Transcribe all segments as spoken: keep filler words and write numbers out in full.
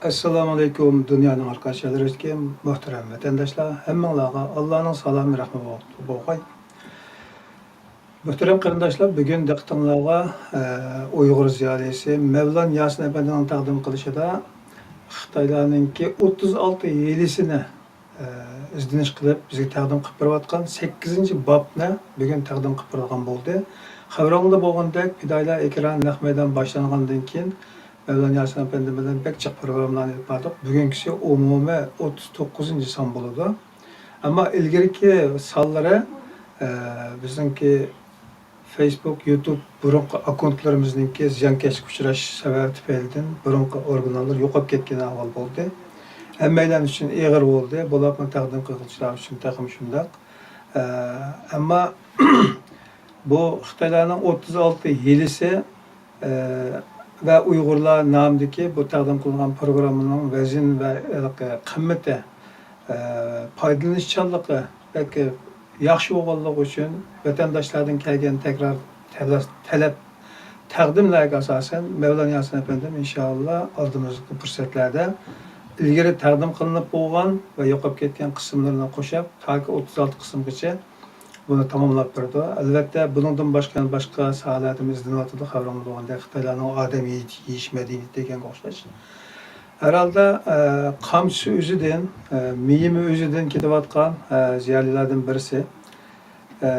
ئەسسالامۇئەلەيكۇم، دۇنيانىڭ ھەر قايسى جايلىرىدىكى مۆھتەرەم ۋەتەنداشلار، ھەممىڭلارغا ئاللانىڭ سالامى، رەھمىتى بولغاي. مۆھتەرەم قېرىنداشلار، بۈگۈن دىققىتىڭلارغا، ئە، ئۇيغۇر زىيالىيسى مەۋلان ياسىن ئەپەندىنىڭ تەقدىم قىلىشىدا خىتايلارنىڭكى ئوتتۇز ئالتە ھىيلىسىنى ئىزدىنىش قىلىپ، بىزگە تەقدىم قىلىپ بېرىۋاتقان سەككىزىنچى بابنى بۈگۈن تەقدىم قىلىپ بېرىدىغان بولدى. خەۋىرىڭلاردا بولغاندەك، پىدائىيلار ئېكران نەق مەيدان باشلانغاندىن كېيىن، مەۋلان ياسىن ئەپەندى بىلەن بەك جىق پروگراممىلارنى ئېلىپ باردۇق. بۈگۈنكىسى ئومۇمىي ئوتتۇز توققۇزىنچى سان بولىدۇ. ئەمما ئىلگىرىكى سانلىرى، ئە، بىزنىڭكى فېيسبۇك، يۇتۇب بۇرۇنقى ئاككونتلىرىمىزنىڭكى زىيانكەشلىككە ئۇچراش سەۋەبى تۈپەيلىدىن بۇرۇنقى ئورىگىناللار يوقاپ كەتكەن ئەھۋال بولدى. ھەممەيلەن ئۈچۈن ئېغىر بولدى. بولۇپمۇ تەقدىم قىلغۇچىلار ئۈچۈن تېخىمۇ شۇنداق. ئە، ئەمما بۇ خىتايلارنىڭ ئوتتۇز ئالتە ھىيلىسى، ئە، ۋە ئۇيغۇرلار نامىدىكى بۇ تەقدىم قىلىنغان پروگراممىنىڭ ۋەزىن ۋە ھېلىقى قىممىتى، ئە، پايدىلىنىشچانلىقى بەك ياخشى بولغانلىقى ئۈچۈن ۋەتەنداشلاردىن كەلگەن تەكرار تەلە-، تەلەپ، تەقدىملەرگە ئاساسەن، مەۋلان ياسىن ئەپەندىم ئىنشائاللا ئالدىمىزدىكى پۇرسەتلەردە ئىلگىرى تەقدىم قىلىنىپ بولغان ۋە يوقاپ كەتكەن قىسىملىرىنى قوشۇپ، تاكى ئوتتۇز ئالتە قىسىمغىچە بۇنى تاماملاپ بېرىدۇ. ئەلۋەتتە، بۇنىڭدىن باشقا يەنە باشقا ساھەلەردىمۇ ئىزدىنىۋاتىدۇ، خەۋىرىڭلار بولغاندەك خىتايلارنىڭ ئادەم يېيىش، يېيىش مەدەنىيىتى دېگەنگە ئوخشاش. ھەر ھالدا، ئە، قامچىسى ئۆزىدىن، ئە، مېيىمۇ ئۆزىدىن كېتىۋاتقان، ئە، زىيالىيلاردىن بىرسى. ئە،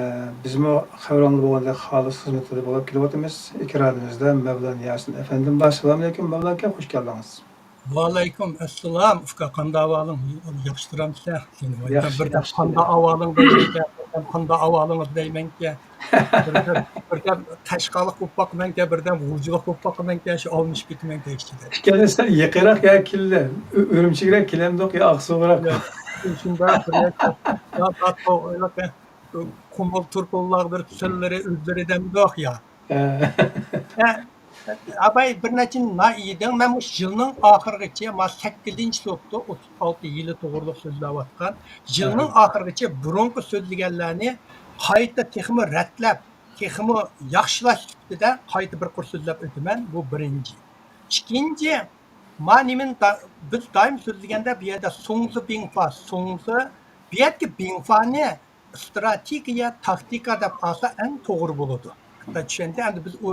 بىزمۇ خەۋىرىڭلار بولغاندەك خالىس خىزمىتىدە بولۇپ كېلىۋاتىمىز. ئېكرانىمىزدا مەۋلان ياسىن ئەپەندىم بار. سالامئەلەيكۇم، مەۋلان ئاكا، خوش كەلدىڭىز. ۋەئەلەيكۇم ئەسسالام، ئۇكا، قانداق ئەھۋالىڭ؟ ياخشى تۇرامسەن؟ سېنى ياخشى، بىردەم ياخشى. قانداق ئەھۋالىڭ دەيمەنكەن، بىردەم قانداق ئەھۋالىڭىز دەيمەنكەن، بىردەم، بىردەم قەشقەرلىق بولۇپ باقىمەنكەن، بىردەم غۇلجىلىق بولۇپ باقىمەنكەن، شۇ ئالمىشىپ كېتىمەنكەن ئىچىدە. ئىككىلىسى يېقىنراق يا كېلىلە، ئۈ-، ئۈرۈمچىگىرەك كېلەمدۇق يا ئاقسۇغىراق. يا، شۇنداق بىر يا، يا، يا، قۇمۇل تۇرپانلار بىر تۈسەنلىرى ئۆزلىرى دەمدۇق يا. ھە. ھە، ئاباي بىر نەچچە ناھىيەدىن مەن مۇشۇ يىلنىڭ ئاخىرىغىچە، ما سەككىزىنچى بوپتۇ، ئوتتۇز ئالتە يىلى توغرىلىق سۆزلەۋاتقان. يىلنىڭ ھە. ئاخىرىغىچە بۇرۇنقى سۆزلىگەنلەرنى قايتا تېخىمۇ رەتلەپ، تېخىمۇ ياخشىلاش سۈپىتىدە قايتا بىر قۇر سۆزلەپ ئۆتىمەن. بۇ بىرىنچى. ئىككىنچى، ما نېمىنى دا-، بىز دائىم سۆزلىگەندە بۇ يەردە سۇڭزى بىڭفا، سۇڭزى، بۇ يەردىكى بىڭفانى ئىستراتېگىيە، تاكتىكا دەپ ئالسا ئەڭ توغرا بولىدۇ. خىتاي چۈشەندى. ئەمدى بىز ئۇ،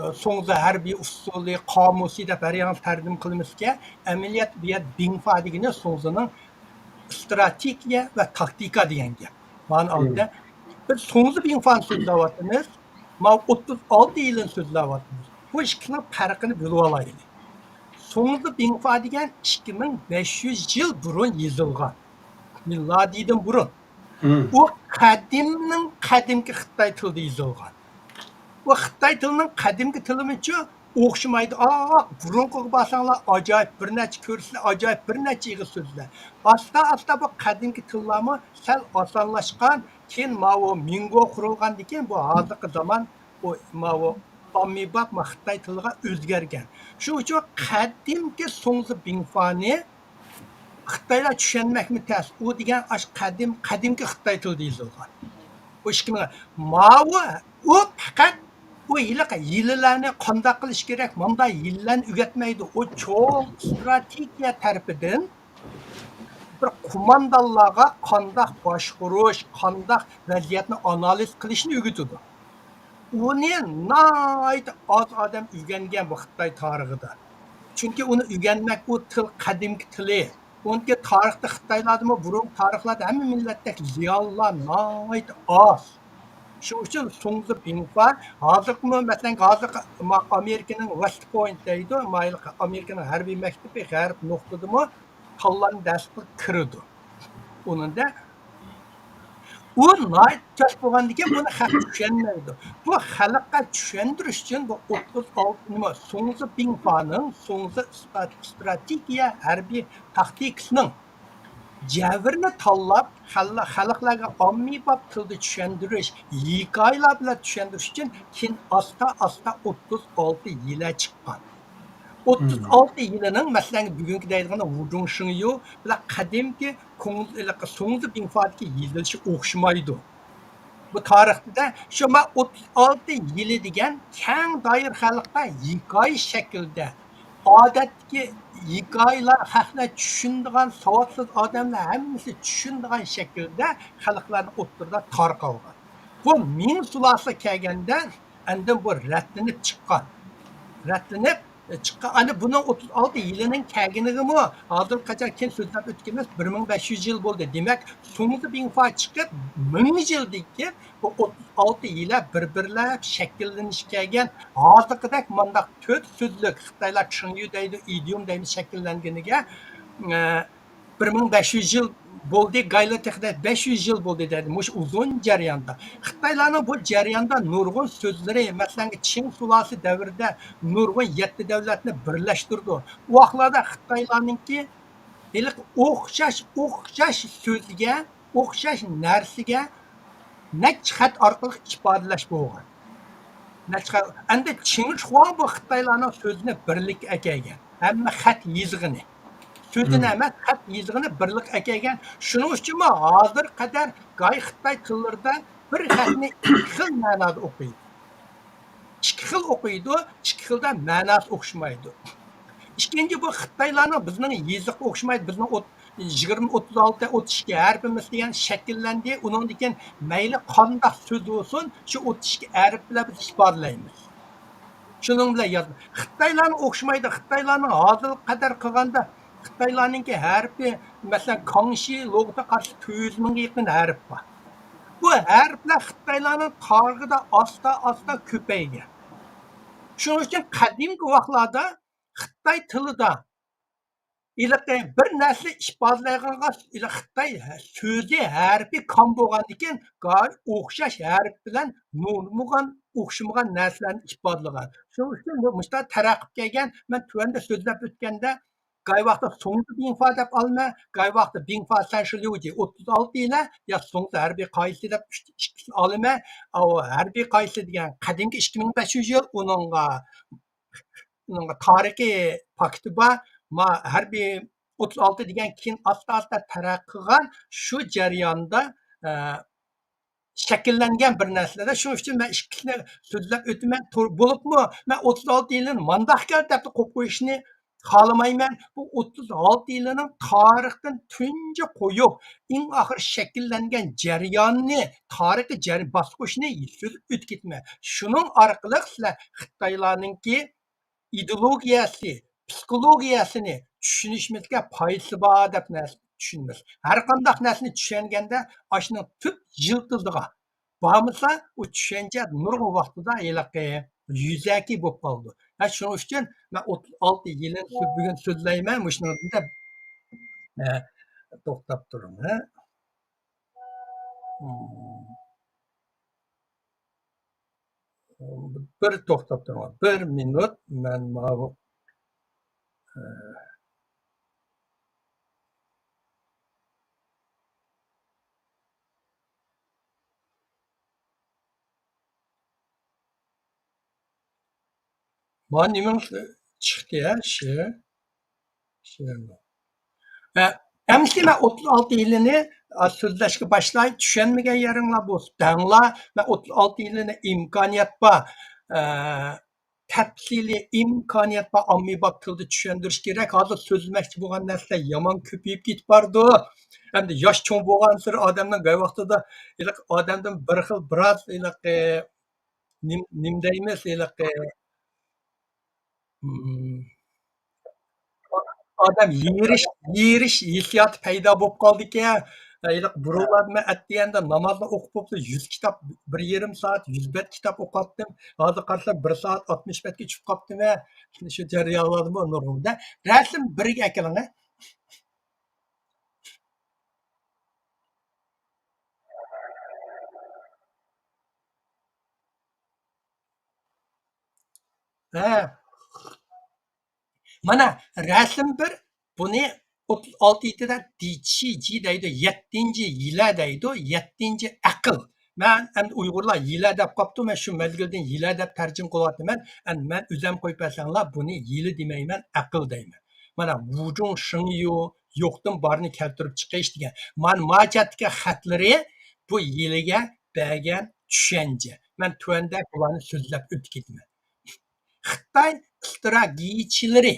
ئە، سۇڭزى ھەربىي ئۇسسۇلى، قامۇسى دەپ ھەر يانغا تەرجىمە قىلىمىزكەن، ئەمەلىيەت بۇ يەردە بىڭفا دېگىنى سۇڭزىنىڭ ئىستراتېگىيە ۋە تاكتىكا دېگەن گەپ. مانا ئالدىدا بىز سۇڭزى بىڭفانى سۆزلەۋاتىمىز، ماۋۇ ئوتتۇز ئالتە يىلىنى سۆزلەۋاتىمىز. بۇ ئىككىنىڭ پەرقىنى بىلىۋالايلى. سۇڭزى بىڭفا دېگەن ئىككى مىڭ بەش يۈز يىل بۇرۇن يېزىلغان. مىلادىدىن بۇرۇن. ئۇ قەدىمنىڭ قەدىمكى خىتاي تىلىدا يېزىلغان. ئۇ خىتاي تىلىنىڭ قەدىمكى تىلىمۇچۇ ئوخشىمايدۇ. ئا، بۇرۇنقىغا بارساڭلار ئاجايىپ بىر نەچچە كۆرۈرسىلەر، ئاجايىپ بىر نەچچە ئېغىز سۆزلەر. ئاستا ئاستا بۇ قەدىمكى تىللارمۇ سەل ئاسانلاشقان. كېيىن ماۋۇ مىڭگو قۇرۇلغاندىن كېيىن بۇ ھازىرقى زامان بۇ ماۋۇ ئاممىباب ما خىتاي تىلىغا ئۆزگەرگەن. شۇنىڭ ئۈچۈن قەدىمكى سۇڭزى بىڭفانى خىتايلار چۈشەنمەكمۇ تەس. ئۇ دېگەن ئاشۇ قەدىم، قەدىمكى خىتاي تىلىدا يېزىلغان. ئۇ ئىككى مىڭ، ماۋۇ، ئۇ پەقەت ئۇ ھېلىقى ھىيلىلەرنى قانداق قىلىش كېرەك، مانداق ھىيلىلەرنى ئۆگەتمەيدۇ. ئۇ چوڭ ئىستراتېگىيە تەرىپىدىن بىر قوماندانلارغا قانداق باشقۇرۇش، قانداق ۋەزىيەتنى ئانالىز قىلىشنى ئۆگىتىدۇ. ئۇنى ناھايىتى ئاز ئادەم ئۆگەنگەن بۇ خىتاي تارىخىدا. چۈنكى ئۇنى ئۆگەنمەك، ئۇ تىل قەدىمكى تىلى. ئۇنىڭكى تارىختا خىتايلاردىمۇ، بۇرۇنقى تارىخلاردا ھەممە مىللەتتەك زىيالىيلار ناھايىتى ئاز. شۇ ئۈچۈن سۇڭزى بىڭفا، ھازىرقىمۇ، مەسىلەن، ھازىرقى ما-، ئامېرىكىنىڭ ۋېست پوينت دەيدۇ، مايىلقى ئامېرىكىنىڭ ھەربىي مەكتىپى غەرب نۇقتىدىمۇ تاللانما دەرس قىلىپ كىرىدۇ. ئۇنىڭدا ئۇ ناھايىتى كەس بولغاندىكىن بۇنى خەق چۈشەنمەيدۇ. بۇ خەلققە چۈشەندۈرۈش ئۈچۈن بۇ ئوتتۇز ئالتە نېمە، سۇڭزى بىڭفانىڭ سۇڭزى ئىسترا-، ئىستراتېگىيە ھەربىي تاكتىكىسىنىڭ جەۋھىرىنى تاللاپ، خەل-، خەلقلەرگە ئاممىباب تىلدا چۈشەندۈرۈش، ھېكايىلەر بىلەن چۈشەندۈرۈش ئۈچۈن كېيىن ئاستا-ئاستا ئوتتۇز ئالتە يىلە چىققان. ئوتتۇز ئالتە يىلىنىڭ، مەسىلەن، بۈگۈنكى دەيدىغىنى ۋۇدۇڭ شىڭيۇ بىلەن قەدىمكى كۇڭ-، ھېلىقى سۇڭزى بىڭفادىكى يېزىلىشى ئوخشىمايدۇ. بۇ تارىختا شۇ ما ئوتتۇز ئالتە يىلى دېگەن كەڭ دائىرە خەلققە ھېكايە شەكلىدە ئادەتتىكى ھېكايىلەر، خەقلەر چۈشىنىدىغان، ساۋاتسىز ئادەملەر ھەممىسى چۈشىنىدىغان شەكىلدە خەلقلەرنىڭ ئوتتۇرىدا تارقالغان. بۇ مىڭ سۇلالىسى كەلگەندە ئاندىن بۇ رەتلىنىپ چىققان. رەتلىنىپ چىققان. ئەنە بۇنىڭ ئوتتۇز ئالتە يىلىنىڭ كەلگىنىگىمۇ ھازىرغىچە كېيىن سۆزلەپ ئۆتكىنىمىز بىر مىڭ بەش يۈز يىل بولدى. دېمەك، سۇڭزى بىڭفا چىقىپ مىڭ يىلدىن كېيىن بۇ ئوتتۇز ئالتە يىلە بىر-بىرلەپ شەكىللىنىشكە كەلگەن ھازىرقىدەك مانداق تۆت سۆزلۈك، خىتايلار چىڭيۈ دەيدۇ، ئىدىيوم دەيمىز، شەكىللەنگىنىگە، ئە، بىر مىڭ بەش يۈز يىل بولدى، گايلا تېخىدا بەش يۈز يىل بولدى دەيدۇ. مۇشۇ ئۇزۇن جەرياندا. خىتايلارنىڭ بۇ جەرياندا نۇرغۇن سۆزلىرى، مەسىلەن، چىڭ سۇلالىسى دەۋرىدە نۇرغۇن يەتتە دەۋلەتنى بىرلەشتۈردى. ئۇ ۋاقىتلاردا خىتايلارنىڭكى ھېلىقى ئوخشاش، ئوخشاش سۆزگە، ئوخشاش نەرسىگە نەچچە خەت ئارقىلىق ئىپادىلەش بولغان. نەچچە خەت. ئەمدى چىڭ شىخۇاڭ بۇ خىتايلارنىڭ سۆزىنى بىرلىككە ئەكەلگەن. ھەممە خەت يېزىقىنى. سۆزىنى ئەمەس، خەت يېزىقىنى بىرلىككە ئەكەلگەن. شۇنىڭ ئۈچۈنمۇ ھازىرغا قەدەر گاي خىتاي تىللىرىدا بىر خەتنى ئىككى خىل مەنادا ئوقۇيدۇ. ئىككى خىل ئوقۇيدۇ، ئىككى خىلدا مەناسى ئوخشىمايدۇ. ئىككىنچى، بۇ خىتايلارنىڭ بىزنىڭ يېزىقى ئوخشىمايدۇ. بىزنىڭ ئوت-، يىگىرمە، ئوتتۇز ئالتە، ئوتتۇز ئىككى ھەرپىمىز دېگەن شەكىللەندى. ئۇنىڭدىن كېيىن مەيلى قانداق سۆز بولسۇن، شۇ ئوتتۇز ئىككى ھەرپ بىلەن بىز ئىپادىلەيمىز. شۇنىڭ بىلەن ياز-، خىتايلارنىڭ ئوخشىمايدۇ. خىتايلارنىڭ ھازىرغا قەدەر قىلغاندا، خىتايلارنىڭكى ھەرپى، مەسىلەن، كاڭشى لۇغىتىغا قارىسا تۆت يۈز مىڭغا يېقىن ھەرپ بار. بۇ ھەرپلەر خىتايلارنىڭ تارىخىدا ئاستا-ئاستا كۆپەيگەن. شۇنىڭ ئۈچۈن قەدىمكى ۋاقىتلاردا خىتاي تىلىدا ھېلىقى بىر نەرسە ئىپادىلەيدىغانغا، ھېلىقى خىتاي سۆزى، ھەرپى كام بولغاندىكىن، گاي ئوخشاش ھەرپ بىلەن نۇرغۇن ئوخشىمىغان نەرسىلەرنى ئىپادىلىگەن. شۇنىڭ ئۈچۈن بۇ مۇشۇنداق تەرەققىي كەلگەن. مەن تۆۋەندە سۆزلەپ ئۆتكەندە، گاي ۋاقىتتا سۇڭزى بىڭفا دەپ ئالىمەن، گاي ۋاقىتتا بىڭفا سەنشىليۇجى ئوتتۇز ئالتە يىلى يا سۇڭزى ھەربىي قائىدىسى دەپ ئىككى، ئىككىسىنى ئالىمەن. ئاۋۇ ھەربىي قائىدىسى دېگەن قەدىمكى ئىككى مىڭ بەش يۈز يىل، ئۇنىڭغا، ئۇنىڭغا تارىخىي پاكتى بار. ما ھەربىي ئوتتۇز ئالتە دېگەن كېيىن ئاستا-ئاستا تەرەققىي قىلغان. شۇ جەرياندا، ئە، شەكىللەنگەن بىر نەرسىلەردە. شۇنىڭ ئۈچۈن مەن ئىككىسىنى سۆزلەپ ئۆتىمەن. تور-، بولۇپمۇ مەن ئوتتۇز ئالتە يىلىنى مانداق كەلدى دەپ قويۇپ قويۇشنى خالىمايمەن. بۇ ئوتتۇز ئالتە يىلىنىڭ تارىختىن تۇنجى قويۇپ، ئەڭ ئاخىر شەكىللەنگەن جەرياننى، تارىخىي جەر-، باسقۇچنى سۆزلەپ ئۆتۈپ كېتىمەن. شۇنىڭ ئارقىلىق سىلەر خىتايلارنىڭكى ئىدېئولوگىيەسى، پسىخولوگىيەسىنى چۈشىنىشىمىزگە پايدىسى بار دەپ نەرسىنى چۈشىنىمىز. ھەر قانداق نەرسىنى چۈشەنگەندە، ئاشۇنىڭ تۈپ يىلتىزىغا بارمىسا، ئۇ چۈشەنچە نۇرغۇن ۋاقتىدا ھېلىقى يۈزەكى بولۇپ قالىدۇ. ھە، شۇنىڭ ئۈچۈن مەن ئوتتۇز ئالتە يىلىن سۆ-، بۈگۈن سۆزلەيمەن، مۇشۇنىڭ ئۈستىدە، ھە، توختاپ تۇرۇڭ، ھە. بىر توختاپ تۇرۇڭ. بىر مىنۇت، مەن ماۋۇ، ئە، مانا نېمىڭ چىقتى، ھە، شېئىر. شېئىر. ھە، ئەمدى مەن ئوتتۇز ئالتە يىلىنى، ئا، سۆزلەشكە باشلاي، چۈشەنمىگەن يېرىڭلار بولسا دەڭلار. مەن ئوتتۇز ئالتە يىلىنى ئىمكانىيەت بار، ئە، تەپسىلىي ئىمكانىيەت بار، ئاممىباب تىلدا چۈشەندۈرۈش كېرەك. ھازىر سۆزلىمەكچى بولغان نەرسىلەر يامان كۆپىيىپ كېتىپ بارىدۇ. ئەمدى ياش چوڭ بولغانسېرى ئادەمنىڭ گاي ۋاقتىدا ھېلىقى ئادەمدىن بىر خىل، بىراز ھېلىقى نېم-، نېمە دەيمىز، ھېلىقى، مم، ئادەم يېرىش، يېرىش ھېسسىياتى پەيدا بولۇپ قالىدىكەن. ھېلىقى بۇرۇنلاردا مەن ئەتىگەندە نامازنى ئوقۇپ بوپتۇ، يۈز كىتاب، بىر يېرىم سائەت، يۈز بەت كىتاب ئوقۇۋاتتىم. ھازىر قارىسام، بىر سائەت ئاتمىش بەتكە چۈشۈپ قاپتىمەن. شۇ جەريانلاردىمۇ نۇرغۇن. رەسىم بىرگە ئەكېلىڭە. ھە. مانا رەسىم بىر، بۇنى ئوتتۇز ئالتىنچىدا دىچىجى دەيدۇ، يەتتىنچى يىلە دەيدۇ، يەتتىنچى ئەقىل. مەن ئەمدى ئۇيغۇرلار يىلە دەپ قاپتۇ، مەن شۇ مەزگىلدىن يىلە دەپ تەرجىمە قىلىۋاتىمەن. ئەمدى مەن ئۆزەم قويۇپ بەرسەڭلار، بۇنى يىلى دېمەيمەن، ئەقىل دەيمەن. مانا ۋۇجۇڭ شېڭيۇ، يوقتىن بارنى كەلتۈرۈپ چىقىش دېگەن. مانا ماجاتتىكى خەتلىرى بۇ يىلىگە بەرگەن چۈشەنچە. مەن تۆۋەندە بۇلارنى سۆزلەپ ئۆتۈپ كېتىمەن. خىتاي ئىستراتېگىيىچىلىرى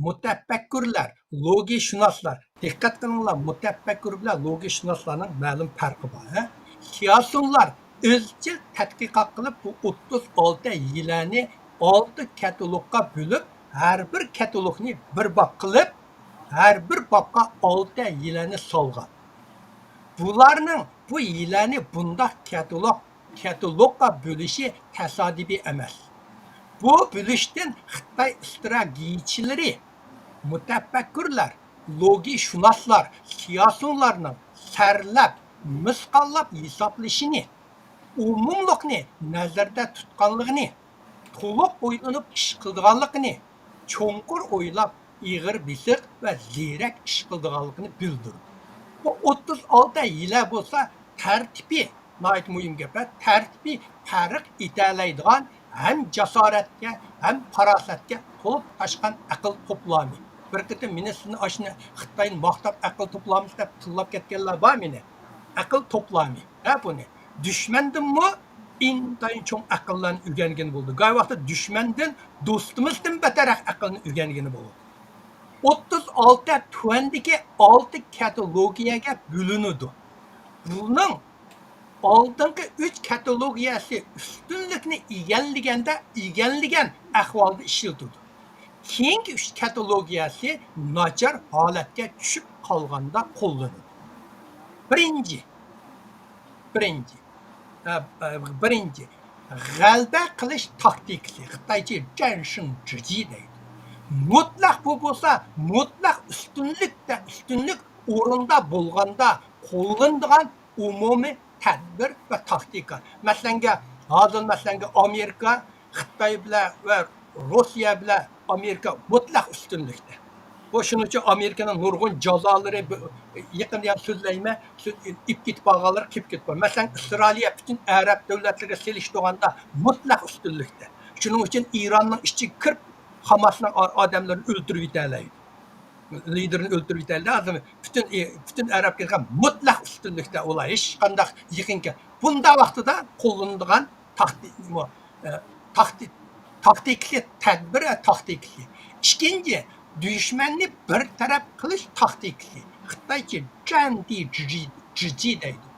مۇتەپەككۇرلار، لوگىشۇناسلار، دىققەت قىلىڭلار، مۇتەپەككۇر بىلەن لوگىشۇناسلارنىڭ مەلۇم پەرقى بار، ھە؟ سىياسىيونلار ئىزچىل تەتقىقات قىلىپ، بۇ ئوتتۇز ئالتە يىلەنى ئالتە كاتالوگقا بۆلۈپ، ھەر بىر كاتالوگنى بىر باب قىلىپ، ھەر بىر بابقا ئالتە يىلەنى سالغان. بۇلارنىڭ بۇ يىلەنى بۇنداق كاتالوگ، كاتالوگقا بۆلۈشى تاسادىپىي ئەمەس. بۇ بۆلۈشتىن خىتاي ئىستراتېگىيەچىلىرى، مۇتەپەككۇرلار، لوگىشۇناسلار، سىياسىيونلارنىڭ سەرلەپ، مىسقاللاپ ھېسابلىشىنى، ئومۇملۇقنى نەزەردە تۇتقانلىقىنى، تولۇق ئويلىنىپ ئىش قىلىدىغانلىقىنى، چوڭقۇر ئويلاپ، ئېغىر بېسىق ۋە زېرەك ئىش قىلىدىغانلىقىنى بىلدۈردى. بۇ ئوتتۇز ئالتە يىلە بولسا تەرتىپى، ناھايىتى مۇھىم گەپ، تەرتىپى پەرق ئېتەلەيدىغان ھەم جاسارەتكە، ھەم پاراسەتكە تولۇپ تاشقان ئەقىل توپلامى. بىر قېتىم مېنى سىزنى ئاشۇنى خىتاينى ماختاپ ئەقىل توپلامىسى دەپ تىللاپ كەتكەنلەر بار مېنى. ئەقىل توپلامى، ھە، بۇنى. دۈشمەندىنمۇ ئىنتايىن چوڭ ئەقىللەرنى ئۆگەنگىلى بولىدۇ. گاي ۋاقىتتا دۈشمەندىن، دوستىمىزدىن بەتەررەك ئەقىلنى ئۆگەنگىلى بولىدۇ. ئوتتۇز ئالتە تۆۋەندىكى ئالتە كاتالوگىيەگە بۆلۈنىدۇ. بۇنىڭ ئالدىنقى ئۈچ كاتالوگىيەسى ئۈستۈنلۈكنى ئىگىلىگەندە، ئىگىلىگەن ئەھۋالدا ئىشلىتىلىدۇ. كېيىنكى ئۈچ كاتالوگىيەسى ناچار ھالەتكە چۈشۈپ قالغاندا قوللىنىدۇ. بىرىنچى، بىرىنچى، ئە، ئە، بىرىنچى، غەلىبە قىلىش تاكتىكىسى، خىتايچە جەنشىڭ جىجى دەيدۇ. مۇتلەق بۇ بولسا، مۇتلەق ئۈستۈنلۈكتە، ئۈستۈنلۈك ئورۇندا بولغاندا قوللىنىدىغان ئومۇمىي تەدبىر ۋە تاكتىكا. مەسىلەنگە، ھازىر مەسىلەنگە ئامېرىكا، خىتاي بىلەن ۋە روسىيە بىلەن ئامېرىكا مۇتلەق ئۈستۈنلۈكتە. بۇ شۇنىڭ ئۈچۈن ئامېرىكىنىڭ نۇرغۇن جازالىرى، بۇ، يېقىندا يەنە سۆزلەيمەن، سۆز ئېلىپ كېتىپ قالغانلار قېلىپ كېتىپ قالغان. مەسىلەن، ئىسرائىلىيە پۈتۈن ئەرەب دۆلەتلىرىگە سېلىشتۇرغاندا مۇتلەق ئۈستۈنلۈكتە. شۇنىڭ ئۈچۈن ئىراننىڭ ئىچىگە كىرىپ، خاماسنىڭ ئا-، ئادەملىرىنى ئۆلتۈرۈۋېتەلەيدۇ. لىدېرىنى ئۆلتۈرۈۋېتەلدى. ھازىر پۈتۈن، پۈتۈن ئەرەب كېلىدىغان مۇتلەق ئۈستۈنلۈكتە ئۇلار ھېچقانداق يېقىنكى. بۇنداق ۋاقتىدا قوللىنىدىغان تاكتىك، ئە، تاكتىك، تاكتىكىسى، تەدبىر، ئە، تاكتىكىسى. ئىككىنچى، دۈشمەننى بىر تەرەپ قىلىش تاكتىكىسى. خىتايچە جەندى جىجى، جىجى دەيدۇ.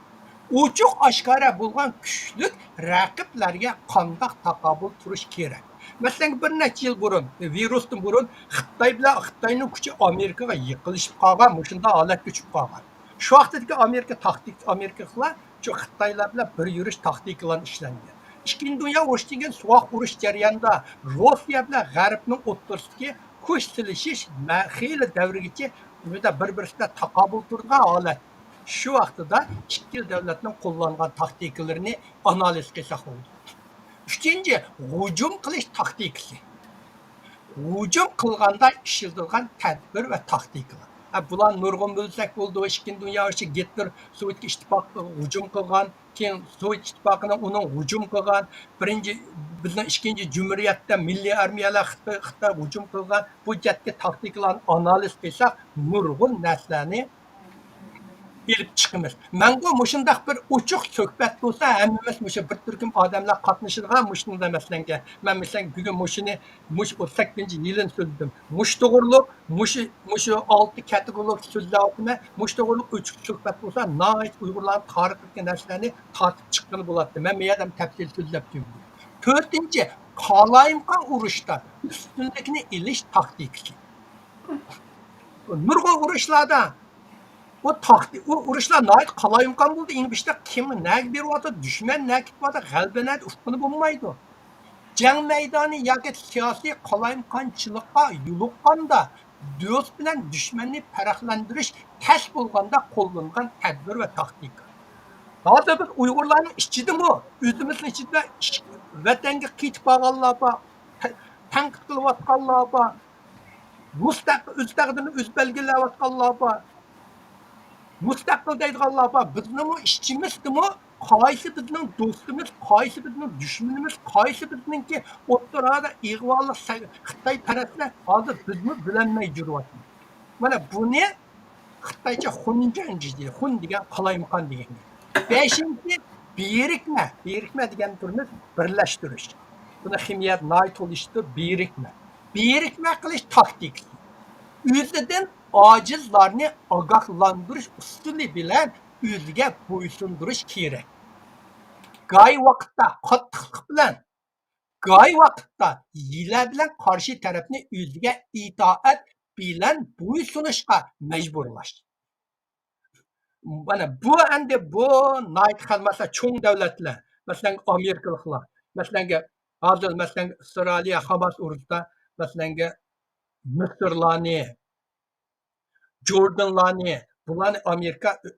ئوچۇق ئاشكارا بولغان كۈچلۈك رەقىبلەرگە قانداق تاقابىل تۇرۇش كېرەك؟ مەسىلەن، بىر نەچچە يىل بۇرۇن، ۋىرۇستىن بۇرۇن خىتاي بىلەن، خىتاينىڭ كۈچى ئامېرىكىغا يېقىنلىشىپ قالغان، مۇشۇنداق ھالەتكە چۈشۈپ قالغان. شۇ ۋاقىتتىكى ئامېرىكا تاكتىك-، ئامېرىكىلار شۇ خىتايلار بىلەن بىر يۈرۈش تاكتىكىلارنى ئىشلەنگەن. ئىككىنچى دۇنيا ئۇرۇشىدىن كېيىن سوغۇق ئۇرۇش جەريانىدا روسىيە بىلەن غەربنىڭ ئوتتۇرىسىدىكى كۈچ سېلىشىش مە-، خېلى دەۋرگىچە بىر-بىرسى بىلەن تاقابىل تۇرىدىغان ھالەت. شۇ ۋاقتىدا ئىككىلا دۆلەتنىڭ قوللانغان تاكتىكىلىرىنى ئانالىز قىلساق بولىدۇ. ئۈچىنچى، ھۇجۇم قىلىش تاكتىكىسى. ھۇجۇم قىلغاندا ئىشلىتىدىغان تەدبىر ۋە تاكتىكىلار. ھە، بۇلار نۇرغۇن بۆلسەك بولىدۇ. ئىككىنچى دۇنيا ئۇرۇشى، گىتلېر سوۋېتكە ئىتتىپاققا ھۇجۇم قىلغان، كېيىن سوۋېت ئىتتىپاقىنىڭ ئۇنىڭ ھۇجۇم قىلغان، بىرىنچى، بىزنىڭ ئىككىنچى جۇمھۇرىيەتتە مىللىي ئارمىيەلەر خىتاي، خىتاي ھۇجۇم قىلغان، بۇ جەھەتتىكى تاكتىكىلارنى ئانالىز قىلساق، نۇرغۇن نەرسىلەرنى ئېلىپ چىقىمىز. مەنغۇ مۇشۇنداق بىر ئوچۇق سۆھبەت بولسا، ھەممىمىز مۇشۇ بىر تۈركۈم ئادەملەر قاتنىشىدىغان مۇشۇنداق مەسىلەنگە، مەن مەسىلەن، بۈگۈن مۇشۇنى، مۇشۇ ئوتتۇز سەككىزىنچى يىلىنى سۆزلىدىم. مۇشۇ توغرۇلۇق، مۇشۇ، مۇشۇ ئالتە كاتېگورىيەلىك سۆزلەۋاتىمەن. مۇشۇ توغرۇلۇق ئوچۇق سۆھبەت بولسا، ناھايىتى ئۇيغۇرلارنىڭ تارىخىدىكى نەرسىلەرنى تارتىپ چىققىلى بولاتتى. مەن بۇ يەردە تەپسىلىي سۆزلەپ تۇرمىدىم. تۆتىنچى، قالايمىقان ئۇرۇشتا ئۈستۈنلۈكنى ئېلىش تاكتىكىسى. نۇرغۇن ئۇرۇشلاردا ئۇ تاختا، ئۇ ئۇرۇشلار ناھايىتى قالايمىقان بولدى. ئىنگلىزلار كىم نەگە بېرىۋاتىدۇ، دۈشمەن نەگە كېتىۋاتىدۇ، غەلىبە نەدە، ئۇققىلى بولمايدۇ. جەڭ مەيدانى ياكى سىياسىي قالايمىقانچىلىققا يولۇققاندا، دوست بىلەن دۈشمەننى پەرقلەندۈرۈش تەس بولغاندا قوللانغان تەدبىر ۋە تاكتىكا. ھازىر بىز ئۇيغۇرلارنىڭ ئىچىدىمۇ، ئۆزىمىزنىڭ ئىچىدە ئىش-، ۋەتەنگە قېتىپ بارغانلار بار، تە-، تەنقىد قىلىۋاتقانلار بار. مۇستەقىل، ئۆز تەقدىرىنى ئۆزى بەلگىلەۋاتقانلار بار. مۇستەقىل دەيدىغانلار بار. بىزنىڭمۇ ئىچىمىزدىمۇ قايسى بىزنىڭ دوستىمىز، قايسى بىزنىڭ دۈشمىنىمىز، قايسى بىزنىڭكى ئوتتۇرىدا ئىغۋالىق سە-، خىتايپەرەسلەر ھازىر بىزمۇ بىلەلمەي يۈرۈۋاتىمىز. مانا بۇنى خىتايچە خۇنجەنجى دەيدۇ. خۇن دېگەن قالايمىقان دېگەن گەپ. بەشىنچى، بىرىكمە. بىرىكمە دېگەن تۈرىمىز بىرلەشتۈرۈش. بۇنى خىمىيە ناھايىتى تولا ئىشلىتىدۇ. بىرىكمە. بىرىكمە قىلىش تاكتىكىسى. ئۆزىدىن ئاجىزلارنى ئاگاھلاندۇرۇش ئۇسۇلى بىلەن ئۆزىگە بويسۇندۇرۇش كېرەك. گاي ۋاقىتتا قاتتىقلىق بىلەن، گاي ۋاقىتتا ھىيلە بىلەن قارشى تەرەپنى ئۆزىگە ئىتائەت بىلەن بويسۇنۇشقا مەجبۇرلاش. مانا بۇ ئەمدى بۇ ناھايىتى خىل، مەسىلەن، چوڭ دۆلەتلەر، مەسىلەن، ئامېرىكىلىقلار، مەسىلەنگە، ھازىر، مەسىلەنگە، ئىسرائىلىيە، خاماس ئۇرۇشتا، مەسىلەنگە، مىسىرلارنى، جوردىنلارنى، بۇلارنى ئامېرىكا ئۆ-،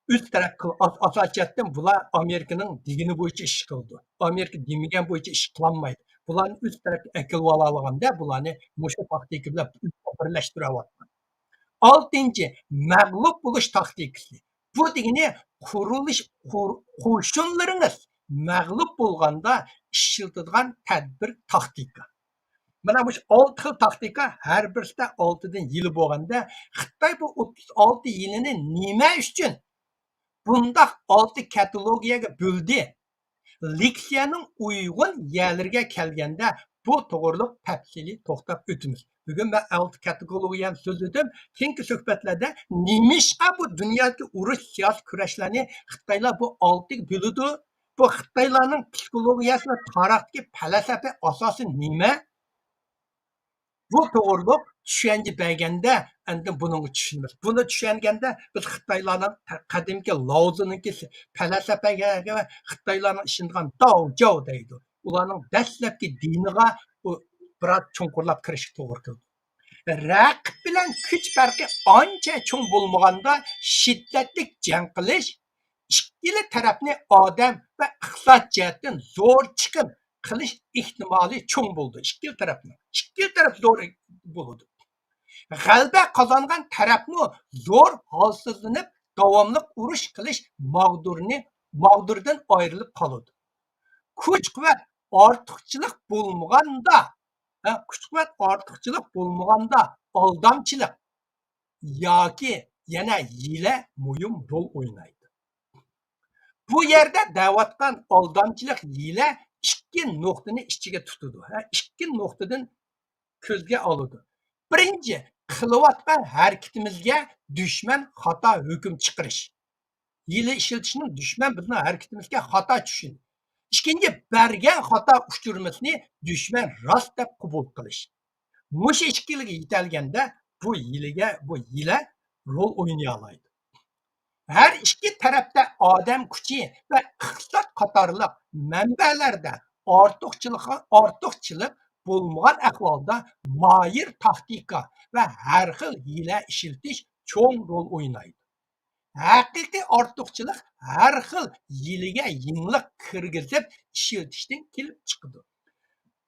ئۆز تەرەپ قىل-، ئاس-، ئاساسىي جەھەتتىن بۇلار ئامېرىكىنىڭ دېگىنى بويىچە ئىش قىلىدۇ. ئامېرىكا دېمىگەن بويىچە ئىش قىلالمايدۇ. بۇلارنى ئۆز تەرەپكە ئەكېلىۋالالىغاندا، بۇلارنى مۇشۇ تاكتىكا بىلەن بىرلەشتۈرۈۋاتقان. ئالتىنچى، مەغلۇپ بولۇش تاكتىكىسى. بۇ دېگىنى قۇرۇلۇش، قۇر-، قوشۇنلىرىڭىز مەغلۇپ بولغاندا ئىشلىتىدىغان تەدبىر، تاكتىكا. مانا مۇشۇ ئالتە خىل تاكتىكا، ھەر بىرسىدە ئالتىدىن ھىيلە بولغاندا، خىتاي بۇ ئوتتۇز ئالتە ھىيلىنى نېمە ئۈچۈن بۇنداق ئالتە كاتالوگىيەگە بۆلدى؟ لېكسىيەنىڭ ئۇيغۇن يەرلىرىگە كەلگەندە، بۇ توغرۇلۇق تەپسىلىي توختاپ ئۆتىمىز. بۈگۈن مەن ئالتە كاتېگورىيەنى سۆزلىدىم. كېيىنكى سۆھبەتلەردە نېمىشقا بۇ دۇنيادىكى ئۇرۇش، سىياسىي كۈرەشلەرنى خىتايلار بۇ ئالتىگە بۆلىدۇ؟ بۇ خىتايلارنىڭ پسىخولوگىيەسى ۋە تارىختىكى پەلسەپە ئاساسى نېمە؟ بۇ توغرۇلۇق چۈشەنچە بەرگەندە، ئاندىن بۇنىڭغا چۈشىنىمىز. بۇنى چۈشەنگەندە، بىز خىتايلارنىڭ قەدىمكى لاۋزىنىڭكى پەلسەپىگە ۋە خىتايلارنىڭ ئىشىنىدىغان داۋ جاۋ دەيدۇ، ئۇلارنىڭ دەسلەپكى دىنىغا بۇ بىراز چوڭقۇرلاپ كىرىشكە توغرا كېلىدۇ. رەقىب بىلەن كۈچ پەرقى ئانچە چوڭ بولمىغاندا، شىددەتلىك جەڭ قىلىش ئىككىلا تەرەپنى ئادەم ۋە ئىقتىساد جەھەتتىن زور چىقىم قىلىش ئېھتىمالى چوڭ بولىدۇ. ئىككىلا تەرەپنىڭ، ئىككىلا تەرەپ زور بولىدۇ. غەلىبە قازانغان تەرەپمۇ زور ھالسىزلىنىپ، داۋاملىق ئۇرۇش قىلىش ماغدۇرىنى، ماغدۇرىدىن ئايرىلىپ قالىدۇ. كۈچ-قۇۋۋەت ئارتۇقچىلىق بولمىغاندا، ھە، كۈچ-قۇۋۋەت ئارتۇقچىلىق بولمىغاندا، ئالدامچىلىق ياكى يەنە ھىيلە مۇھىم رول ئوينايدۇ. بۇ يەردە دەۋاتقان ئالدامچىلىق، ھىيلە ئىككى نۇقتىنى ئىچىگە تۇتىدۇ. ھە، ئىككى نۇقتىدىن كۆزگە ئالىدۇ. بىرىنچى، قىلىۋاتقان ھەرىكىتىمىزگە دۈشمەن خاتا ھۆكۈم چىقىرىش. ھىيلە ئىشلىتىشنىڭ دۈشمەن بىزنىڭ ھەرىكىتىمىزگە خاتا چۈشىنىش. ئىككىنچى، بەرگەن خاتا ئۇچۇرىمىزنى دۈشمەن راست دەپ قوبۇل قىلىش. مۇشۇ ئىككىلىگە يېتەلگەندە، بۇ ھىيلىگە، بۇ ھىيلە رول ئوينىيالايدۇ. ھەر ئىككى تەرەپتە ئادەم كۈچى ۋە ئىقتىساد قاتارلىق مەنبەلەردە ئارتۇقچىلىققا، ئارتۇقچىلىق بولمىغان ئەھۋالدا، ماھىر تاكتىكا ۋە ھەر خىل ھىيلە ئىشلىتىش چوڭ رول ئوينايدۇ. ھەقىقىي ئارتۇقچىلىق ھەر خىل ھىيلىگە يېڭىلىق كىرگۈزۈپ ئىشلىتىشتىن كېلىپ چىقىدۇ.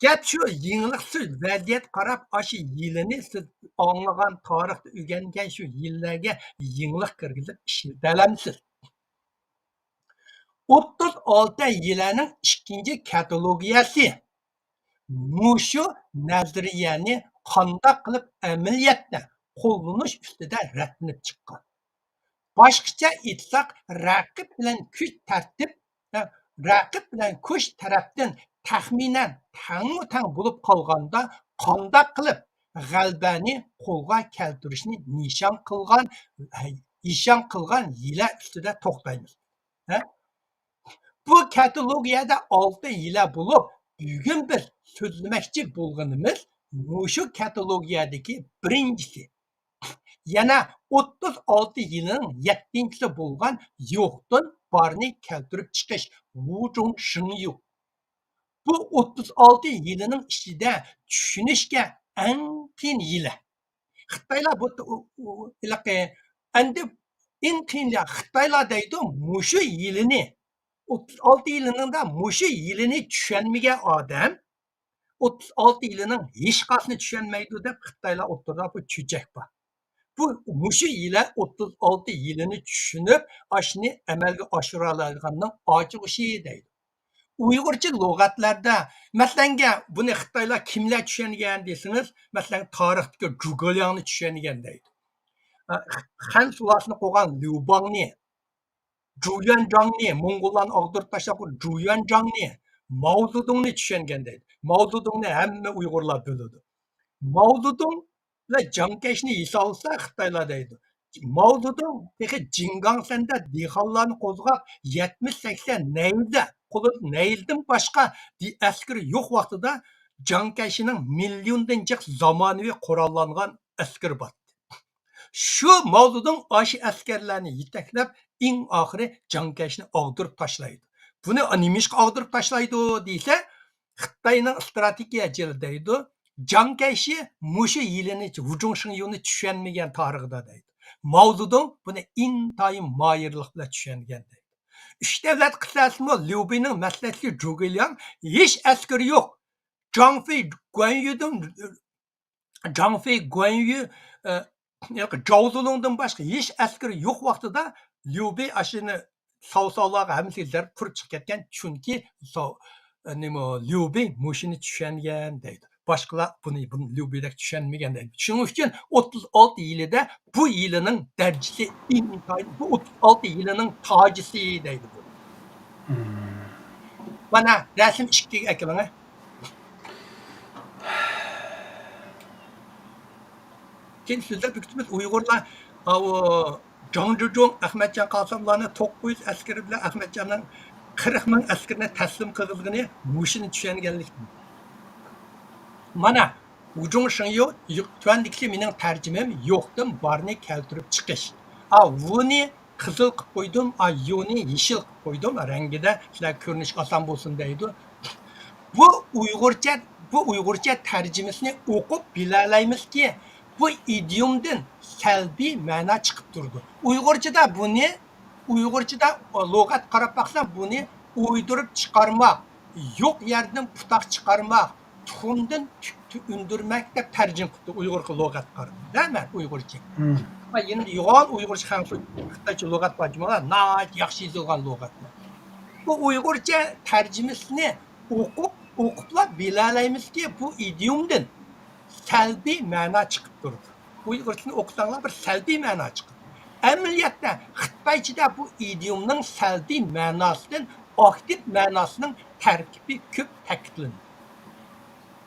گەپ شۇ، يېڭىلىقسىز ۋەزىيەت قاراپ، ئاشۇ ھىيلىنى سىز ئاڭلىغان، تارىختا ئۆگەنگەن شۇ ھىيلىلەرگە يېڭىلىق كىرگۈزۈپ ئىشلىتەلەمسىز؟ ئوتتۇز ئالتە ھىيلەنىڭ ئىككىنچى كاتالوگىيەسى مۇشۇ نەزەرىيەنى قانداق قىلىپ ئەمەلىيەتتە قوللىنىش ئۈستىدە رەتلىنىپ چىققان. باشقىچە ئېيتساق، رەقىب بىلەن كۈچ تەرتىپ، رەقىب بىلەن كۈچ تەرەپتىن تەخمىنەن تەڭمۇ تەڭ بولۇپ قالغاندا، قانداق قىلىپ غەلىبەنى قولغا كەلتۈرۈشنى نىشان قىلغان، نىشان قىلغان ھىيلە ئۈستىدە توختايمىز. ھە؟ بۇ كاتالوگىيەدە ئالتە ھىيلە بولۇپ، بۈگۈن بىز سۆزلىمەكچى بولغىنىمىز مۇشۇ كاتالوگىيەدىكى بىرىنچىسى. يەنە ئوتتۇز ئالتە ھىيلىنىڭ يەتتىنچىسى بولغان يوقتىن بارنى كەلتۈرۈپ چىقىش، ۋۇجۇڭ شىڭيۇ. بۇ ئوتتۇز ئالتە ھىيلىنىڭ ئىچىدە چۈشىنىشكە ئەڭ قىيىن ھىيلە. خىتايلار بۇ، ئۇ، ئۇ، ھېلىقى، ئەندى ئەڭ قىيىن، خىتايلار دەيدۇ، مۇشۇ ھىيلىنى، ئوتتۇز ئالتە ھىيلىنىڭدا مۇشۇ ھىيلىنى چۈشەنمىگەن ئادەم ئوتتۇز ئالتە ھىيلىنىڭ ھېچقايسىسىنى چۈشەنمەيدۇ دەپ خىتايلار ئوتتۇرىدا بۇ چۆچەك بار. بۇ، مۇشۇ ھىيلە ئوتتۇز ئالتە ھىيلىنى چۈشىنىپ، ئاشۇنى ئەمەلگە ئاشۇرالايدىغاننىڭ ئاچىغۇشى دەيدۇ. ئۇيغۇرچە لۇغەتلەردە، مەسىلەنگە، بۇنى خىتايلار كىملەر چۈشەنگەن دېسىڭىز، مەسىلەن، تارىختىكى جۇگولياڭنى چۈشەنگەن دەيدۇ. خەن سۇلالىسىنى قۇرغان ليۇ باڭنى، جۇيۈەنجاڭنى، موڭغۇللارنى ئاغدۇرۇپ تاشلىغان جۇيۈەنجاڭنى، ماۋزېدۇڭنى چۈشەنگەن دەيدۇ. ماۋزېدۇڭنى ھەممە ئۇيغۇرلار بىلىدۇ. ماۋزېدۇڭ ۋە جاڭكەشنى ياسالسا خىتايلار دەيدۇ. ماۋزېدۇڭ تېخى جىڭگاڭسەندە دېھقانلارنى قوزغاپ، يەتمىش سەكسەن نەيزە، قولىدا نەيزىدىن باشقا دى-، ئەسكىرى يوق ۋاقتىدا جاڭكەشنىڭ مىليوندىن جىق زامانىۋى قوراللانغان ئەسكىرى بار. شۇ ماۋزېدۇڭ ئاشۇ ئەسكەرلەرنى يېتەكلەپ، ئەڭ ئاخىرى جاڭكەشنى ئاغدۇرۇپ تاشلايدۇ. بۇنى نېمىشقا ئاغدۇرۇپ تاشلايدۇ دېسە، خىتاينىڭ ئىستراتېگىيە جىلى دەيدۇ. جاڭكەشى مۇشۇ يىلىنى ۋۇجۇڭ شېڭيۇنى چۈشەنمىگەن تارىخىدا دەيدۇ. ماۋزېدۇڭ بۇنى ئىنتايىن ماھىرلىق بىلەن چۈشەنگەن دەيدۇ. ئۈچ دۆلەت قىسسەسىمۇ ليۇبىنىڭ مەسلىھەتچىسى جۇگېلياڭ ھېچ ئەسكىرى يوق. جاڭفېي گۇەنيۈدىن جاڭفېي گۇەنيۈ، ئە، ھېلىقى جاۋزۇلۇڭدىن باشقا ھېچ ئەسكىرى يوق ۋاقتىدا ليۇبى ئاشۇنى ساۋساۋلارغا ھەممىسىگە زەربە قۇرۇپ چىقىپ كەتكەن، چۈنكى ساۋ-، ئە، نېمە، ليۇبى مۇشۇنى چۈشەنگەن دەيدۇ. باشقىلار بۇنى، بۇنى ليۇبىدەك چۈشەنمىگەن دەيدۇ. شۇنىڭ ئۈچۈن ئوتتۇز ئالتە يىلىدا بۇ يىلىنىڭ دەرىجىسى ئىنتايىن، بۇ ئوتتۇز ئالتە يىلىنىڭ تاجىسى دەيدۇ بۇ. مانا رەسىم ئىككىگە ئەكىلىڭە. كېيىن سۆزلەپ بېكىتىمىز. ئۇيغۇرلار، ئاۋۇ، جاڭ جۇجۇڭ، ئەخمەتجان قاسىملارنى توققۇز يۈز ئەسكىرى بىلەن ئەخمەتجاننىڭ قىرىق مىڭ ئەسكىرىنى تەسلىم قىلغىنى مۇشۇنى چۈشەنگەنلىكتىن. مانا، ۋۇجۇڭ شېڭيۇ، تۆۋەندىكىسى مېنىڭ تەرجىمەم، يوقتىن بارنى كەلتۈرۈپ چىقىش. ئا، ۋۇنى قىزىل قىلىپ قويدۇم، ئا، يۇنى يېشىل قىلىپ قويدۇم، رەڭگىدە سىلەر كۆرۈنۈشكە ئاسان بولسۇن دەيدۇ. بۇ ئۇيغۇرچە، بۇ ئۇيغۇرچە تەرجىمىسىنى ئوقۇپ بىلەلەيمىزكى، بۇ ئىدىيومدىن سەلبىي مەنا چىقىپ تۇرىدۇ. ئۇيغۇرچىدا بۇنى، ئۇيغۇرچىدا لۇغەت قاراپ باقسام، بۇنى ئويدۇرۇپ چىقارماق، يوق يەردىن پۇتاق چىقارماق، تۇخۇمدىن تۈك تۈ-، ئۈندۈرمەك دەپ تەرجىمە قىپتۇ ئۇيغۇرغا لۇغەت قارىدىم دە مەن ئۇيغۇرچە. ھە، يەنە يوغان ئۇيغۇرچە خەنزۇ خىتايچە لۇغەت بار جۇمۇ، ناھايىتى ياخشى يېزىلغان لۇغەتلەر. بۇ ئۇيغۇرچە تەرجىمىسىنى ئوقۇپ، ئوقۇپلا بىلەلەيمىزكى، بۇ ئىدىيومدىن سەلبىي مەنا چىقىپ تۇرىدۇ. ئۇيغۇرچىنى ئوقۇساڭلار بىر سەلبىي مەنا چىقىدۇ. ئەمەلىيەتتە خىتايچىدا بۇ ئىدىيومنىڭ سەلبىي مەناسىدىن ئاكتىپ مەناسىنىڭ تەركىبى كۆپ تەكىتلىنىدۇ.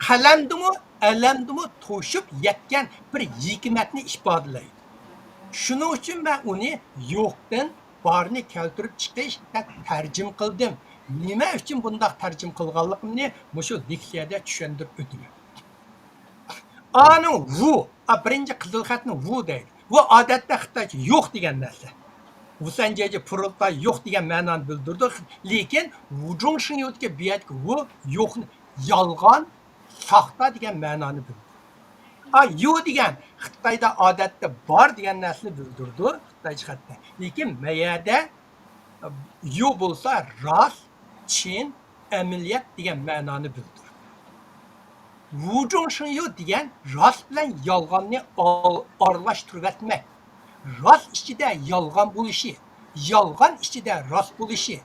قەلەمدىمۇ، ئەلەمدىمۇ توشۇپ يەتكەن بىر ھېكمەتنى ئىپادىلەيدۇ. شۇنىڭ ئۈچۈن مەن ئۇنى يوقتىن بارنى كەلتۈرۈپ چىقىش دەپ تەرجىمە قىلدىم. نېمە ئۈچۈن بۇنداق تەرجىمە قىلغانلىقىمنى مۇشۇ لېكسىيەدە چۈشەندۈرۈپ ئۆتىمەن. ئانىڭ ۋۇ، ئا، بىرىنچى قىزىل خەتنى ۋۇ دەيدۇ. ۋۇ ئادەتتە خىتايچە يوق دېگەن نەرسە. ۋۇسەنجيەجى پۇرۇلتاي يوق دېگەن مەنانى بىلدۈرىدۇ. لېكىن ۋۇجۇڭ شېڭيۇدىكى بۇ يەردىكى ۋۇ يوق، يالغان، ساختا دېگەن مەنانى بىلدۈرىدۇ. ئا، يۇ دېگەن خىتايدا ئادەتتە بار دېگەن نەرسىنى بىلدۈرىدۇ، خىتايچە خەتتە. لېكىن مەيەدە يۇ بولسا راست، چىن، ئەمەلىيەت دېگەن مەنانى بىلدۈرىدۇ. ۋۇجۇڭ شېڭيۇ دېگەن راست بىلەن يالغاننى ئال-، ئارىلاشتۇرۇۋەتمەك. راست ئىچىدە يالغان بولۇشى، يالغان ئىچىدە راست بولۇشى،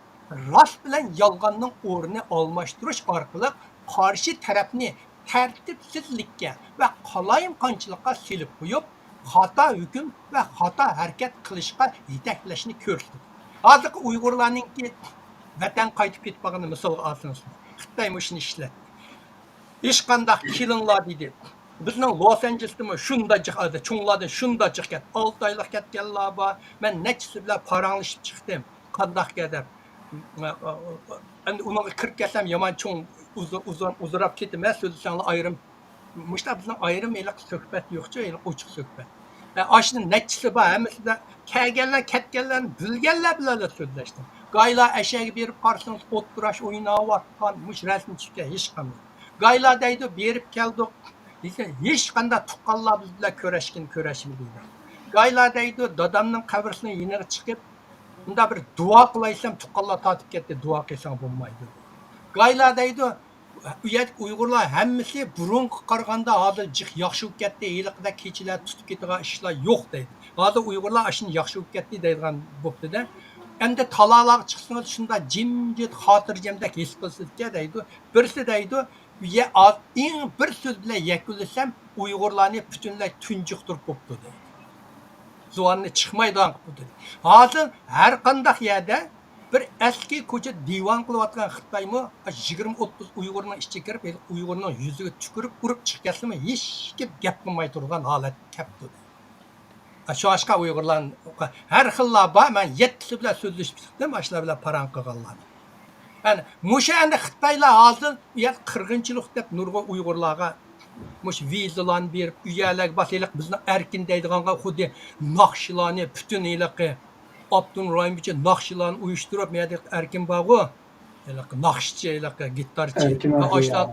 راست بىلەن يالغاننىڭ ئورنىنى ئالماشتۇرۇش ئارقىلىق قارشى تەرەپنى تەرتىپسىزلىككە ۋە قالايمىقانچىلىققا سېلىپ قويۇپ، خاتا ھۆكۈم ۋە خاتا ھەرىكەت قىلىشقا يېتەكلەشنى كۆرسىتىدۇ. ھازىرقى ئۇيغۇرلارنىڭكى ۋەتەن قايتىپ كېتىپ قالغىنىنى مىسالغا ئالسىڭىز، خىتاي مۇشۇنى ئىشلەتتى. ھېچقانداق كېلىڭلار دېدى. بىزنىڭ لوس ئانژېلېستىمۇ شۇنداق جىق ئادەم، چوڭلاردىن شۇنداق جىق كەت-، ئالتە ئايلىق كەتكەنلەر بار. مەن نەچچىسى بىلەن پاراڭلىشىپ چىقتىم. قانداقكەن دەپ. ئەمدى ئۇنىڭغا كىرىپ كەتسەم يامان چوڭ ئۇزۇ-، ئۇزۇن-، ئۇزىراپ كېتىمەن، سۆزلىسەڭلار ئايرىم. مۇشۇنداق بىزنىڭ ئايرىم ھېلىقى سۆھبەت يوقچۇ، ھېلىقى ئوچۇق سۆھبەت. ئە، ئاشۇنىڭ نەچچىسى بار، ھەممىسى بىلەن كەلگەنلەر، كەتكەنلەرنى بىلگەنلەر بىلەنلا سۆزلەشتىم. گايلا ئەشەگە بېرىپ قارىسىڭىز، ئوتتۇراش ئويناۋاتقان، مۇشۇ رەسىم چۈشكەن ھېچقانداق. گايلا دەيدۇ، بېرىپ كەلدۇق. ھېچقانداق تۇغقانلار بىز بىلەن كۆرۈشكىن، كۆرۈشمىدى. گايلا دەيدۇ، دادامنىڭ قەبرىسىنىڭ يېنىغا چىقىپ، مۇنداق بىر دۇئا قىلايسەم، تۇغقانلار تارتىپ كەتتى، دۇئا قىلساڭ بولمايدۇ. گايلا دەيدۇ، ئۇ يەردىكى ئۇيغۇرلار ھەممىسى بۇرۇنقىغا قارىغاندا ھازىر جىق ياخشى بولۇپ كەتتى، ھېلىقىدەك كېچىلەر تۇتۇپ كېتىدىغان ئىشلار يوق دەيدۇ. ھازىر ئۇيغۇرلار ئاشۇنى ياخشى بولۇپ كەتتى دەيدىغان بوپتۇ-دە. ئەمدى تالالاغا چىقسىڭىز شۇنداق جىمجىت، خاتىرجەمدەك ھېس قىلىسىزكەن دەيدۇ. بىرسى دەيدۇ، يە-، ئا-، ئەڭ بىر سۆز بىلەن يەكۈنلىسەم، ئۇيغۇرلارنى پۈتۈنلەي تۇنجۇقتۇرۇپ بوپتۇ دەيدۇ. زۇۋاننى چىقمايدىغان قىلىپ بوپتۇ. ھازىر ھەر قانداق يەردە بىر ئەسكى كوچىدا دىۋان قىلىۋاتقان خىتايمۇ يىگىرمە ئوتتۇز ئۇيغۇرنىڭ ئىچىگە كىرىپ، ھېلىقى ئۇيغۇرنىڭ يۈزىگە تۈكۈرۈپ، ئۇرۇپ چىقىپ كەتسىمۇ، ھېچكىم گەپ قىلماي تۇرغان ھالەتكە كەپتۇ. شۇڭلاشقا ئۇيغۇرلار ھەر خىللار بار. مەن يەتتىسى بىلەن سۆزلىشىپ چىقتىم، ئاشۇلار بىلەن پاراڭ قىلغانلارنى. يەنى مۇشۇ ئەمدى خىتايلار ھازىر بۇ يەردە قىرغىنچىلىق دەپ نۇرغۇن ئۇيغۇرلارغا مۇشۇ ۋىزىلارنى بېرىپ، ئۇ يەرلەرگە بارسا، ھېلىقى بىزنىڭ ئەركىن دەيدىغانغا خۇددى ناخشىلارنى، پۈتۈن ھېلىقى ئاپتونوم رايون بويىچە ناخشىلارنى ئۇيۇشتۇرۇپ، مۇ يەردە ئەركىن بارغۇ، ھېلىقى ناخشىچى، ھېلىقى گىتارچى، ئەركىن ۋە ئاشۇلار،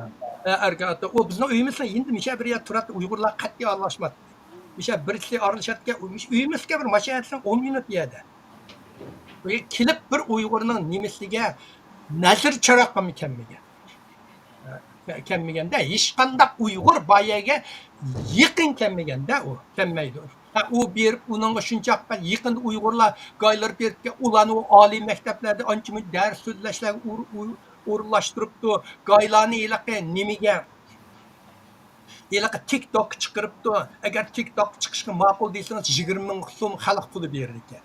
ئە، ئەركىن ئاتا، ئۇ بىزنىڭ ئۆيىمىزنىڭ يېنىدا مۇشۇ بىر يەردە تۇراتتى، ئۇيغۇرلار قەتئىي ئارىلاشماتتى. مۇشۇ بىرسى ئارىلىشاتتىكەن، مۇشۇ ئۆيىمىزگە بىر ماشىنا ھەيدىسەڭ ئون مىنۇت يەردە. بۇ يەرگە كېلىپ بىر ئۇيغۇرنىڭ نېمىسىگە نەزىر چىرايغىمۇ كەلمىگەن. كەلمىگەندە، ھېچقانداق ئۇيغۇر بار يەرگە يېقىن كەلمىگەندە ئۇ، كەلمەيدۇ. ھە، ئۇ بېرىپ، ئۇنىڭغا شۇنچە يېقىندا ئۇيغۇرلار گايلار بېرىپ، ئۇلارنى ئۇ ئالىي مەكتەپلەردە ئانچە مۇنچە دەرس سۆزلەشلەرگە ئور-، ئور-، ئورۇنلاشتۇرۇپتۇ. گايلارنى ھېلىقى نېمىگە، ھېلىقى تىك توكقا چىقىرىپتۇ. ئەگەر تىك توكقا چىقىشقا ماقۇل دېسىڭىز، يىگىرمە مىڭ سوم خەلق پۇلى بېرىدىكەن.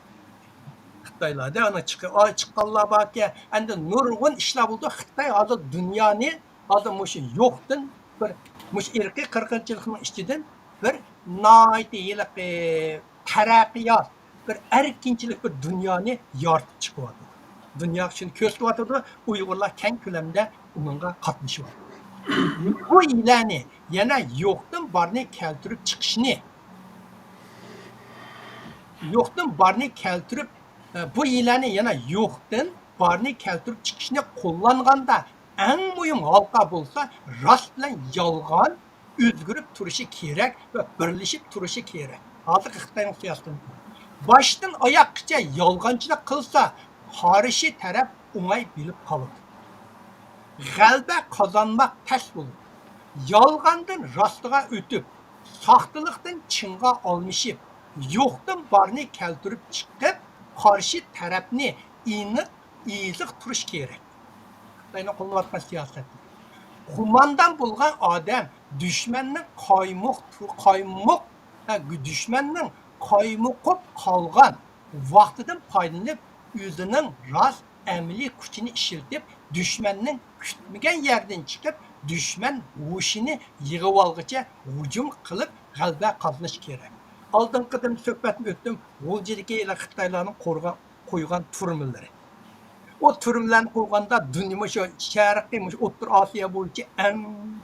خىتايلاردا ئانا چىقى-، ئاي چىققانلار باركەن. ئەمدى نۇرغۇن ئىشلار بولدى. خىتاي ھازىر دۇنيانى، ھازىر مۇشۇ يوقتىن بىر، مۇشۇ ئىرقىي قىرغىنچىلىقنىڭ ئىچىدىن بىر ناھايىتى ھېلىقى تەرەققىيات، بىر ئەركىنچىلىك، بىر دۇنيانى يارىتىپ چىقىۋاتىدۇ. دۇنياغا شۇنى كۆرسىتىۋاتىدۇ، ئۇيغۇرلار كەڭ كۆلەمدە ئۇنىڭغا قاتنىشىۋاتىدۇ. بۇ يىلەرنى يەنە يوقتىن بارنى كەلتۈرۈپ چىقىشنى، يوقتىن بارنى كەلتۈرۈپ، بۇ يىلەرنى يەنە يوقتىن بارنى كەلتۈرۈپ چىقىشنى قوللانغاندا، ئەڭ مۇھىم ھالقا بولسا راست بىلەن يالغان ئۆزگىرىپ تۇرۇشى كېرەك ۋە بىرلىشىپ تۇرۇشى كېرەك. ھازىرقى خىتاينىڭ سىياسىتىنى باشتىن ئاياققىچە يالغانچىلىق قىلسا، قارشى تەرەپ ئوڭاي بىلىپ قالىدۇ. غەلىبە قازانماق تەس بولىدۇ. يالغاندىن راستىغا ئۆتۈپ، ساختىلىقتىن چىنغا ئالمىشىپ، يوقتىن بارنى كەلتۈرۈپ چىقىپ، قارشى تەرەپنى ئېنىق ئېزىقتۇرۇش كېرەك. خىتاينىڭ قوللىنىۋاتقان سىياسەتى. قوماندان بولغان ئادەم دۈشمەننىڭ قايمۇق، قايمۇق، ھە، دۈشمەننىڭ قايمۇقۇپ قالغان ۋاقتىدىن پايدىلىنىپ، ئۆزىنىڭ راست ئەمەلىي كۈچىنى ئىشلىتىپ، دۈشمەننىڭ كۈتمىگەن يەردىن چىقىپ، دۈشمەن ھوشىنى يىغىۋالغۇچە ھۇجۇم قىلىپ، غەلىبە قازىنىش كېرەك. ئالدىنقى قېتىم سۆھبەتنى ئۆتتۈم، غۇلجىدىكى خىتايلارنىڭ قورغان قويغان تۈرمىلىرى. ئۇ تۈرمىلەرنى قويغاندا، دۇنيا، مۇشۇ شەرقىي، مۇشۇ ئوتتۇرا ئاسىيا بويىچە ئەڭ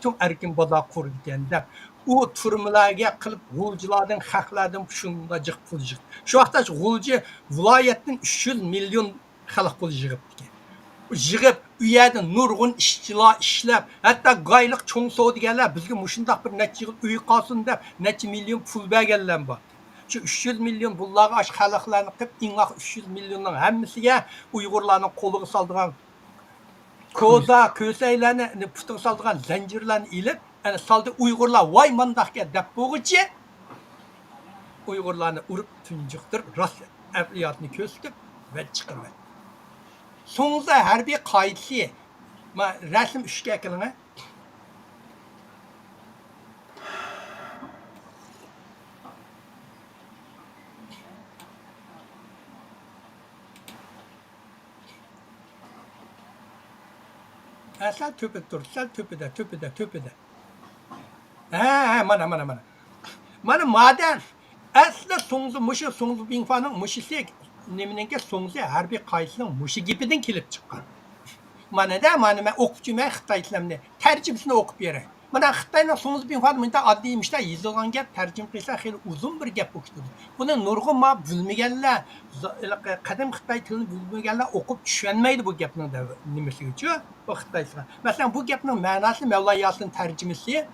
چوڭ ئەركىن بازار قۇرىدىكەن دەپ، ئۇ تۈرمىلەرگە قىلىپ، غۇلجىلاردىن، خەقلەردىن شۇنداق جىق پۇل يىغدى. شۇ ۋاقىتتا غۇلجا ۋىلايەتتىن ئۈچ يۈز مىليون خەلق پۇل يىغىپتىكەن. يىغىپ، ئۇ يەردە نۇرغۇن ئىشچىلار ئىشلەپ، ھەتتا گايلىق چوڭ سودىگەرلەر بىزگە مۇشۇنداق بىر نەچچە يىل ئۆي قالسۇن دەپ، نەچچە مىليون پۇل بەرگەنلەر بار. شۇ ئۈچ يۈز مىليون بۇلارغا ئاشۇ خەلقلەرنى قىلىپ، ئىڭاق ئۈچ يۈز مىليوننىڭ ھەممىسىگە ئۇيغۇرلارنىڭ قولىغا سالىدىغان كوزا، كۆسەيلەرنى، پۇتىغا سالىدىغان زەنجىرلەرنى ئېلىپ، ئەنە سالدى، ئۇيغۇرلار ۋاي مانداقكەن دەپ بولغۇچە، ئۇيغۇرلارنى ئۇرۇپ تۇنجۇقتۇرۇپ، راست ئەمەلىياتنى كۆرسىتىپ، ۋەج چىقىرىۋەتتى. سۇڭزى ھەربىي قائىدىسى، ما، رەسىم ئۈچكە ئەكېلىڭە. ھە، سەل تۆپىدە تۇر، سەل تۆپىدە، تۆپىدە، تۆپىدە. ھە، ھە، مانا، مانا، مانا. مانا مادەم، ئەسلى سۇڭزى، مۇشۇ سۇڭزى بىڭفانىڭ مۇشۇسى، نېمىنىڭكى سۇڭزى ھەربىي قائىدىسىنىڭ مۇشۇ گېپىدىن كېلىپ چىققان. مانا دە، مانا مەن ئوقۇپ چۈمەي خىتاي تىلىمنى، تەرجىمىسىنى ئوقۇپ بېرەي. مانا خىتاينىڭ سۇڭزى بىڭفانى مۇنداق ئاددىي مۇشۇنداق يېزىلغان گەپ، تەرجىمە قىلسا خېلى ئۇزۇن بىر گەپ بولۇپ كېتىدۇ. بۇنى نۇرغۇن ما بىلمىگەنلەر، ز-، ھېلىقى قەدىم خىتاي تىلىنى بىلمىگەنلەر ئوقۇپ چۈشەنمەيدۇ بۇ گەپنىڭ دەۋ-، نېمىسىگىچۇ، بۇ خىتايچىلار. مەسىلەن، بۇ گەپنىڭ مەناسىنى مەۋلا ياسىن تەرجىمىسى،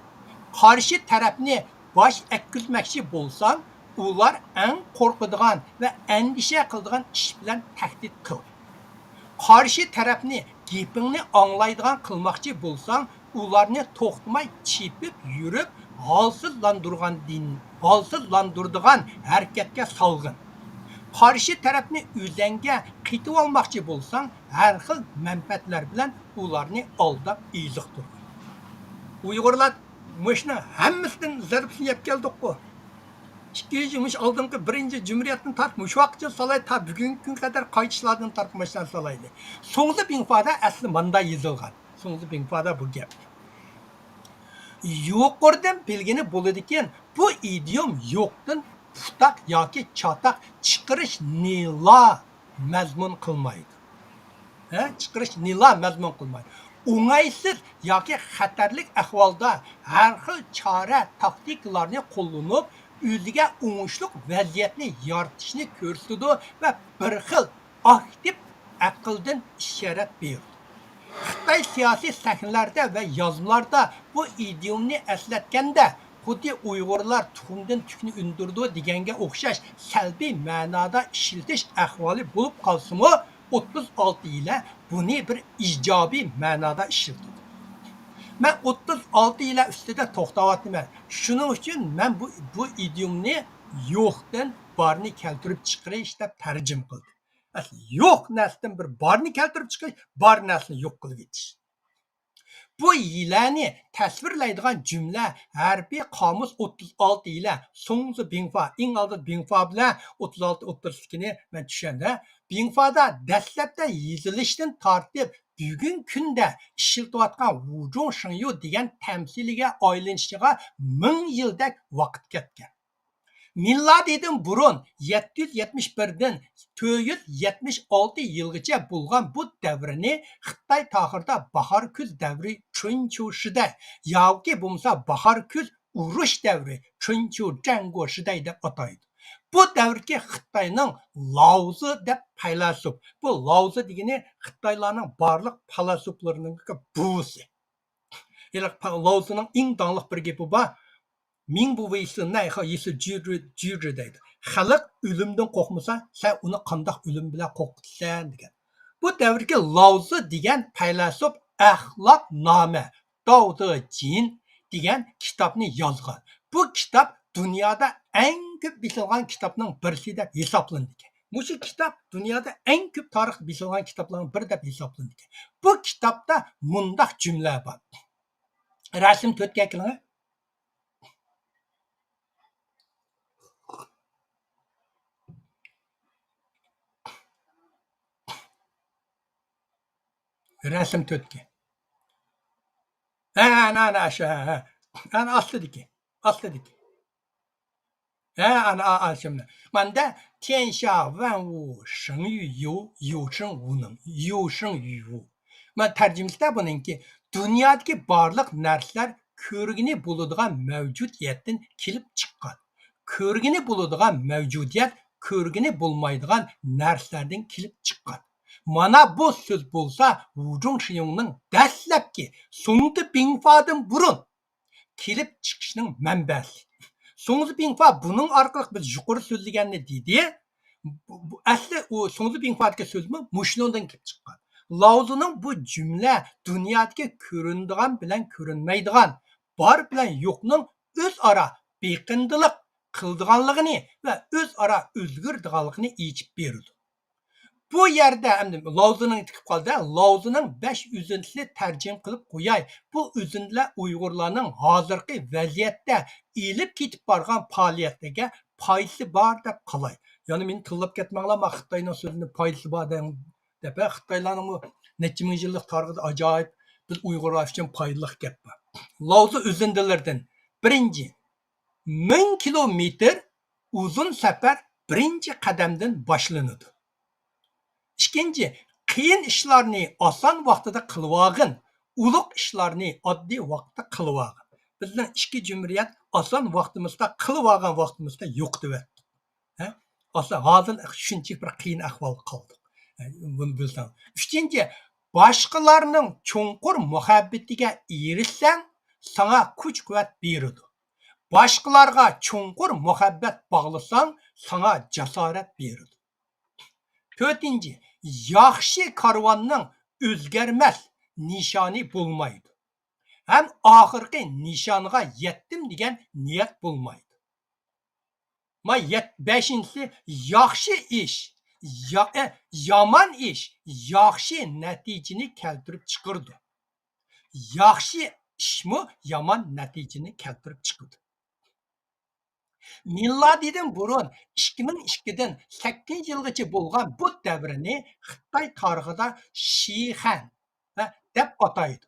قارشى تەرەپنى باش ئەتكۈزمەكچى بولساڭ، ئۇلار ئەڭ قورقىدىغان ۋە ئەندىشە قىلىدىغان ئىش بىلەن تەھدىت قىل. قارشى تەرەپنى گېپىڭنى ئاڭلايدىغان قىلماقچى بولساڭ، ئۇلارنى توختىماي چېپىپ يۈرۈپ، ھالسىزلاندۇرغاندىن، ھالسىزلاندۇرىدىغان ھەرىكەتكە سالغىن. قارشى تەرەپنى ئۆزەڭگە قېتىۋالماقچى بولساڭ، ھەر خىل مەنپەئەتلەر بىلەن ئۇلارنى ئالداپ ئېزىقتۇرغىن. ئۇيغۇرلار مۇشۇنىڭ ھەممىسىدىن زەربىسىنى يەپ كەلدۇققۇ. ئىككى يۈز يىل مۇشۇ ئالدىنقى بىرىنچى جۇمھۇرىيەتتىن تارتىپ مۇشۇ ۋاقىتقىچە سالاي، تا بۈگۈنكى كۈنگە قەدەر قايتىشلاردىن تارتىپ ماشۇنداق سالايلى. سۇڭزى بىڭفادا ئەسلى ماندا يېزىلغان. سۇڭزى بىڭفادا بۇ گەپ. يۇقىرىدىن بىلگىنى بولىدىكەن، بۇ ئىدىيوم يوقتىن پۇتاق ياكى چاتاق چىقىرىش نىلا مەزمۇن قىلمايدۇ. ھە؟ چىقىرىش نىلا مەزمۇن قىلمايدۇ. ئوڭايسىز ياكى خەتەرلىك ئەھۋالدا ھەر خىل چارە، تاكتىكىلارنى قوللىنىپ، ئۆزىگە ئوڭۇشلۇق ۋەزىيەتنى يارىتىشنى كۆرسىتىدۇ ۋە بىر خىل ئاكتىپ ئەقىلدىن ئىشارەت بېرىدۇ. خىتاي سىياسىي سەھنىلەردە ۋە يازمىلاردا بۇ ئىدىيومنى ئەسلەتكەندە، خۇددى ئۇيغۇرلار تۇخۇمدىن تۈكنى ئۈندۈرىدۇ دېگەنگە ئوخشاش سەلبىي مەنادا ئىشلىتىش ئەھۋالى بولۇپ قالسىمۇ، ئوتتۇز ئالتە يىلە بۇنى بىر ئىجابىي مەنادا ئىشلىتىدۇ. مەن ئوتتۇز ئالتە يىلە ئۈستىدە توختاۋاتىمەن. شۇنىڭ ئۈچۈن مەن بۇ، بۇ ئىدىيومنى يوقتىن بارنى كەلتۈرۈپ چىقىرىش دەپ تەرجىمە قىلدىم. ئەسلى يوق نەرسىدىن بىر بارنى كەلتۈرۈپ چىقىش، بار نەرسىنى يوق قىلىۋېتىش. بۇ يىلەنى تەسۋىرلەيدىغان جۈملە ھەرپى قامۇس ئوتتۇز ئالتە يىلە، سۇڭزى بىڭفا، ئىڭ ئالدىدا بىڭفا بىلەن ئوتتۇز ئالتە ئوتتۇرىسىدىكىنى مەن چۈشەندىم. بىڭفادا دەسلەپتە يېزىلىشتىن تارتىپ بۈگۈنكى كۈندە ئىشلىتىۋاتقان ۋۇجۇڭ شېڭيۇ دېگەن تەمسىلىگە ئايلىنىشىغا مىڭ يىلدەك ۋاقىت كەتكەن. مىلادىدىن بۇرۇن يەتتە يۈز يەتمىش بىردىن تۆت يۈز يەتمىش ئالتە يىلغىچە بولغان بۇ دەۋرنى خىتاي تارىخىدا باھار كۈز دەۋرى، چۈنچۈ شىدەي، ياكى بولمىسا باھار كۈز ئۇرۇش دەۋرى، چۈنچۈ جەڭگو شىدەي دەپ ئاتايدۇ. بۇ دەۋردىكى خىتاينىڭ لاۋزى دەپ پەيلاسوپ، بۇ لاۋزى دېگىنى خىتايلارنىڭ بارلىق پەيلاسوپلىرىنىڭ بوۋىسى. ھېلىقى پا-، لاۋزىنىڭ ئەڭ داڭلىق بىر گېپى بار. 民不为师，奈何为师 居之، 居之 دەيدۇ. خەلق ئۆلۈمدىن قورقمىسا، سەن ئۇنى قانداق ئۆلۈم بىلەن قورقۇتىسەن دېگەن. بۇ دەۋردىكى لاۋزى دېگەن پەيلاسوپ ئەخلاقنامە، داۋدېجىن دېگەن كىتابنى يازغان. بۇ كىتاب دۇنيادا ئەڭ كۆپ بېسىلغان كىتابنىڭ بىرسى دەپ ھېسابلىنىدىكەن. مۇشۇ كىتاب دۇنيادا ئەڭ كۆپ تارىختا بېسىلغان كىتابلارنىڭ بىرى دەپ ھېسابلىنىدىكەن. بۇ كىتابتا مۇنداق جۈملە بار. رەسىم تۆتكە كېلىڭە. رەسىم تۆتكە. ھە، ئەنە، ئەنە، ئاشۇ، ھە، ھە. ئەنە ئاستىدىكى، ئاستىدىكى. ھە، ئەنە، ئا-، ئا-، شۇنداق. ماندا، 天下万物生于有، 有生于无。 مانا تەرجىمىسىدە بۇنىڭكى، دۇنيادىكى بارلىق نەرسىلەر كۆرگىلى بولىدىغان مەۋجۇدىيەتتىن كېلىپ چىققان. كۆرگىلى بولىدىغان مەۋجۇدىيەت كۆرگىلى بولمايدىغان نەرسىلەردىن كېلىپ چىققان. مانا بۇ سۆز بولسا ۋۇجۇڭ شىيۇڭنىڭ دەسلەپكى سۇڭزى بىڭفادىن بۇرۇن كېلىپ چىقىشنىڭ مەنبەسى. سۇڭزى بىڭفا بۇنىڭ ئارقىلىق بىز يۇقىرى سۆزلىگەننى دېدى. بۇ، بۇ ئەسلى ئۇ سۇڭزى بىڭفادىكى سۆزمۇ مۇشۇنىڭدىن كېلىپ چىققان. لاۋزىنىڭ بۇ جۈملە دۇنيادىكى كۆرۈنىدىغان بىلەن كۆرۈنمەيدىغان، بار بىلەن يوقنىڭ ئۆزئارا بېقىندىلىق قىلىدىغانلىقىنى ۋە ئۆزئارا ئۆزگىرىدىغانلىقىنى ئېچىپ بېرىدۇ. بۇ يەردە ئەمدى لاۋزىنىڭ تىكىپ قالدى. لاۋزىنىڭ بەش ئۈزۈندىسىنى تەرجىمە قىلىپ قوياي. بۇ ئۈزۈندىلەر ئۇيغۇرلارنىڭ ھازىرقى ۋەزىيەتتە ئېلىپ كېتىپ بارغان پائالىيەتلىرىگە پايدىسى بار دەپ قالاي. يەنە مېنى تىللاپ كەتمەڭلار، مانا خىتاينىڭ سۆزىنى پايدىسى بار دەپ، خىتايلارنىڭمۇ نەچچە مىڭ يىللىق تارىخىدا ئاجايىپ، بىز ئۇيغۇرلار ئۈچۈن پايدىلىق گەپ بار. لاۋزى ئۈزۈندىلىرىدىن بىرىنچى، مىڭ كىلومېتىر ئۇزۇن سەپەر بىرىنچى قەدەمدىن باشلىنىدۇ. ئىككىنچى، قىيىن ئىشلارنى ئاسان ۋاقتىدا قىلىۋالغىن، ئۇلۇغ ئىشلارنى ئاددىي ۋاقىتتا قىلىۋالغىن. بىزنىڭ ئىككى جۇمھۇرىيەت ئاسان ۋاقتىمىزدا قىلىۋالغان ۋاقتىمىزدا يوقىتىۋەتتۇق. ھە؟ ئاسان، ھازىر شۇنچىلىك بىر قىيىن ئەھۋالغا قالدۇق. ھە، بۇنى بىلسەڭ. ئۈچىنچى، باشقىلارنىڭ چوڭقۇر مۇھەببىتىگە ئېرىشسەڭ، ساڭا كۈچ-قۇۋۋەت بېرىدۇ. باشقىلارغا چوڭقۇر مۇھەببەت باغلىساڭ، ساڭا جاسارەت بېرىدۇ. تۆتىنچى، ياخشى كارۋاننىڭ ئۆزگەرمەس نىشانى بولمايدۇ. ھەم ئاخىرقى نىشانغا يەتتىم دېگەن نىيەت بولمايدۇ. ما يەت-، بەشىنچىسى، ياخشى ئىش، يا-، ئە، يامان ئىش ياخشى نەتىجىنى كەلتۈرۈپ چىقىرىدۇ. ياخشى ئىشمۇ يامان نەتىجىنى كەلتۈرۈپ چىقىدۇ. مىلادىدىن بۇرۇن ئىككى مىڭ ئىككىدىن سەككىزىنچى يىلغىچە بولغان بۇ دەۋرنى خىتاي تارىخىدا شىخەن دەپ ئاتايدۇ.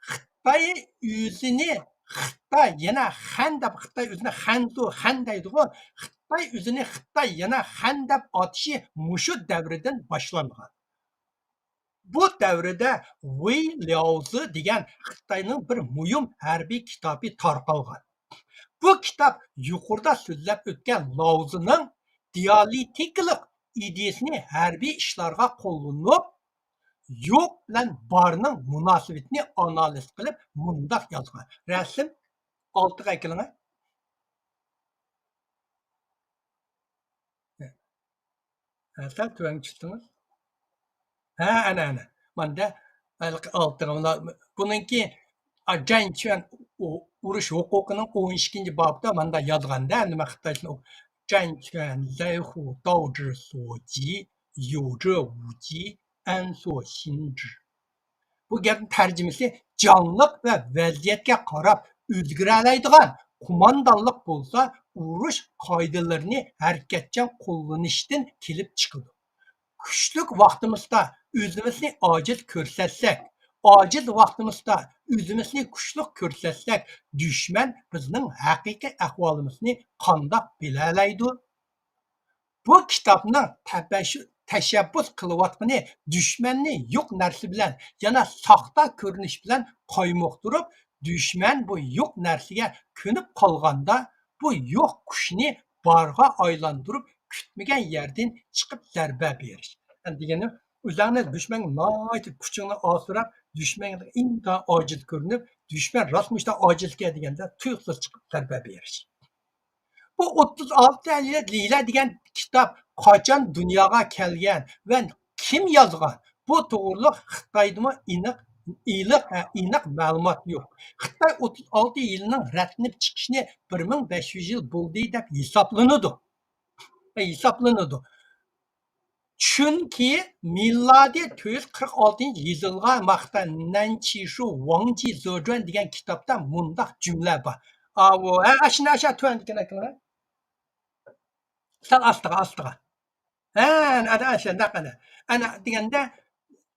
خىتاي ئۆزىنى خىتاي، يەنە خەن دەپ، خىتاي ئۆزىنى خەنزۇ، خەن دەيدىغۇ. خىتاي ئۆزىنى خىتاي، يەنە خەن دەپ ئاتىشى مۇشۇ دەۋردىن باشلانغان. بۇ دەۋردە ۋېي لياۋزې دېگەن خىتاينىڭ بىر مۇھىم ھەربىي كىتابى تارقالغان. بۇ كىتاب يۇقىرىدا سۆزلەپ ئۆتكەن لاۋزېنىڭ دىيالېكتىكىلىق ئىدىيىسىنى ھەربىي ئىشلارغا قوللىنىپ، يوق بىلەن بارنىڭ مۇناسىۋىتىنى ئانالىز قىلىپ مۇنداق يازغان. رەسىم ئالتىغا ئەكېلىڭە. ھە، سەل تۆۋەنگە چۈشتىڭىز. ھە، ئەنە، ئەنە. ماندا ھېلىقى ئالتىغا، مانا بۇنىڭكى، ئا، جەن چۈەن ئۇ-، ئۇرۇش ھوقۇقىنىڭ ئون ئىككىنچى بابىدا ماندا يازغاندا، نېمە خىتايچىنى ئوق-، 战权来回导致所及，有者无及，安所心之. بۇ گەپنىڭ تەرجىمىسى جانلىق ۋە ۋەزىيەتكە قاراپ ئۆزگىرەلەيدىغان قوماندانلىق بولسا ئۇرۇش قائىدىلىرىنى ھەرىكەتچان قوللىنىشتىن كېلىپ چىقىدۇ. كۈچلۈك ۋاقتىمىزدا ئۆزىمىزنى ئاجىز كۆرسەتسەك، ئاجىز ۋاقتىمىزدا ئۆزىمىزنى كۈچلۈك كۆرسەتسەك، دۈشمەن بىزنىڭ ھەقىقىي ئەھۋالىمىزنى قانداق بىلەلەيدۇ؟ بۇ كىتابنىڭ تەپەششۇ-، تەشەببۇس قىلىۋاتقىنى دۈشمەننى يوق نەرسە بىلەن، يەنە ساختا كۆرۈنۈش بىلەن قايمۇقتۇرۇپ، دۈشمەن بۇ يوق نەرسىگە كۆنۈپ قالغاندا، بۇ يوق كۈچنى بارغا ئايلاندۇرۇپ، كۈتمىگەن يەردىن چىقىپ زەربە بېرىش. يەنى دېگىنىم، ئۆزۈڭنى دۈشمەنگە ناھايىتى كۈچۈڭنى ئاسراپ، دۈشمەنگە ئىنتايىن ئاجىز كۆرۈنۈپ، دۈشمەن راست مۇشۇنداق ئاجىزكەن دېگەندە تۇيۇقسىز چىقىپ زەربە بېرىش. بۇ ئوتتۇز ئالتە ھىيلە دېگەن كىتاب قاچان دۇنياغا كەلگەن ۋە كىم يازغان؟ بۇ توغرۇلۇق خىتايدىمۇ ئېنىق، ئېنىق، ئېنىق مەلۇمات يوق. خىتاي ئوتتۇز ئالتە ھىيلىنىڭ رەتلىنىپ چىقىشىنى بىر مىڭ بەش يۈز يىل بولدى دەپ ھېسابلىنىدۇ. ھېسابلىنىدۇ. چۈنكى مىلادىي تۆت يۈز قىرىق ئالتىنچى يىلغا ماختا نەنچىشۇ ۋاڭجى زېجۈەن دېگەن كىتابتا مۇنداق جۈملە بار. ئاۋۇ، ھە، ئاشۇنى، ئاشۇ تۆۋەندىكىنى ئەكىلىڭە. سەل ئاستىغا، ئاستىغا. ھە، ئەنە، ئەنە، ئەنە، شۇنداق، ئەنە. ئەنە دېگەندە،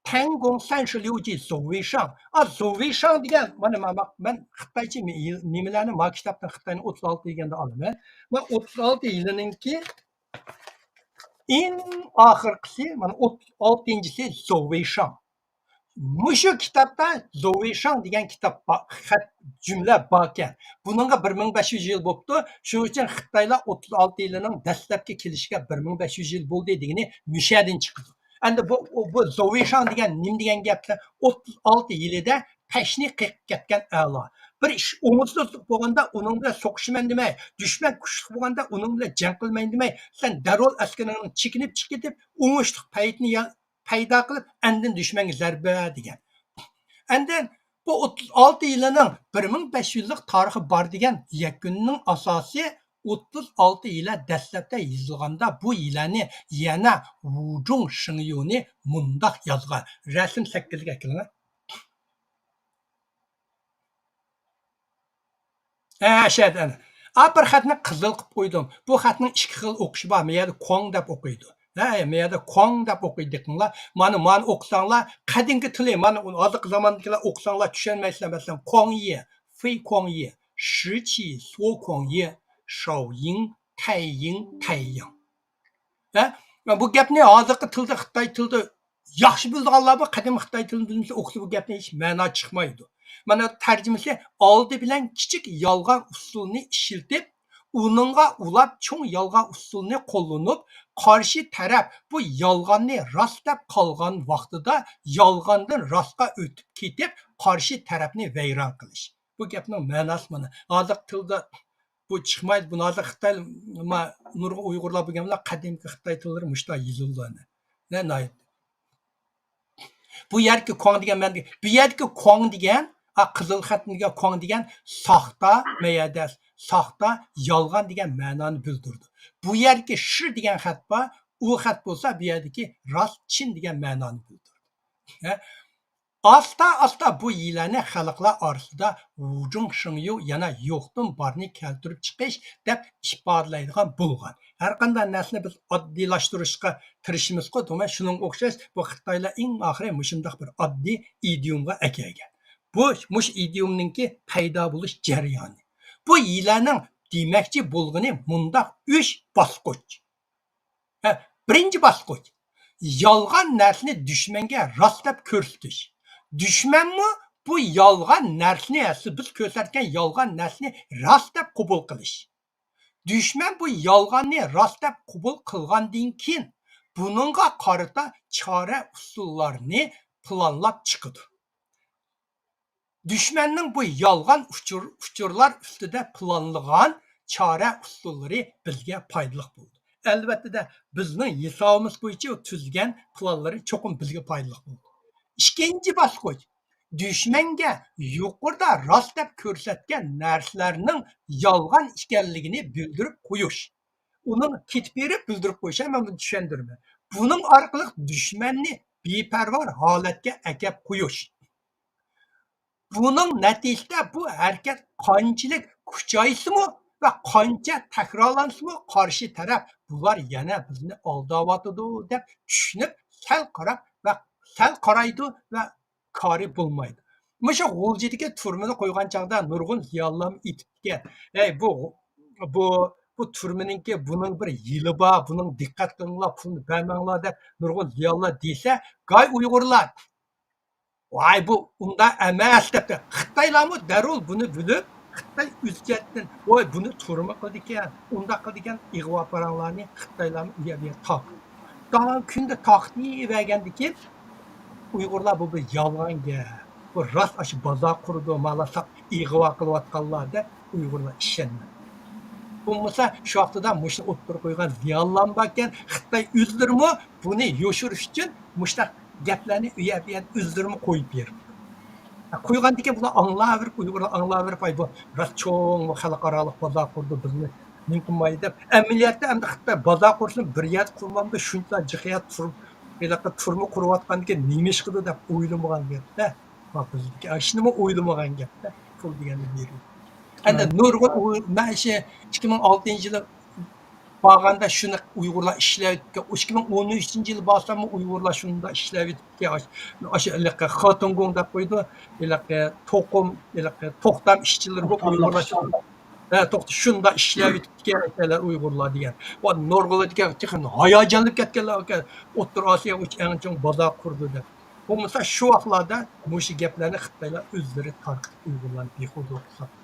تەڭگوڭ سەنشى ليۇجى زوۋېيشاڭ. ئا، زوۋېيشاڭ دېگەن، مانا، مانا، مانا، مەن خىتايچە مې-، نېمىلەرنى، ما كىتابتىن خىتاينى ئوتتۇز ئالتە دېگەندە ئالىمەن. مانا ئوتتۇز ئالتە يىلىنىڭكى ئەڭ ئاخىرقىسى، مانا ئوتتۇز ئالتىنچىسى زوۋېيشاڭ. مۇشۇ كىتابتا زوۋېيشاڭ دېگەن كىتاب با-، خەت، جۈملە باركەن. بۇنىڭغا بىر مىڭ بەش يۈز يىل بوپتۇ. شۇنىڭ ئۈچۈن خىتايلار ئوتتۇز ئالتە يىلىنىڭ دەسلەپكى كېلىشىگە بىر مىڭ بەش يۈز يىل بولدى دېگىنى مۇشەدىن چىقىدۇ. ئەمدى بۇ، بۇ زوۋېيشاڭ دېگەن نېمە دېگەن گەپلەر؟ ئوتتۇز ئالتە يىلىدا پەشنى قېقىپ كەتكەن ئەلا. بىر ئىش ئوڭۇشسىزلىق بولغاندا ئۇنىڭ بىلەن سوقۇشىمەن دېمەي، دۈشمەن كۈچلۈك بولغاندا ئۇنىڭ بىلەن جەڭ قىلمايمەن دېمەي، سەن دەرھال ئەسكىرىڭنى چېكىنىپ چىقىپ كېتىپ، ئوڭۇشلۇق پەيتنى يا-، پەيدا قىلىپ، ئاندىن دۈشمەنگە زەربە دېگەن. ئاندىن بۇ ئوتتۇز ئالتە يىلىنىڭ بىر مىڭ بەش يۈز يىللىق تارىخى بار دېگەن يەكۈننىڭ ئاساسى ئوتتۇز ئالتە يىلە دەسلەپتە يېزىلغاندا، بۇ يىلەنى يەنە ۋۇجۇڭ شېڭيۇنى مۇنداق يازغان. رەسىم سەككىزگە ئەكېلىڭە. ھە، شەدەن. ئا، بىر خەتنى قىزىل قىلىپ قويدۇم. بۇ خەتنىڭ ئىككى خىل ئوقۇشى بار. مەيەردە كۇاڭ دەپ ئوقۇيدۇ. ھە، مەيەردە كۇاڭ دەپ ئوقۇيدۇ، دىققىڭلار. مانا، مانا ئوقۇساڭلار، قەدىمكى تىلى، مانا ھازىرقى زاماندىكىلەر ئوقۇساڭلار چۈشەنمەيسىلەر. مەسىلەن، كۇاڭيې، فېي كۇاڭيې، شىچى سو كۇاڭيې، شاۋيىڭ، تەييىڭ، تەيياڭ. ھە؟ بۇ گەپنى ھازىرقى تىلدا، خىتاي تىلىدا ياخشى بىلىدىغانلار بار، قەدىم خىتاي تىلىنى بىلمىسە ئوقۇسا بۇ گەپنى ھېچ مەنا چىقمايدۇ. مانا تەرجىمىسى، ئالدى بىلەن كىچىك يالغان ئۇسۇلنى ئىشلىتىپ، ئۇنىڭغا ئۇلاپ چوڭ يالغان ئۇسۇلنى قوللىنىپ، قارشى تەرەپ بۇ يالغاننى راست دەپ قالغان ۋاقتىدا يالغاندىن راستقا ئۆتۈپ كېتىپ، قارشى تەرەپنى ۋەيران قىلىش. بۇ گەپنىڭ مەناسى مانا. ھازىرقى تىلدا بۇ چىقمايدۇ. بۇنى ھازىر خىتاي، ما، نۇرغۇن ئۇيغۇرلار بىلگەنلەر قەدىمكى خىتاي تىللىرى مۇشۇنداق يېزىلىدۇ ئەنە. نە، ناھايىتى. بۇ يەردىكى كۇاڭ دېگەن مەنىدە، بۇ يەردىكى كۇاڭ دېگەن، ئا، قىزىل خەتتىن دېگەن كۇاڭ دېگەن ساختا، مەيەدە ساختا، يالغان دېگەن مەنانى بىلدۈرىدۇ. بۇ يەردىكى شى دېگەن خەت بار، ئۇ خەت بولسا بۇ يەردىكى راست، چىن دېگەن مەنانى بىلدۈرىدۇ. ھە؟ ئاستا-ئاستا بۇ يىلەننى خەلقلەر ئارىسىدا ۋۇجۇڭ شېڭيۇ، يەنە يوقتىن بارنى كەلتۈرۈپ چىقىش دەپ ئىپادىلەيدىغان بولغان. ھەرقانداق نەرسىنى بىز ئاددىيلاشتۇرۇشقا تىرىشىمىزغۇ، دېمەك، شۇنىڭغا ئوخشاش بۇ خىتايلار ئەڭ ئاخىرى مۇشۇنداق بىر ئاددىي ئىدىيومغا ئەكەلگەن. بۇ، مۇشۇ ئىدىيومنىڭكى پەيدا بولۇش جەريانى. بۇ يىلەننىڭ دېمەكچى بولغىنى مۇنداق ئۈچ باسقۇچ. ھە، بىرىنچى باسقۇچ، يالغان نەرسىنى دۈشمەنگە راست دەپ كۆرسىتىش. دۈشمەنمۇ بۇ يالغان نەرسىنى، ھە، بىز كۆرسەتكەن يالغان نەرسىنى راست دەپ قوبۇل قىلىش. دۈشمەن بۇ يالغاننى راست دەپ قوبۇل قىلغاندىن كېيىن، بۇنىڭغا قارىتا چارە ئۇسۇللارنى پىلانلاپ چىقىدۇ. دۈشمەننىڭ بۇ يالغان ئۇچۇر، ئۇچۇرلار ئۈستىدە پىلانلىغان چارە ئۇسۇللىرى بىزگە پايدىلىق بولىدۇ. ئەلۋەتتە، بىزنىڭ ھېسابىمىز بويىچە تۈزگەن پىلانلىرى چوقۇم بىزگە پايدىلىق بولىدۇ. ئىككىنچى باسقۇچ، دۈشمەنگە يۇقىرىدا راست دەپ كۆرسەتكەن نەرسىلەرنىڭ يالغان ئىكەنلىكىنى بىلدۈرۈپ قويۇش. ئۇنىڭ كېتىپ بېرىپ بىلدۈرۈپ قويۇش، ھە، مەن بۇنى چۈشەندۈرىمەن. بۇنىڭ ئارقىلىق دۈشمەننى بىپەرۋا ھالەتكە ئەكەپ قويۇش. بۇنىڭ نەتىجىسىدە بۇ ھەرىكەت قانچىلىك كۈچەيسىمۇ ۋە قانچە تەكرارلانسىمۇ، قارشى تەرەپ بۇلار يەنە بىزنى ئالداۋاتىدۇ دەپ چۈشىنىپ، سەل قاراپ ۋە سەل قارايدۇ ۋە كارى بولمايدۇ. مۇشۇ غۇلجىدىكى تۈرمىنى قويغان چاغدا نۇرغۇن زىيالىيلار ئېيتىپتىكەن، ھەي، بۇ، بۇ، بۇ تۈرمىنىڭكى، بۇنىڭ بىر يىلى بار، بۇنىڭ دىققەت قىلىڭلار، پۇلنى بەرمەڭلار دەپ نۇرغۇن زىيالىيلار دېسە، گاي ئۇيغۇرلار، ۋاي، بۇ ئۇنداق ئەمەس دەپ، خىتايلارمۇ دەررۇ بۇنى بىلىپ، خىتاي ئۆز جەھەتتىن، ۋاي، بۇنى تۈرمە قىلىدىكەن، ئۇنداق قىلىدىكەن، ئىغۋاپاراڭلارنى خىتايلارمۇ ئۇ يەردە تاق-، داڭ كۈندە تارقىتىۋەرگەندىكىن، ئۇيغۇرلار بۇ بىر يالغان گەپ، بۇ راست ئاشۇ بازار قۇرىدۇ، مانا ساق ئىغۋا قىلىۋاتقانلار دەپ ئۇيغۇرلار ئىشەنمىدى. بولمىسا شۇ ۋاقتىدا مۇشۇنى ئوتتۇرىغا قويغان زىيالىيلار باركەن، خىتاي ئۆزلىرىمۇ بۇنى يوشۇرۇش ئۈچۈن مۇشۇنداق گەپلەرنى ئۇ يەر بۇ يەردە ئۆزلىرىمۇ قويۇپ بېرىپتۇ. قويغاندىكىن بۇلار ئاڭلاۋېرىپ، ئۇيغۇرلار ئاڭلاۋېرىپ، ئاي، بۇ راست چوڭ خەلقئارالىق بازار قۇردى، بىزنى نېمە قىلمايدۇ دەپ. ئەمەلىيەتتە ئەمدى خىتاي بازار قۇرسىمۇ بىر يەردە قۇرمامدۇ، شۇنچە جىق يەردە تۇرۇپ، ھېلىقى تۈرمە قۇرۇۋاتقاندىكىن نېمە ئىش قىلىدۇ دەپ ئويلىمىغان گەپتە. ھا، بىزدىكى ئاشۇنىمۇ ئويلىمىغان گەپتە. پۇل دېگەننى بېرىدۇ. ئەمدى نۇرغۇن ئۇ-، مەن شۇ ئىككى مىڭ ئالتىنچى يىلى بارغاندا شۇنى ئۇيغۇرلار ئىشلەۋېتىپتىكەن. ئىككى مىڭ ئون ئۈچىنچى يىلى بارساممۇ ئۇيغۇرلار شۇنداق ئىشلەۋېتىپتىكەن. ئاشۇ، ئاشۇ ھېلىقى خېتىنگوڭ دەپ قويىدۇ. ھېلىقى توقۇم، ھېلىقى توختام ئىشچىلىرى بولۇپ ئۇيغۇرلار. ھە، توختى شۇنداق ئىشلەۋېتىپتىكەن ئۇيغۇرلار دېگەن. ۋە نۇرغۇنلار دېگەن تېخى ھاياجانلىنىپ كەتكەنلەر ئۇكا، ئوتتۇرا ئاسىيا ئۈچ ئەڭ چوڭ بازار قۇرىدۇ دەپ. بولمىسا شۇ ۋاقىتلاردا مۇشۇ گەپلەرنى خىتايلار ئۆزلىرى تارقىتىپ ئۇيغۇرلارنى بىخۇدۇر قىلساپتۇ.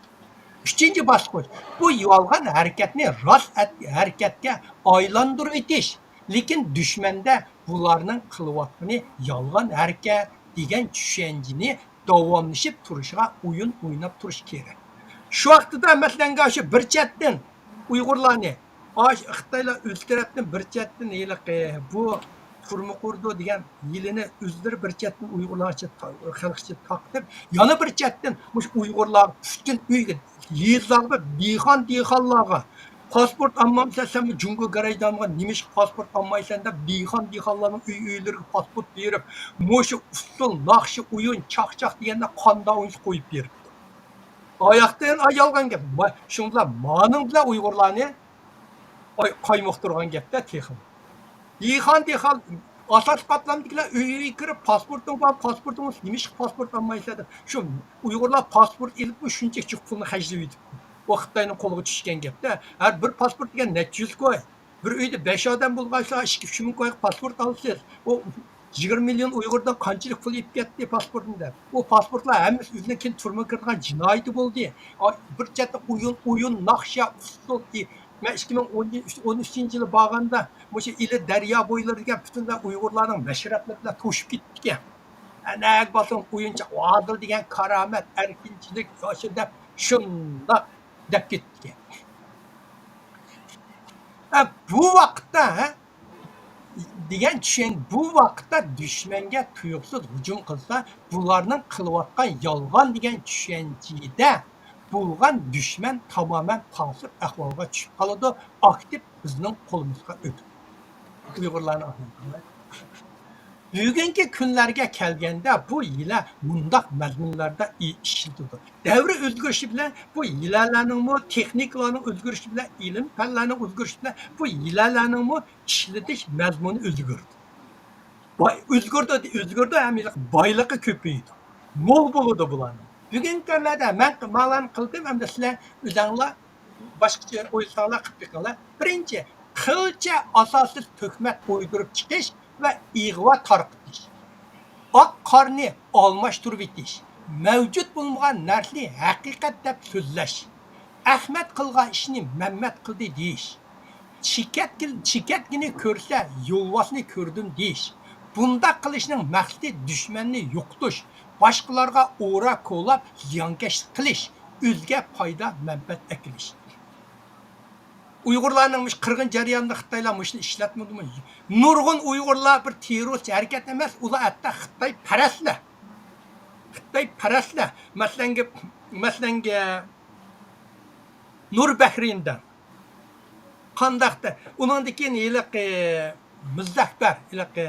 ئۈچىنچى باسقۇچ، بۇ يالغان ھەرىكەتنى راست ئەت-، ھەرىكەتكە ئايلاندۇرۇۋېتىش، لېكىن دۈشمەندە بۇلارنىڭ قىلىۋاتقىنى يالغان ھەرىكەت دېگەن چۈشەنچىنى داۋاملىشىپ تۇرۇشىغا ئويۇن ئويناپ تۇرۇش كېرەك. شۇ ۋاقتىدا، مەسىلەن، شۇ بىر چەتتىن ئۇيغۇرلارنى، ئاش-، خىتايلار ئۆز تەرەپتىن بىر چەتتىن ھېلىقى بۇ تۈرمە قۇرىدۇ دېگەن يىلىنى ئۆزلىرى بىر چەتتىن ئۇيغۇرلارچە تا-، خەلقچە تارقىتىپ، يەنە بىر چەتتىن مۇشۇ ئۇيغۇرلار پۈتۈن ئۆيگە، يېزىلارغا، دېھقان، دېھقانلارغا پاسپورت ئالمامسەن، سەنمۇ جۇڭگو گراژدانىغا نېمىشقا پاسپورت ئالمايسەن دەپ، دېھقان، دېھقانلارنىڭ ئۆي، ئۆيلىرىگە پاسپورت بېرىپ، مۇشۇ ئۇسسۇل، ناخشا، ئويۇن، چاقچاق دېگەندە قانداق ئوينىسا قويۇپ بېرىپتۇ. ئاياقتىن، ئاي، يالغان گەپ. ما-، شۇنىڭ بىلەن مانىڭ بىلەن ئۇيغۇرلارنى، ئاي، قايمۇقتۇرغان گەپتە تېخىمۇ. دېھقان، دېھقان، ئاساسىي قاتلامدىكىلەر ئۆي، ئۆيگە كىرىپ، پاسپورتۇڭ بار، پاسپورتۇڭ بار، نېمىشقا پاسپورت ئالمايسىلەر دەپ. شۇ ئۇيغۇرلار پاسپورت ئېلىپمۇ شۇنچە جىق پۇلنى خەجلىۋېتىپتۇ. ئۇ خىتاينىڭ قولىغا چۈشكەن گەپتە. ھەر بىر پاسپورت دېگەن نەچچە يۈز كوي. بىر ئۆيدە بەش ئادەم بولغاچقا، ئىككى، ئۈچ مىڭ كويغا پاسپورت ئالىسىز. ئۇ يىگىرمە مىليون ئۇيغۇردىن قانچىلىك پۇل ئېلىپ كەتتى پاسپورتنى دەپ. ئۇ پاسپورتلار ھەممىسى ئۆزىنىڭ كېيىن تۈرمىگە كىرىدىغان جىنايىتى بولدى. ئا، بىر چەتتە ئويۇن، ئويۇن، ناخشا، ئۇسسۇل، ئى، مەن ئىككى مىڭ ئون ئۈچىنچى يىلى بارغاندا، مۇشۇ ئىلى دەريا بويلىرى دېگەن پۈتۈنلەي ئۇيغۇرلارنىڭ مەشرەپلىرى بىلەن توشۇپ كېتىپتىكەن. ئەنەگە باسىڭ، ئويۇنچۇق، ئادىل دېگەن كارامەت، ئەركىنچىلىك، ياشا دەپ، شۇنداق دەپ كېتىپتىكەن. ھە، بۇ ۋاقىتتا، ھە، دېگەن چۈشەن-، بۇ ۋاقىتتا دۈشمەنگە تۇيۇقسىز ھۇجۇم قىلسا، بۇلارنىڭ قىلىۋاتقان يالغان دېگەن چۈشەنچىدە بولغان دۈشمەن تامامەن پاسىپ ئەھۋالغا چۈشۈپ قالىدۇ، ئاكتىپ بىزنىڭ قولىمىزغا ئۆتىدۇ. ئۇيغۇرلارنىڭ بۈگۈنكى كۈنلەرگە كەلگەندە، بۇ ھىيلە مۇنداق مەزمۇنلاردا ئى-، ئىشلىتىلىدۇ. دەۋر ئۆزگىرىشى بىلەن بۇ ھىيلەلەرنىڭمۇ، تېخنىكىلارنىڭ ئۆزگىرىشى بىلەن، ئىلىم پەنلەرنىڭ ئۆزگىرىشى بىلەن بۇ ھىيلەلەرنىڭمۇ ئىشلىتىش مەزمۇنى ئۆزگىرىدۇ. باي-، ئۆزگىرىدۇ، ئۆزگىرىدۇ، ھەم بايلىقى كۆپىيىدۇ. مول بولىدۇ بۇلارنىڭ. بۈگۈنكى كۈنلەردە مەن مالارنى قىلدىم، ئەمدى سىلەر ئۆزەڭلار باشقىچە ئويلىساڭلار قىلىپ بېقىڭلار. بىرىنچى، قىلچە ئاساسسىز تۆھمەت ئويدۇرۇپ چىقىش ۋە ئىغۋا تارقىتىش. ئاق قارنى ئالماشتۇرۇۋېتىش. مەۋجۇت بولمىغان نەرسىنى ھەقىقەت دەپ سۆزلەش. ئەخمەت قىلغان ئىشنى مەممەت قىلدى دېيىش. چېكەتكىل-، چېكەتكىنى كۆرسە، يولۋاسنى كۆردۈم دېيىش. بۇنداق قىلىشنىڭ مەقسىتى دۈشمەننى يوقىتىش، باشقىلارغا ئورا كولاپ زىيانكەشلىك قىلىش، ئۆزىگە پايدا، مەنپەئەت ئەكېلىش. ئۇيغۇرلارنىڭ مۇشۇ قىرغىن جەريانىدا خىتايلار مۇشۇنى ئىشلەتمىدىمۇ؟ نۇرغۇن ئۇيغۇرلار بىر تېررورچى ھەرىكەت ئەمەس، ئۇلار ھەتتا خىتايپەرەسلەر. خىتايپەرەسلەر. مەسىلەنگە، مەسىلەنگە، نۇر بەھرىندە قانداقتە؟ ئۇنىڭدىن كېيىن ھېلىقى مۇزەففەر، ھېلىقى،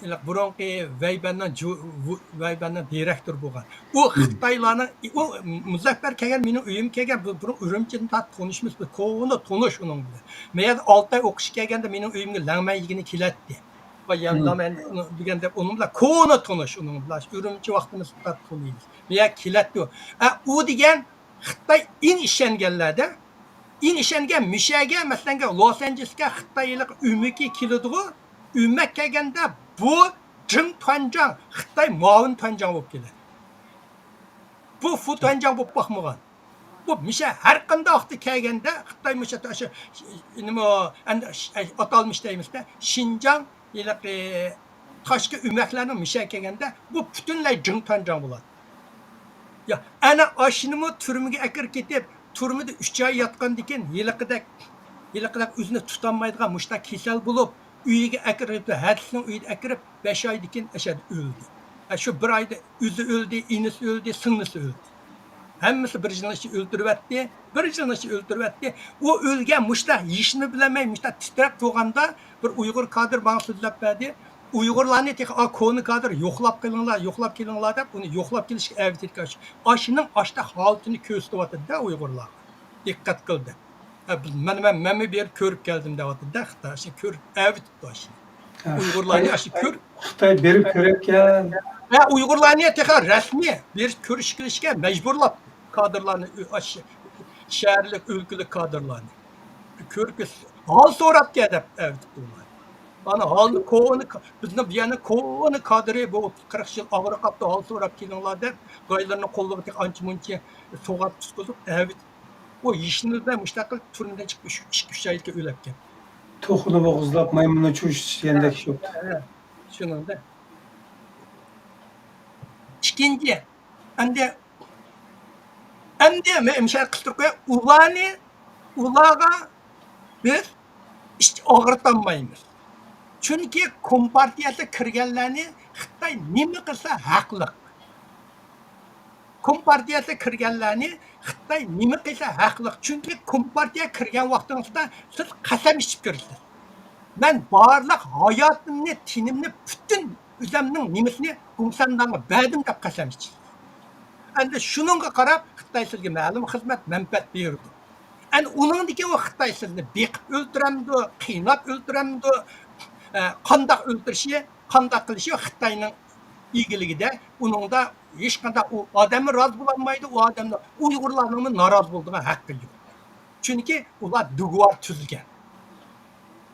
ھېلىقى بۇرۇنقى ۋەيبەننىڭ جۇ-، ۋۇ-، ۋەيبەننىڭ دىرېكتورى بولغان. ئۇ خىتايلارنىڭ، ئۇ مۇزەففەر كەلگەن، مېنىڭ ئۆيۈمگە كەلگەن، بۇ، بۇرۇن ئۈرۈمچىدىن تارتىپ تونۇشمىز، بىز كونا تونۇش ئۇنىڭ بىلەن. مەن يەنە ئالتە ئاي ئوقۇشقا كەلگەندە مېنىڭ ئۆيۈمگە لەڭمەن يېگىلى كېلەتتى. ۋە يەنە لەڭمەن دېگەندە ئۇنىڭ بىلەن كونا تونۇش ئۇنىڭ بىلەن. ئۈرۈمچى ۋاقتىمىزدىن تارتىپ تونۇيمىز. مەن يەنە كېلەتتى ئۇ. ئە، ئۇ دېگەن خىتاي ئەڭ ئىشەنگەنلەردە، ئەڭ ئىشەنگەن مۇشەگە، مەسىلەنگە، لوس ئانژېلېسكە خىتاي ھېلىقى ئۆمىكى كېلىدىغۇ، ئۆمەك كەلگەندە بۇ جېڭ تۇەنجاڭ، خىتاي مۇئاۋىن تۇەنجاڭ بولۇپ كېلىدۇ. بۇ فۇ تۇەنجاڭ بولۇپ باقمىغان. بۇ مۇشە ھەر قانداق ۋاقىتتا كەلگەندە، خىتاي مۇشە، شۇ، نېمە، ئەمدى، ئاتالمىش دەيمىزدە، شىنجاڭ، ھېلىقى تاشقى ئۆمەكلەرنىڭ مۇشەگە كەلگەندە، بۇ پۈتۈنلەي جېڭ تۇەنجاڭ بولىدۇ. يا، ئەنە ئاشۇنىمۇ تۈرمىگە ئەكىرىپ كېتىپ، تۈرمىدە ئۈچ ئاي ياتقاندىن كېيىن، ھېلىقىدەك، ھېلىقىدەك ئۆزىنى تۇتالمايدىغان مۇشۇنداق كېسەل بولۇپ، ئۆيىگە ئەكىرىپ، ھەدىسىنىڭ ئۆيىدە ئەكىرىپ، بەش ئايدىن كېيىن ئەشەدە ئۆلدى. ھە، شۇ بىر ئايدا ئۆزى ئۆلدى، ئىنىسى ئۆلدى، سىڭلىسى ئۆلدى. ھەممىسى بىر يىلنىڭ ئىچىدە ئۆلتۈرۈۋەتتى، بىر يىلنىڭ ئىچىدە ئۆلتۈرۈۋەتتى. ئۇ ئۆلگەن مۇشۇنداق ھېچنېمە بىلەلمەي، مۇشۇنداق تىترەپ تۇرغاندا، بىر ئۇيغۇر كادىر ماڭا سۆزلەپ بەردى. ئۇيغۇرلارنى تېخى، ئا، كونا كادىر يوقلاپ قېلىڭلار، يوقلاپ كېلىڭلار دەپ، ئۇنى يوقلاپ كېلىشكە ئەۋېتىۋاتقان. ئاشۇنىڭ ئاشۇنداق ھالىتىنى كۆرسىتىۋاتىدۇ-دە ئۇيغۇرلارغا. دىققەت قىل دەپ. ھە، بىز، مانا مەن، مەنمۇ بېرىپ كۆرۈپ كەلدىم دەۋاتىدۇ-دە خىتاي. ئاشۇ كۆرۈپ ئەۋېتىپتۇ ئاشۇنى. ھە، ئۇيغۇرلارنى ئاشۇ كۆر-، خىتاي بېرىپ كۆرۈپكەن. ھە، ئۇيغۇرلارنى تېخى رەسمىي بېرىپ كۆرۈشكە كېلىشكە مەجبۇرلاپتۇ. كادىرلارنى، ئاشۇ شەھەرلىك، ئۆلكىلىك كادىرلارنى. كۆرۈپ، ھال سوراپ كەل دەپ ئەۋېتىپتۇ ئۇلار. ئانا ھالنى كونا، بىزنىڭ بۇ يەرنىڭ كونا كادىرى، بۇ قىرىق يىل ئاغرىپ قاپتۇ، ھال سوراپ كېلىڭلار دەپ، بايلىرىنىڭ قوللىرىغا تېخى ئانچە مۇنچە سوۋغات تۇتقۇزۇپ ئەۋېتىپ، ئۇ ھېچنېمە بىلەن مۇشۇنداق قىلىپ تۈرمىدىن چىقىپ، ئۈچ، ئىككى، ئۈچ ئايدا ئۆلۈپ كەتتى. توخۇنى بوغۇزلاپ، مايمۇننى چۆچۈتۈش دېگەندەك شۇ. ھە، شۇنىڭدا. ئىككىنچى، ئەمدى، ئەمدى مەن مۇشۇ قىستۇرۇپ قوياي. ئۇلارنى، ئۇلارغا بىز ئىچ ئاغرىتالمايمىز. چۈنكى كومپارتىيەسىگە كىرگەنلەرنى خىتاي نېمە قىلسا ھەقلىق. كومپارتىيەسىگە كىرگەنلەرنى خىتاي نېمە قىلسا ھەقلىق. چۈنكى كومپارتىيەگە كىرگەن ۋاقتىڭىزدا سىز قەسەم ئىچىپ كىرىسىز. مەن بارلىق ھاياتىمنى، تېنىمنى، پۈتۈن ئۆزۈمنىڭ نېمىسىنى گۇڭسەنداڭغا بەردىم دەپ قەسەم ئىچىسىز. ئەمدى شۇنىڭغا قاراپ خىتاي سىزگە مەلۇم خىزمەت، مەنپەئەت بېرىدۇ. ئەمدى ئۇنىڭدىن كېيىن ئۇ خىتاي سىزنى بېقىپ ئۆلتۈرەمدۇ، قىيناپ ئۆلتۈرەمدۇ، ئە، قانداق ئۆلتۈرۈشى، قانداق قىلىشى خىتاينىڭ ئىگىلىكىدە، ئۇنىڭدا ھېچقانداق ئۇ ئادەممۇ رازى بولالمايدۇ، ئۇ ئادەمنىڭ، ئۇيغۇرلارنىڭمۇ نارازى بولىدىغان ھەققى يوق. چۈنكى ئۇلار دوگوۋار تۈزگەن.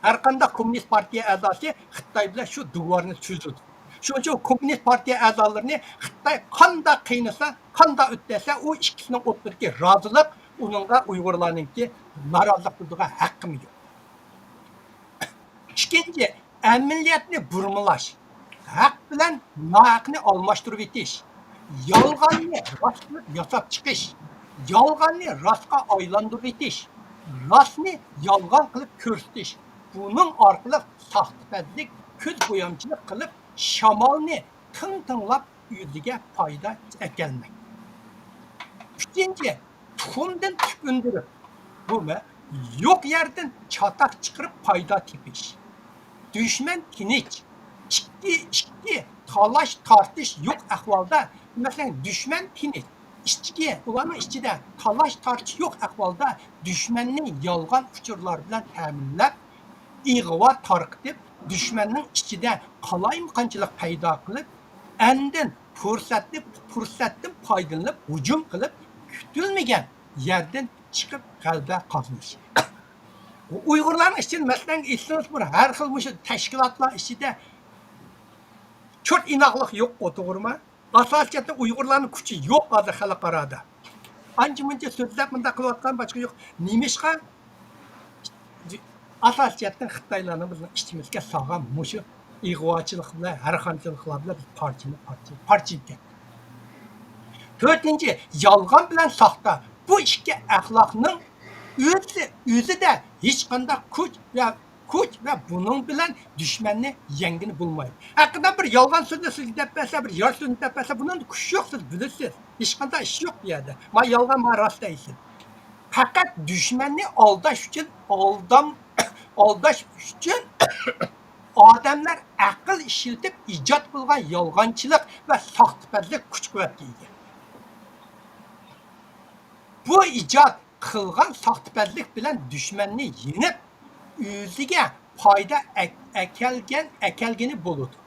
ھەرقانداق كوممۇنىست پارتىيە ئەزاسى خىتاي بىلەن شۇ دوگوۋارنى تۈزىدۇ. شۇنىڭ ئۈچۈن كوممۇنىست پارتىيە ئەزالىرىنى خىتاي قانداق قىينىسا، قانداق ئۆتتۈرسە، ئۇ ئىككىسىنىڭ ئوتتۇرىدىكى رازىلىق، ئۇنىڭغا ئۇيغۇرلارنىڭكى نارازىلىق بىلدۈرىدىغان ھەققىمۇ يوق. ئىككىنچى، ئەمەلىيەتنى بۇرمىلاش، ھەق بىلەن ناھەقنى ئالماشتۇرۇۋېتىش، يالغاننى راست قىلىپ ياساپ چىقىش، يالغاننى راستقا ئايلاندۇرۇۋېتىش، راستنى يالغان قىلىپ كۆرسىتىش، بۇنىڭ ئارقىلىق ساختىپەزلىك، كۆز بويامچىلىق قىلىپ، شامالنى تىڭ تىڭلاپ، ئۆزىگە پايدا ئەكەلمەك. ئۈچىنچى، تۇخۇمدىن تۈك ئۈندۈرۈپ، بۇ مە-، يوق يەردىن چاتاق چىقىرىپ پايدا تېپىش. دۈشمەن تىنچ، ئىككى ئىككى تالاش تارتىش يوق ئەھۋالدا، مەسىلەن، دۈشمەن تىنچ، ئىچكى، ئۇلارنىڭ ئىچىدە تالاش تارتىش يوق ئەھۋالدا، دۈشمەننى يالغان ئۇچۇرلار بىلەن تەمىنلەپ، ئىغۋا تارقىتىپ، دۈشمەننىڭ ئىچىدە قالايمىقانچىلىق پەيدا قىلىپ، ئاندىن پۇرسەتنى، پۇرسەتتىن پايدىلىنىپ ھۇجۇم قىلىپ، كۈتۈلمىگەن يەردىن چىقىپ غەلىبە قازىنىش. ئۇيغۇرلارنىڭ ئىچىدە، مەسىلەن، ئېيتسىڭىز، بىر ھەر خىل مۇشۇ تەشكىلاتلار ئىچىدە چوت ئىناقلىق يوققۇ، توغرىمۇ؟ ئاساسىي جەھەتتىن ئۇيغۇرلارنىڭ كۈچى يوق ھازىر خەلقئارادا. ئانچە مۇنچە سۆزلەپ مۇنداق قىلىۋاتقان باشقا يوق. نېمىشقا؟ ئاساسىي جەھەتتىن خىتايلارنىڭ بىزنىڭ ئىچىمىزگە سالغان مۇشۇ ئىغۋاچىلىق بىلەن، ھەرخانچىلىقلار بىلەن بىز پارچىنى پارچە، پارچە يېدۇق. تۆتىنچى، يالغان بىلەن ساختا. بۇ ئىككى ئەخلاقنىڭ ئۆزى، ئۆزىدە ھېچقانداق كۈچ ۋە، كۈچ ۋە بۇنىڭ بىلەن دۈشمەننى يەڭگىلى بولمايدۇ. ھەقىقەتەن بىر يالغان سۆزنى سىزگە دەپ بەرسە، بىر يار سۆزنى دەپ بەرسە، بۇنىڭدا كۈچ يوق، سىز بىلىسىز. ھېچقانداق ئىش يوق بۇ يەردە. ما يالغان، ما راست دەيسىز. پەقەت دۈشمەننى ئالداش ئۈچۈن، ئالدام-، ئالداش ئۈچۈن ئادەملەر ئەقىل ئىشلىتىپ ئىجاد قىلغان يالغانچىلىق ۋە ساختىپەزلىك كۈچ-قۇۋۋەتكە ئىگە. بۇ ئىجاد قىلغان ساختىپەزلىك بىلەن دۈشمەننى يېڭىپ، ئۆزىگە پايدا ئەك-، ئەكەلگەن، ئەكەلگىنى بولىدۇ.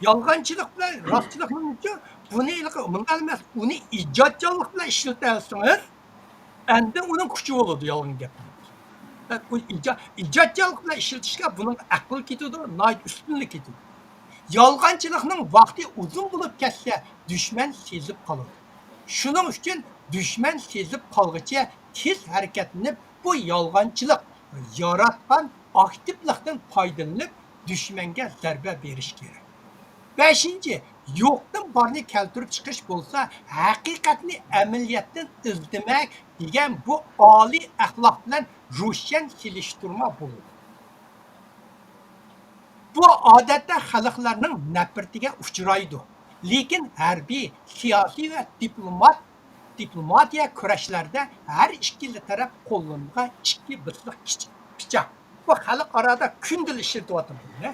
يالغانچىلىق بىلەن راستچىلىقنىڭ ئۈچۈن بۇنى ھېلىقى مۇنداق ئەمەس، ئۇنى ئىجادچانلىق بىلەن ئىشلىتەلىسىڭىز، ئەندىن ئۇنىڭ كۈچى بولىدۇ يالغان گەپنىڭ. ئۇ ئىجا-، ئىجادچانلىق بىلەن ئىشلىتىشكە بۇنىڭ ئەقىل كېتىدۇ، ناھايىتى ئۈستۈنلۈك كېتىدۇ. يالغانچىلىقنىڭ ۋاقتى ئۇزۇن بولۇپ كەتسە، دۈشمەن سېزىپ قالىدۇ. شۇنىڭ ئۈچۈن دۈشمەن سېزىپ قالغۇچە تېز ھەرىكەتلىنىپ، بۇ يالغانچىلىق ياراتقان ئاكتىپلىقتىن پايدىلىنىپ، دۈشمەنگە زەربە بېرىش كېرەك. بەشىنچى، يوقتىن بارنى كەلتۈرۈپ چىقىش بولسا، ھەقىقەتنى ئەمەلىيەتتىن ئىزدىمەك دېگەن بۇ ئالىي ئەخلاق بىلەن روشەن سېلىشتۇرما بولىدۇ. بۇ ئادەتتە خەلقلەرنىڭ نەپرىتىگە ئۇچرايدۇ. لېكىن ھەربىي، سىياسىي ۋە دىپلومات، دىپلوماتىيە كۈرەشلەردە ھەر ئىككىلا تەرەپ قوللىنىدىغان ئىككى بىسلىق كىچىك پىچاق. بۇ خەلقئارادا كۈندىلىك ئىشلىتىۋاتىدۇ بۇنى.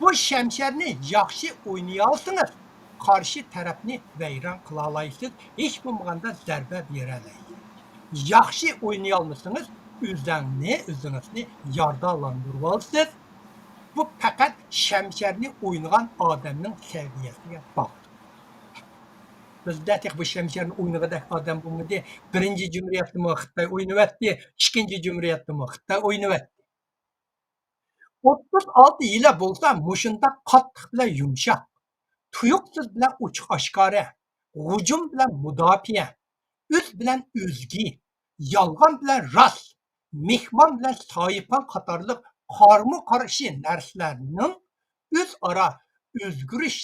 بۇ شەمشەرنى ياخشى ئوينىيالسىڭىز، قارشى تەرەپنى ۋەيران قىلالايسىز، ھېچ بولمىغاندا زەربە بېرەلەيسىز. ياخشى ئوينىيالمىسىڭىز، ئۆزەڭنى، ئۆزىڭىزنى يارىدارلاندۇرۇۋالىسىز. بۇ پەقەت شەمشەرنى ئوينىغان ئادەمنىڭ سەۋىيەسىگە باغلىق. بىزدە تېخى بۇ شەمشەرنى ئوينىغۇدەك ئادەم بولمىدى. بىرىنچى جۇمھۇرىيەتتىمۇ خىتاي ئوينىۋەتتى، ئىككىنچى جۇمھۇرىيەتتىمۇ خىتاي ئوينىۋەتتى. ئوتتۇز ئالتە يىلى بولسا مۇشۇنداق قاتتىق بىلەن يۇمشاق، تۇيۇقسىز بىلەن ئوچۇق ئاشكارا، ھۇجۇم بىلەن مۇداپىئە، ئۆز بىلەن ئۆزگە، يالغان بىلەن راست، مېھمان بىلەن ساھىبخان قاتارلىق قارمۇ قارشى نەرسىلەرنىڭ ئۆزئارا ئۆزگىرىش،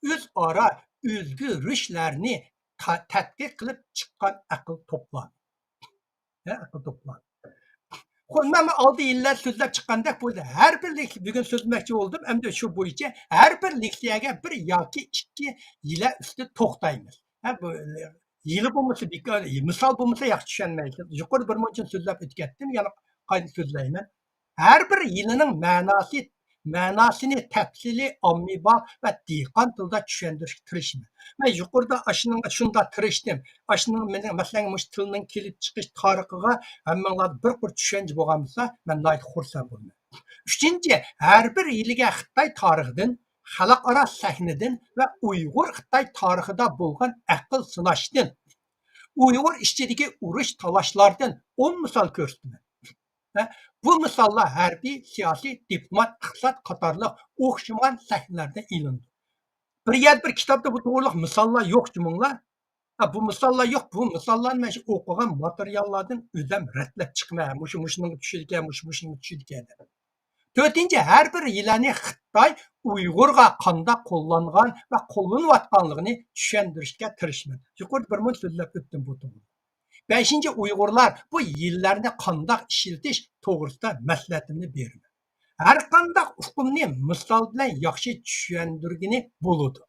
ئۆزئارا ئۆزگىرىشلەرنى تا-، تەتقىق قىلىپ چىققان ئەقىل توپلامى. ھە، ئەقىل توپلامى. خو، مەن ئالدى يىللار سۆزلەپ چىققاندەك بولدى. ھەر بىر لېك-، بۈگۈن سۆزلىمەكچى بولدۇم، ئەمدى شۇ بويىچە ھەر بىر لېكسىيەگە بىر ياكى ئىككى يىلە ئۈستى توختايمىز. ھە، بۇ، يىلى بولمىسا بىكار، مىسال بولمىسا ياخشى چۈشەنمەيسىز. يۇقىرىدا بىر مۇنچە سۆزلەپ ئۆتۈپ كەتتىم، يەنە قايتا سۆزلەيمەن. ھەر بىر يىلىنىڭ مەناسى، مەناسىنى تەپسىلىي، ئاممىباب ۋە دېھقان تىلىدا چۈشەندۈرۈشكە تىرىشىمەن. مەن يۇقىرىدا ئاشۇنىڭغا شۇنداق تىرىشتىم. ئاشۇنىڭ مېنىڭ، مەسىلەن، مۇشۇ تىلنىڭ كېلىپ چىقىش تارىخىغا ھەممىڭلاردا بىر قۇر چۈشەنچە بولغان بولسا، مەن ناھايىتى خۇرسەن بولىمەن. ئۈچىنچى، ھەر بىر يىلىگە خىتاي تارىخىدىن، خەلقئارا سەھنىدىن ۋە ئۇيغۇر خىتاي تارىخىدا بولغان ئەقىل سىناشتىن، ئۇيغۇر ئىچىدىكى ئۇرۇش تالاشلاردىن ئون مىسال كۆرسىتىمەن. ھە، بۇ مىساللار ھەربىي، سىياسىي، دىپلومات، ئىقتىساد قاتارلىق ئوخشىمىغان سەھنىلەردە ئېلىندى. بىر يەردە بىر كىتابتا بۇ توغرىلىق مىساللار يوق جۇمۇڭلار. ھە، بۇ مىساللار يوق، بۇ مىساللارنى مەن شۇ ئوقۇغان ماتېرىياللاردىن ئۆزۈم رەتلەپ چىقىمەن. ھە، مۇشۇ مۇشۇنىڭغا چۈشىدىكەن، مۇشۇ مۇشۇنىڭغا چۈشىدىكەن دەپ. تۆتىنچى، ھەر بىر يىلەننى خىتاي ئۇيغۇرغا قانداق قوللانغان ۋە قوللىنىۋاتقانلىقىنى چۈشەندۈرۈشكە تىرىشىمەن. يۇقىرىدا بىر مۇنچە سۆزلەپ ئۆتتۈم بۇ توغرىدا. بەشىنچى، ئۇيغۇرلار بۇ يىللەرنى قانداق ئىشلىتىش توغرىسىدا مەسلىھەتىمنى بېرىمەن. ھەر قانداق ئۇقۇمنى مىسال بىلەن ياخشى چۈشەندۈرگىلى بولىدۇ.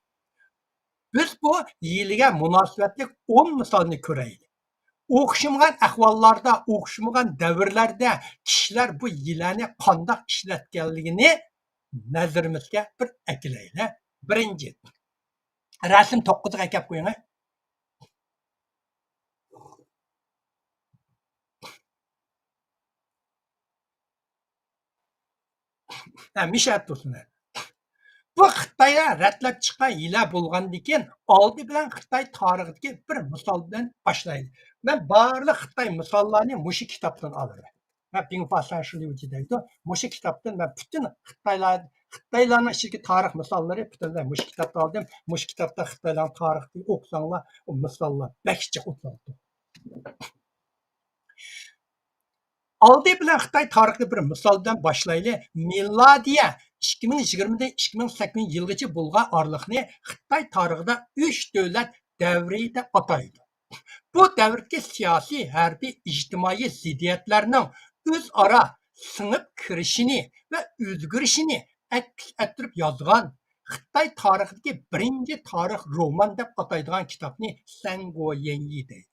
بىز بۇ يىلىگە مۇناسىۋەتلىك ئون مىسالنى كۆرەيلى. ئوخشىمىغان ئەھۋاللاردا، ئوخشىمىغان دەۋرلەردە كىشىلەر بۇ يىلەننى قانداق ئىشلەتكەنلىكىنى نەزىرىمىزگە بىر ئەكېلەيلى. بىرىنچى، رەسىم توققۇزغا ئەكەپ قويۇڭ. ھە، مىشەل تۇرسۇن. بۇ خىتايلار رەتلەپ چىققان ھىيلە بولغاندىكىن، ئالدى بىلەن خىتاي تارىخىدىكى بىر مىسال بىلەن باشلايلى. مەن بارلىق خىتاي مىساللارنى مۇشۇ كىتابتىن ئالىمەن. ھە، بىڭفا سەنشىليۇجى دەيدۇ. مۇشۇ كىتابتىن مەن پۈتۈن خىتايلار، خىتايلارنىڭ ئىچىدىكى تارىخ مىساللىرى پۈتۈنلەي مۇشۇ كىتابتا ئالدىم. مۇشۇ كىتابتا خىتايلارنىڭ تارىخىنى ئوقۇساڭلار، ئۇ مىساللار بەك جىق ئوتلايدۇ. ئالدى بىلەن خىتاي تارىخىنى بىر مىسال بىلەن باشلايلى. مىلادىيە ئىككى مىڭ يىگىرمىدىن ئىككى مىڭ سەككىزىنچى يىلغىچە بولغان ئارىلىقنى خىتاي تارىخىدا ئۈچ دۆلەت دەۋرى دەپ ئاتايدۇ. بۇ دەۋردىكى سىياسىي، ھەربىي، ئىجتىمائىي زىددىيەتلەرنىڭ ئۆزئارا سىڭىپ كىرىشىنى ۋە ئۆزگىرىشىنى ئەكس ئەتتۈرۈپ يازغان خىتاي تارىخىدىكى بىرىنچى تارىخ رومان دەپ ئاتايدىغان كىتابنى سەنگويەنيى دەيدۇ.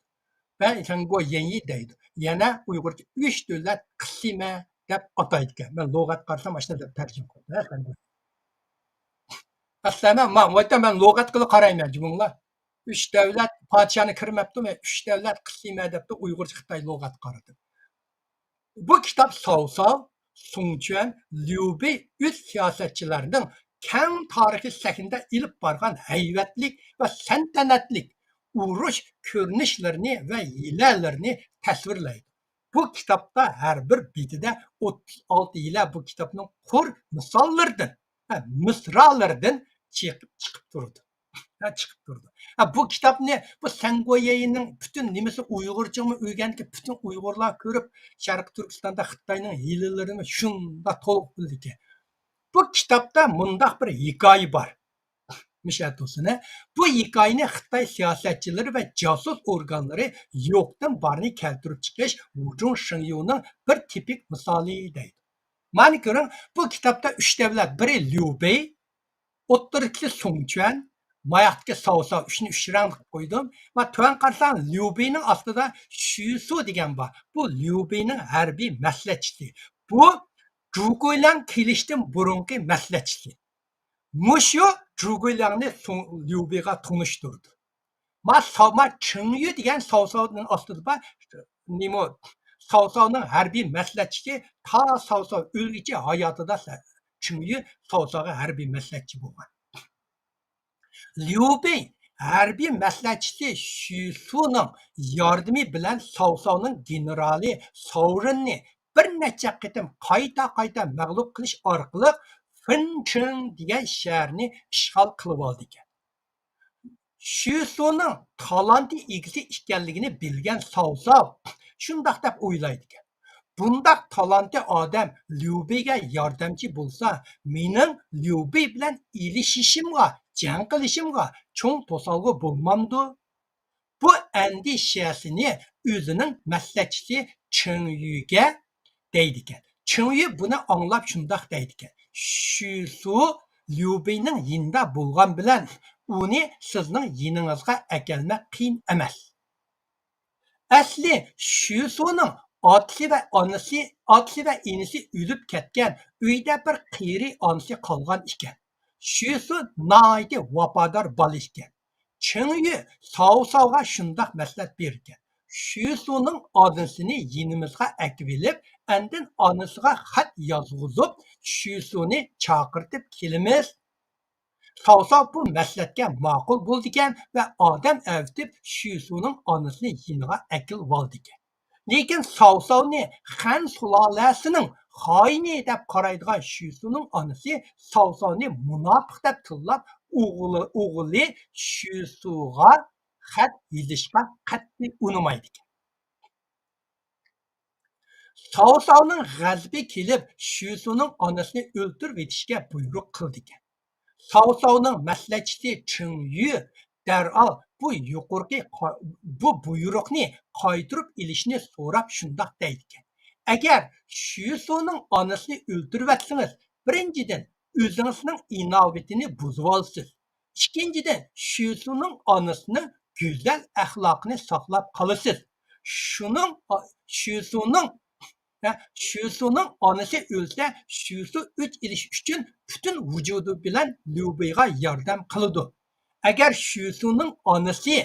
ۋە سەنگويەنيى دەيدۇ. يەنە ئۇيغۇرچە ئۈچ دۆلەت قىسمى دەپ ئاتايدىكەن. مەن لۇغەت قارىسام، ئاشۇنداق دەپ تەرجىمە قىلدى. ھە، سەنگويەنيى. ئەسلىمە، ما-، ۋايتا مەن لۇغەتكىلا قارايمەن، جۇمۇڭلار. ئۈچ دەۋلەت پادىشاھنى كىرمەپتۇ، مەن ئۈچ دەۋلەت قىسمى دەپتۇ، ئۇيغۇرچە خىتاي لۇغەت قارىدىم. بۇ كىتاب ساۋساۋ، سۇڭچۈەن، ليۇبېي ئۆز سىياسەتچىلەرنىڭ كەڭ تارىخىي سەھنىدە ئېلىپ بارغان ھەيۋەتلىك ۋە سەنتەنەتلىك ئۇرۇش كۆرۈنۈشلىرىنى ۋە ھىيلىلىرىنى تەسۋىرلەيدۇ. بۇ كىتابتا ھەر بىر بېتىدە ئوتتۇز ئالتە ھىيلە بۇ كىتابنىڭ قۇر مىساللىرىدىن، ھە، مىسرالىرىدىن چىقىپ، چىقىپ تۇرىدۇ. ھە، چىقىپ تۇرىدۇ. ھە، بۇ كىتابنى، بۇ سەنگويەنيىنىڭ پۈتۈن نېمىسى ئۇيغۇرچىمۇ ئۆگەنگەن، پۈتۈن ئۇيغۇرلار كۆرۈپ، شەرقىي تۈركىستاندا خىتاينىڭ ھىيلىلىرىنى شۇنداق تولۇق بىلىدىكەن. بۇ كىتابتا مۇنداق بىر ھېكايە بار. مىشەل تۇسىنى. بۇ ھېكايىنى خىتاي سىياسەتچىلىرى ۋە جاسۇس ئورگانلىرى يوقتىن بارنى كەلتۈرۈپ چىقىش ۋۇچۇڭ شېڭيۇنىڭ بىر تىپىك مىسالى دەيدۇ. مانا كۆرۈڭ، بۇ كىتابتا ئۈچ دەۋلەت، بىرى ليۇبېي، ئوتتۇرىدىكىسى سۇڭچۈەن، ماياقتىكى ساۋساۋ، ئۈچنى ئۈچ رەڭ قىلىپ قويدۇم. ۋە تۆۋەن قارىساڭ، ليۇبېينىڭ ئاستىدا شۈسۇ دېگەن بار. بۇ ليۇبېينىڭ ھەربىي مەسلىھەتچىسى. بۇ جۇگۇيلياڭ كېلىشتىن بۇرۇنقى مەسلىھەتچىسى. مۇشۇ جۇگۇيلياڭنى سۇڭ-، ليۇبېيغا تونۇشتۇردى. ما ساۋ-، ما چېڭيۈ دېگەن ساۋساۋنىڭ ئاستىدا بار، نېمە، ساۋساۋنىڭ ھەربىي مەسلىھەتچىسى تا ساۋساۋ ئۆلگۈچە ھاياتىدا سە-، چېڭيۈ ساۋساۋغا ھەربىي مەسلىھەتچى بولغان. ليۇبېي ھەربىي مەسلىھەتچىسى شۈسۇنىڭ ياردىمى بىلەن ساۋساۋنىڭ گېنېرالى ساۋرېننى بىر نەچچە قېتىم قايتا-قايتا مەغلۇپ قىلىش ئارقىلىق فېنچىڭ دېگەن شەھەرنى ئىشغال قىلىۋالىدىكەن. شۈسۇنىڭ تالانتى ئىگىسى ئىكەنلىكىنى بىلگەن ساۋساۋ شۇنداق دەپ ئويلايدىكەن: بۇنداق تالانتى ئادەم ليۇبېيگە ياردەمچى بولسا، مېنىڭ ليۇبېي بىلەن ئېلىشىشىمغا، جەڭ قىلىشىمغا چوڭ توسالغۇ بولمامدۇ؟ بۇ ئەندىشىسىنى ئۆزىنىڭ مەسلىھەتچىسى چېڭيۈگە دەيدىكەن. چېڭيۈ بۇنى ئاڭلاپ شۇنداق دەيدىكەن: شۈسۇ ليۇبېينىڭ يېنىدا بولغان بىلەن ئۇنى سىزنىڭ يېنىڭىزغا ئەكەلمەك قىيىن ئەمەس. ئەسلى شۈسۇنىڭ ئاتىسى ۋە ئانىسى، ئاتىسى ۋە ئىنىسى ئۆلۈپ كەتكەن، ئۆيدە بىر قېرى ئانىسى قالغان ئىكەن. شۈسۇ ناھايىتى ۋاپادار بالا ئىكەن. چېڭيۈ ساۋساۋغا شۇنداق مەسلىھەت بېرىدىكەن: شۈسۇنىڭ ئانىسىنى يېنىمىزغا ئەكىۋېلىپ، ئاندىن ئانىسىغا خەت يازغۇزۇپ، شۈسۇنى چاقىرتىپ كېلىمىز. ساۋساۋ بۇ مەسلىھەتكە ماقۇل بولىدىكەن ۋە ئادەم ئەۋېتىپ، شۈسۇنىڭ ئانىسىنى يېنىغا ئەكېلىۋالىدىكەن. لېكىن ساۋساۋنى خەن سۇلالەسىنىڭ خائىنى دەپ قارايدىغان شۈسۇنىڭ ئانىسى ساۋساۋنى مۇناپىق دەپ تىللاپ، ئوغلى، ئوغلى شۈسۇغا خەت يېزىشقا قەتئىي ئۇنىمايدىكەن. ساۋساۋنىڭ غەزىپى كېلىپ، شۈسۇنىڭ ئانىسىنى ئۆلتۈرۈۋېتىشكە بۇيرۇق قىلىدىكەن. ساۋساۋنىڭ مەسلىھەتچىسى چېڭ يۈ دەرھال بۇ يۇقىرىقى قا-، بۇ بۇيرۇقنى قايتۇرۇپ ئېلىشنى سوراپ شۇنداق دەيدىكەن: ئەگەر شۈسۇنىڭ ئانىسىنى ئۆلتۈرۈۋەتسىڭىز، بىرىنچىدىن، ئۆزىڭىزنىڭ ئىناۋىتىنى بۇزۇۋالىسىز. ئىككىنچىدىن، شۈسۇنىڭ ئانىسىنىڭ گۈزەل ئەخلاقىنى ساقلاپ قالىسىز. شۇنىڭ، شۈسۇنىڭ ھە، شۈسۇنىڭ ئانىسى ئۆلسە، شۈسۇ ئۆچ ئېلىش ئۈچۈن پۈتۈن ۋۇجۇدى بىلەن ليۇبېيغا ياردەم قىلىدۇ. ئەگەر شۈسۇنىڭ ئانىسى،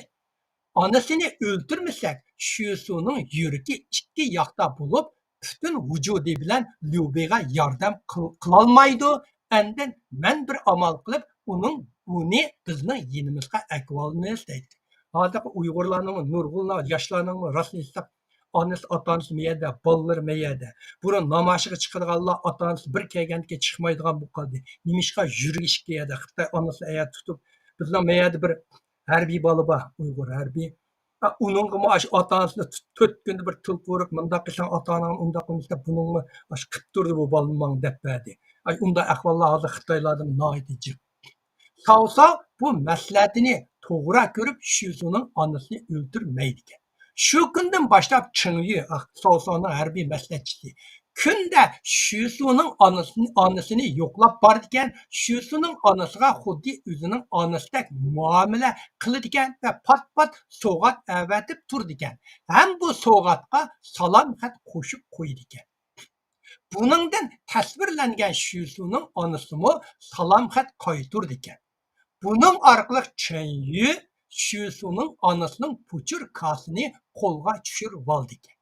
ئانىسىنى ئۆلتۈرمىسەك، شۈسۇنىڭ يۈرىكى ئىككى ياقتا بولۇپ، پۈتۈن ۋۇجۇدى بىلەن ليۇبېيغا ياردەم قىل-، قىلالمايدۇ. ئاندىن مەن بىر ئامال قىلىپ، ئۇنىڭ، ئۇنى بىزنىڭ يېنىمىزغا ئەكىۋالىمىز دەيدۇ. ھازىرقى ئۇيغۇرلارنىڭمۇ، نۇرغۇنلار ياشلارنىڭمۇ راستىنى ئېيتساق، ئانىسى، ئاتا-ئانىسى مەيەردە، بالىلىرى مەيەردە. بۇرۇن نامايىشقا چىقىدىغانلار ئاتا-ئانىسى بىر كەلگەندىكىن چىقمايدىغان بولۇپ قالدى. نېمىشقا؟ يۈرىكى ئىككى يەردە، خىتاي ئانىسىنى ئەيەردە تۇتۇپ، بىزنىڭ مەيەردە بىر ھەربىي بالا بار، ئۇيغۇر ھەربىي. ئۇنىڭغىمۇ ئاشۇ ئاتا-ئانىسىنى تۇت-، تۆت كۈندە بىر تېلېفون ئۇرۇپ، مۇنداق قىلساڭ ئاتا-ئاناڭنى ئۇنداق قىلىمىز دەپ، بۇنىڭمۇ ئاشۇ قىپ تۇردى بۇ بالىنى ماڭا دەپ بەردى. ئاي، ئۇنداق ئەھۋاللار ھازىر خىتايلاردا ناھايىتى جىق. ساۋساۋ بۇ مەسلىھەتنى توغرا كۆرۈپ، شۈسۇنىڭ ئانىسىنى ئۆلتۈرمەيدىكەن. شۇ كۈندىن باشلاپ چېڭيۈ، ئاھ، ساۋساۋنىڭ ھەربىي مەسلىھەتچىسى، كۈندە شۈسۇنىڭ ئانىسىنى، ئانىسىنى يوقلاپ بارىدىكەن، شۈسۇنىڭ ئانىسىغا خۇددى ئۆزىنىڭ ئانىسىدەك مۇئامىلە قىلىدىكەن ۋە پات-پات سوۋغات ئەۋەتىپ تۇرىدىكەن. ھەم بۇ سوۋغاتقا سالام خەت قوشۇپ قويىدىكەن. بۇنىڭدىن تەسۋىرلەنگەن شۈسۇنىڭ ئانىسىمۇ سالام خەت قايتۇرىدىكەن. بۇنىڭ ئارقىلىق چېن يۈ شۈسۇنىڭ ئانىسىنىڭ پوچۇركاسىنى قولغا چۈشۈرۈۋالىدىكەن.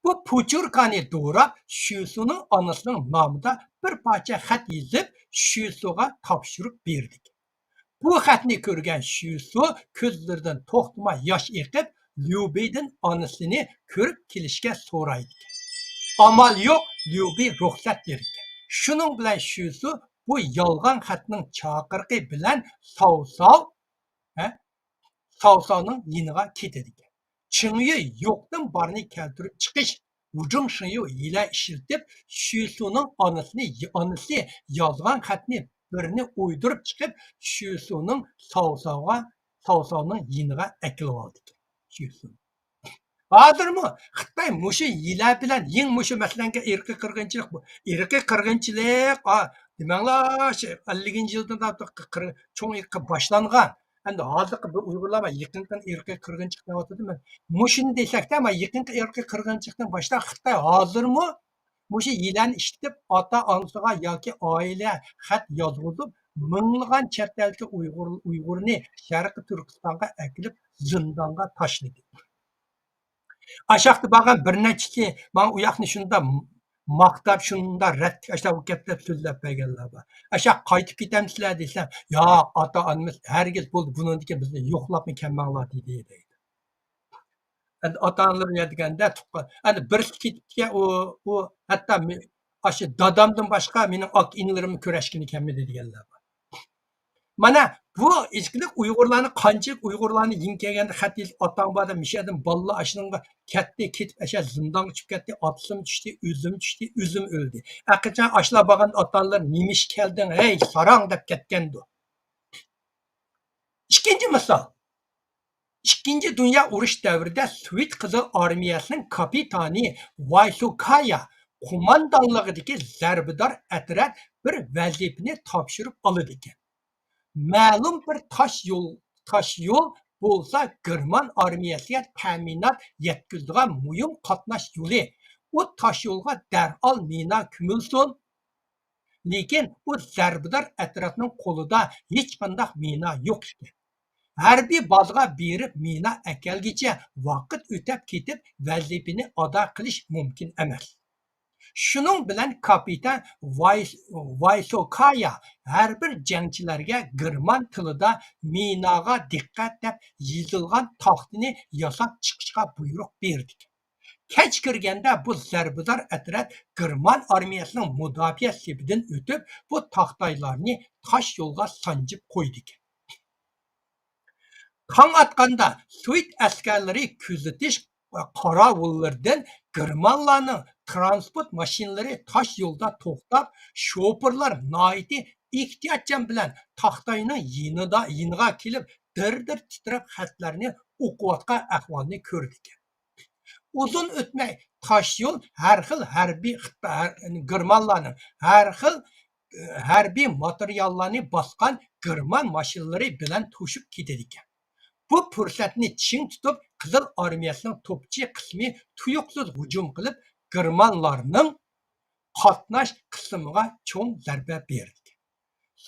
بۇ پوچۇركانى دوراپ، شۈسۇنىڭ ئانىسىنىڭ نامىدا بىر پارچە خەت يېزىپ، شۈسۇغا تاپشۇرۇپ بېرىدىكەن. بۇ خەتنى كۆرگەن شۈسۇ كۆزلىرىدىن توختىماي ياش ئېقىپ، ليۇبېيدىن ئانىسىنى كۆرۈپ كېلىشكە سورايدىكەن. ئامال يوق، ليۇبېي رۇخسەت بېرىدىكەن. شۇنىڭ بىلەن شۈسۇ بۇ يالغان خەتنىڭ چاقىرىقى بىلەن ساۋساۋ، ھە، ساۋساۋنىڭ يېنىغا كېتىدىكەن. چېڭيۈ يوقتىن بارنى كەلتۈرۈپ چىقىش، ۋۇجۇڭ شېڭيۇ ھىيلە ئىشلىتىپ، شۈسۇنىڭ ئانىسىنى، ئانىسى يازغان خەتنى بىرنى ئويدۇرۇپ چىقىپ، شۈسۇنىڭ ساۋساۋغا، ساۋساۋنىڭ يېنىغا ئەكېلىۋالىدىكەن. شۈسۇ. ھازىرمۇ خىتاي مۇشۇ ھىيلە بىلەن يېڭى مۇشۇ مەسىلەنگە ئىرقىي قىرغىنچىلىق، بۇ ئىرقىي قىرغىنچىلىق، ئا، دېمەڭلار، شۇ ئەللىكىنچى يىلدىن تارتىپ قىر-، چوڭ ئىرقى باشلانغان. ئەمدى ھازىرقى بۇ ئۇيغۇرلار مانا يېقىنقى ئىرقىي قىرغىنچىلىق دەۋاتىدۇ. مەن مۇشۇنى دېسەكتە، مانا يېقىنقى ئىرقىي قىرغىنچىلىقتىن باشلاپ خىتاي ھازىرمۇ مۇشۇ ھىيلەنى ئىشلىتىپ، ئاتا-ئانىسىغا ياكى ئائىلە خەت يازغۇزۇپ، مىڭلىغان چەت ئەلدىكى ئۇيغۇر، ئۇيغۇرنى شەرقىي تۈركىستانغا ئەكېلىپ، زىندانغا تاشلىدى. ئاشاقتا بارغان بىر نەچچىسى ماڭا ئۇ ياقنى شۇنداق ماختاپ، شۇنداق رەتلىك ئاشۇنداق بولۇپ كەتتى دەپ سۆزلەپ بەرگەنلەر بار. ئاشاق قايتىپ كېتەمسىلەر دېسەم، ياق، ئاتا-ئانىمىز ھەرگىز بولدى، بۇنىڭدىن كېيىن بىزنى يوقلاپمۇ كەلمەڭلار دېدى دەيدۇ. ئەمدى ئاتا-ئانىلىرى دېگەندە تۇغقان، ئەمدى بىرسى كېتىپتىكەن، ئۇ، ئۇ ھەتتا مې-، ئاشۇ دادامدىن باشقا مېنىڭ ئاكا-ئىنىلىرىممۇ كۆرۈشكىلى كەلمىدى دېگەنلەر بار. مانا بۇ ئىچكىلىك ئۇيغۇرلارنى قانچىلىك ئۇيغۇرلارنى يېڭى كەلگەندە خەت يېزىپ ئاتاڭ بار دەپ مىشەدىن بالىلار ئاشۇنىڭغا كەتتى، كېتىپ ئەشە زىندانغا چۈشۈپ كەتتى، ئاتىسىمۇ چۈشتى، ئۆزۈم چۈشتى، ئۆزۈم ئۆلدى. ئەقىچان ئاشۇلار بارغاندا ئاتا-ئانىلار نېمە ئىش كەلدىڭ، ھەي ساراڭ دەپ كەتكەندۇ. ئىككىنچى مىسال. ئىككىنچى دۇنيا ئۇرۇش دەۋرىدە سوۋېت قىزىل ئارمىيەسىنىڭ كاپىتانى ۋايسوكايا قوماندانلىقىدىكى زەربىدار ئەترەت بىر ۋەزىپىنى تاپشۇرۇپ ئالىدىكەن. مەلۇم بىر تاش يول، تاش يول بولسا گېرمان ئارمىيەسىگە تەمىنات يەتكۈزىدىغان مۇھىم قاتناش يولى. ئۇ تاش يولغا دەرھال مىنا كۆمۈلسۇن. لېكىن ئۇ زەربىدار ئەترەتنىڭ قولىدا ھېچقانداق مىنا يوق ئىكەن. ھەربىي بازىغا بېرىپ مىنا ئەكەلگىچە ۋاقىت ئۆتەپ كېتىپ، ۋەزىپىنى ئادا قىلىش مۇمكىن ئەمەس. شۇنىڭ بىلەن كاپىتان ۋاي-، ۋايسوكايا ھەر بىر جەڭچىلەرگە گېرمان تىلىدا مىناغا دىققەت دەپ يېزىلغان تاختىنى ياساپ چىقىشقا بۇيرۇق بېرىدىكەن. كەچ كىرگەندە بۇ زەربىدار ئەترەت گېرمان ئارمىيەسىنىڭ مۇداپىئە سېپىدىن ئۆتۈپ، بۇ تاختايلارنى تاش يولغا سانجىپ قويىدىكەن. تاڭ ئاتقاندا سوۋېت ئەسكەرلىرى كۆزىتىش قاراۋۇللىرىدىن گېرمانلارنىڭ تىرانسپورت ماشىنىلىرى تاش يولدا توختاپ، شوپۇرلار ناھايىتى ئېھتىياتچان بىلەن تاختاينىڭ يېنىدا، يېنىغا كېلىپ، دىر-دىر تىترەپ خەتلەرنى ئوقۇۋاتقان ئەھۋالنى كۆرىدىكەن. ئۇزۇن ئۆتمەي تاش يول ھەر خىل ھەربىي خىتا-، ھەر-، گېرمانلارنىڭ ھەر خىل، ئە، ھەربىي ماتېرىياللارنى باسقان گېرمان ماشىنىلىرى بىلەن توشۇپ كېتىدىكەن. بۇ پۇرسەتنى چىڭ تۇتۇپ، قىزىل ئارمىيەسىنىڭ توپچى قىسمى تۇيۇقسىز ھۇجۇم قىلىپ، گېرمانلارنىڭ قاتناش قىسمىغا چوڭ زەربە بېرىدىكەن.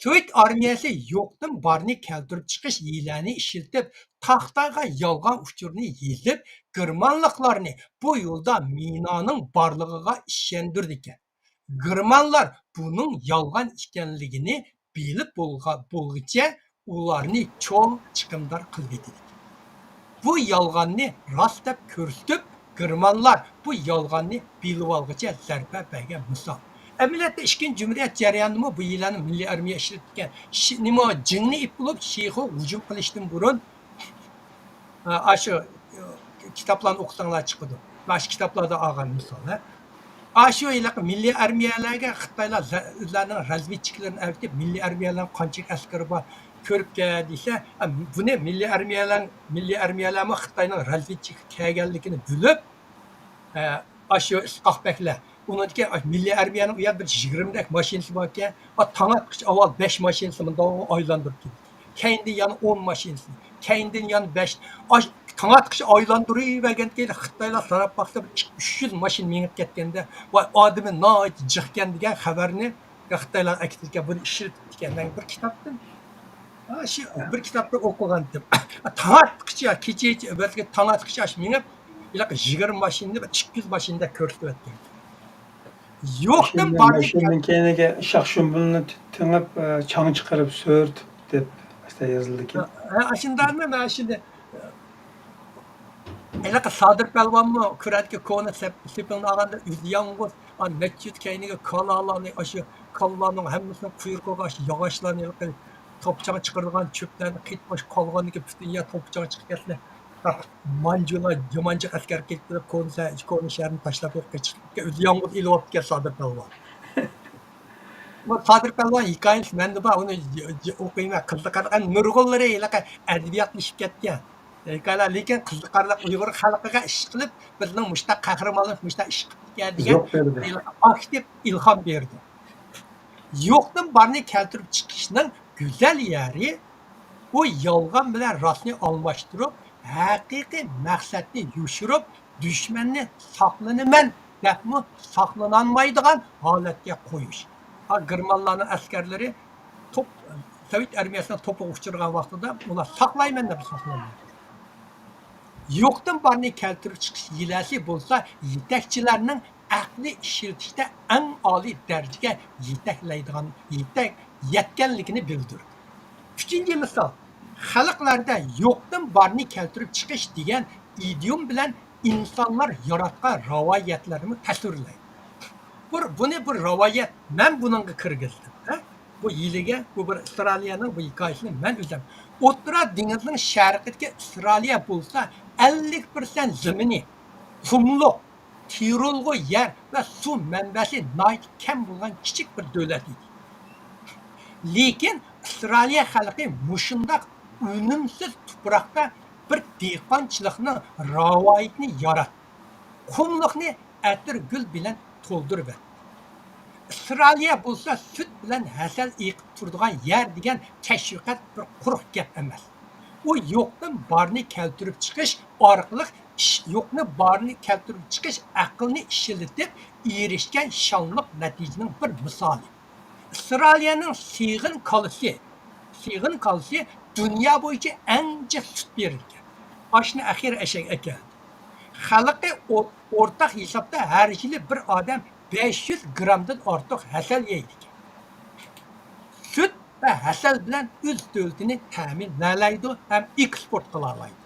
سوۋېت ئارمىيەسى يوقتىن بارنى كەلتۈرۈپ چىقىش ھىيلەنى ئىشلىتىپ، تاختاغا يالغان ئۇچۇرنى يېزىپ، گېرمانلىقلارنى بۇ يولدا مىنانىڭ بارلىقىغا ئىشەندۈرىدىكەن. گېرمانلار بۇنىڭ يالغان ئىكەنلىكىنى بىلىپ بولغا-، بولغۇچە ئۇلارنى چوڭ چىقىمدار قىلىۋېتىدىكەن. بۇ يالغاننى راست دەپ كۆرسىتىپ، گېرمانلار بۇ يالغاننى بىلىۋالغۇچە زەربە بەرگەن مىسال. ئەمەلىيەتتە ئىككىنچى جۇمھۇرىيەت جەريانىدىمۇ بۇ ھىيلەنى مىللىي ئارمىيە ئىشلىتىدىكەن. شى-، نېمە، جىڭنى ئېلىپ بولۇپ شىخۇ ھۇجۇم قىلىشتىن بۇرۇن، ئاشۇ كىتابلارنى ئوقۇساڭلار چىقىدۇ. مانا شۇ كىتابلاردا ئالغان مىسال، ھە. ئاشۇ ھېلىقى مىللىي ئارمىيەلەرگە خىتايلار زە-، ئۆزلەرنىڭ رازۋېدچىكلىرىنى ئەۋېتىپ، مىللىي ئارمىيەلەرنىڭ قانچىلىك ئەسكىرى بار، كۆرۈپ كەل دېسە، ئە، بۇنى مىللىي ئارمىيەلەر، مىللىي ئارمىيەلەرمۇ خىتاينىڭ رازۋېدچىكى كەلگەنلىكىنى بىلىپ، ئە، ئاشۇ ئىسقاق بەكلەر. ئۇنىڭدىكى مىللىي ئارمىيەنىڭ ئۇ يەردە بىر يىگىرمىدەك ماشىنىسى باركەن، ئا، تاڭ ئاتقۇچە ئاۋۋال بەش ماشىنىسىنى مۇنداق ئايلاندۇرۇپ كېلىدۇ. كەينىدىن يەنە ئون ماشىنىسىنى، كەينىدىن يەنە بەش. ئاش-، تاڭ ئاتقۇچە ئايلاندۇرۇۋەرگەندىن كېيىن خىتايلار ساراپ باقسا، بىر ئۈچ يۈز ماشىنا مېڭىپ كەتكەندە، ۋاي، ئادىمى ناھايىتى جىقكەن دېگەن خەۋەرنى خىتايلار ئەكېتىدىكەن، بۇنى ئىشلىتىپتىكەن. مەن بىر كىتابتىن، ھە، شۇ بىر كىتابتا ئوقۇغانتىم. تاڭ ئاتقۇچە، كېچە، تاڭ ئاتقۇچە ئاش مېڭىپ، ھېلىقى يىگىرمە ماشىنىنى بىر ئىككى يۈز ماشىنىدەك كۆرسىتىۋەتكەن. يوقتىن بارنى ماشىنىنىڭ كەينىگە شاخشۇمبۇلنى تېڭىپ، ئە، چاڭ چىقىرىپ سۆرىتىپ دەپ ئاشۇنداق يېزىلىدىكەن. ھە، ئاشۇنداقمۇ؟ مەن شۇنى، ھېلىقى سادىر پەلۋانمۇ كۈرەدىكى كونا سەپ-، سېپىلنى ئالغاندا ئۆزى يالغۇز، ئا، نەچچە يۈز كەينىگە كالالارنى، ئاشۇ كالىلارنىڭ ھەممىسىنىڭ قۇيرۇقىغا ئاشۇ ياغاچلارنى، ھېلىقى توپا-چاڭ چىقىرىدىغان چۆپلەرنى قېتىپ، ئاشۇ كالغاندىكى پۈتۈن يەر توپا-چاڭ چىقىپ كەتسە، مانجۇلار يامان جىق ئەسكەر كېلىپ تۇرۇپ، كونا سە-، كونا شەھەرنى تاشلاپ يوققا چىقىپ كەتكەن، ئۆزى يالغۇز ئېلىۋاپتىكەن سادىر پەلۋان. بۇ سادىر پەلۋان ھېكايىسى مەندە بار، ئۇنى ي-، ي-، ئوقۇيمەن، قىزىقىدىغان. نۇرغۇنلىرى ھېلىقى ئەدەبىياتلىشىپ كەتكەن ھېكايىلەر، لېكىن قىزىقارلىق، ئۇيغۇر خەلقىگە ئىش قىلىپ، بىزنىڭ مۇشۇنداق قەھرىمانلىرىمىز مۇشۇنداق ئىش قىپتىكەن دېگەن ھېلىقى ئاكتىپ ئىلھام بېرىدۇ. يوقتىن بارنى كەلتۈرۈپ چىقىشنىڭ گۈزەل يېرى، ئۇ يالغان بىلەن راستنى ئالماشتۇرۇپ، ھەقىقىي مەقسەتنى يوشۇرۇپ، دۈشمەننى ساقلىنىمەن دەپمۇ ساقلىنالمايدىغان ھالەتكە قويۇش. ھا، گېرمانلارنىڭ ئەسكەرلىرى توپ، سوۋېت ئارمىيەسىنىڭ توپىغا ئۇچرىغان ۋاقتىدا ئۇلار ساقلايمەن دەپ ساقلانمايدۇ. يوقتىن بارنى كەلتۈرۈپ چىقىش ھىيلەسى بولسا يېتەكچىلەرنىڭ ئەقلى ئىشلىتىشتە ئەڭ ئالىي دەرىجىگە يېتەكلەيدىغان، يېتەك، يەتكەنلىكىنى بىلدۈرىدۇ. ئۈچىنچى مىسال، خەلقلەردە يوقتىن بارنى كەلتۈرۈپ چىقىش دېگەن ئىدىيوم بىلەن ئىنسانلار ياراتقان رىۋايەتلەرنىمۇ تەسۋىرلەيدۇ. بۇ، بۇنى بىر رىۋايەت، مەن بۇنىڭغا كىرگۈزدۈم، ھە؟ بۇ ھىيلىگە، بۇ بىر ئىسرائىلىيەنىڭ بۇ ھېكايىسىنى مەن ئۆزۈم. ئوتتۇرا دېڭىزنىڭ شەرقىدىكى ئىسرائىلىيە بولسا ئەللىك پىرسەنت زېمىنى قۇملۇق، تېرىلغۇ يەر ۋە سۇ مەنبەسى ناھايىتى كەم بولغان كىچىك بىر دۆلەت ئىدى. لېكىن ئىسرائىلىيە خەلقى مۇشۇنداق ئۈنۈمسىز تۇپراقتا بىر دېھقانچىلىقنىڭ رىۋايىتىنى ياراتتى. قۇملۇقنى ئەتىرگۈل بىلەن تولدۇرۇۋەتتى. ئىسرائىلىيە بولسا سۈت بىلەن ھەسەل ئېقىپ تۇرىدىغان يەر دېگەن تەشۋىقات بىر قۇرۇق گەپ ئەمەس. ئۇ يوقتىن بارنى كەلتۈرۈپ چىقىش ئارقىلىق ئىش-، يوقنى بارنى كەلتۈرۈپ چىقىش ئەقىلنى ئىشلىتىپ ئېرىشكەن شانلىق نەتىجىنىڭ بىر مىسالى. ئىسرائىلىيەنىڭ سېغىن كالىسى، سېغىن كالىسى دۇنيا بويىچە ئەڭ جىق سۈت بېرىدىكەن. ئاشۇنى ئەخىر ئەشەگە ئەكەلدى. خەلقى ئو-، ئورتاق ھېسابتا ھەر يىلى بىر ئادەم بەش يۈز گرامدىن ئارتۇق ھەسەل يەيدىكەن. سۈت ۋە ھەسەل بىلەن ئۆز دۆلىتىنى تەمىنلەيدۇ ھەم ئېكسپورت قىلالايدۇ.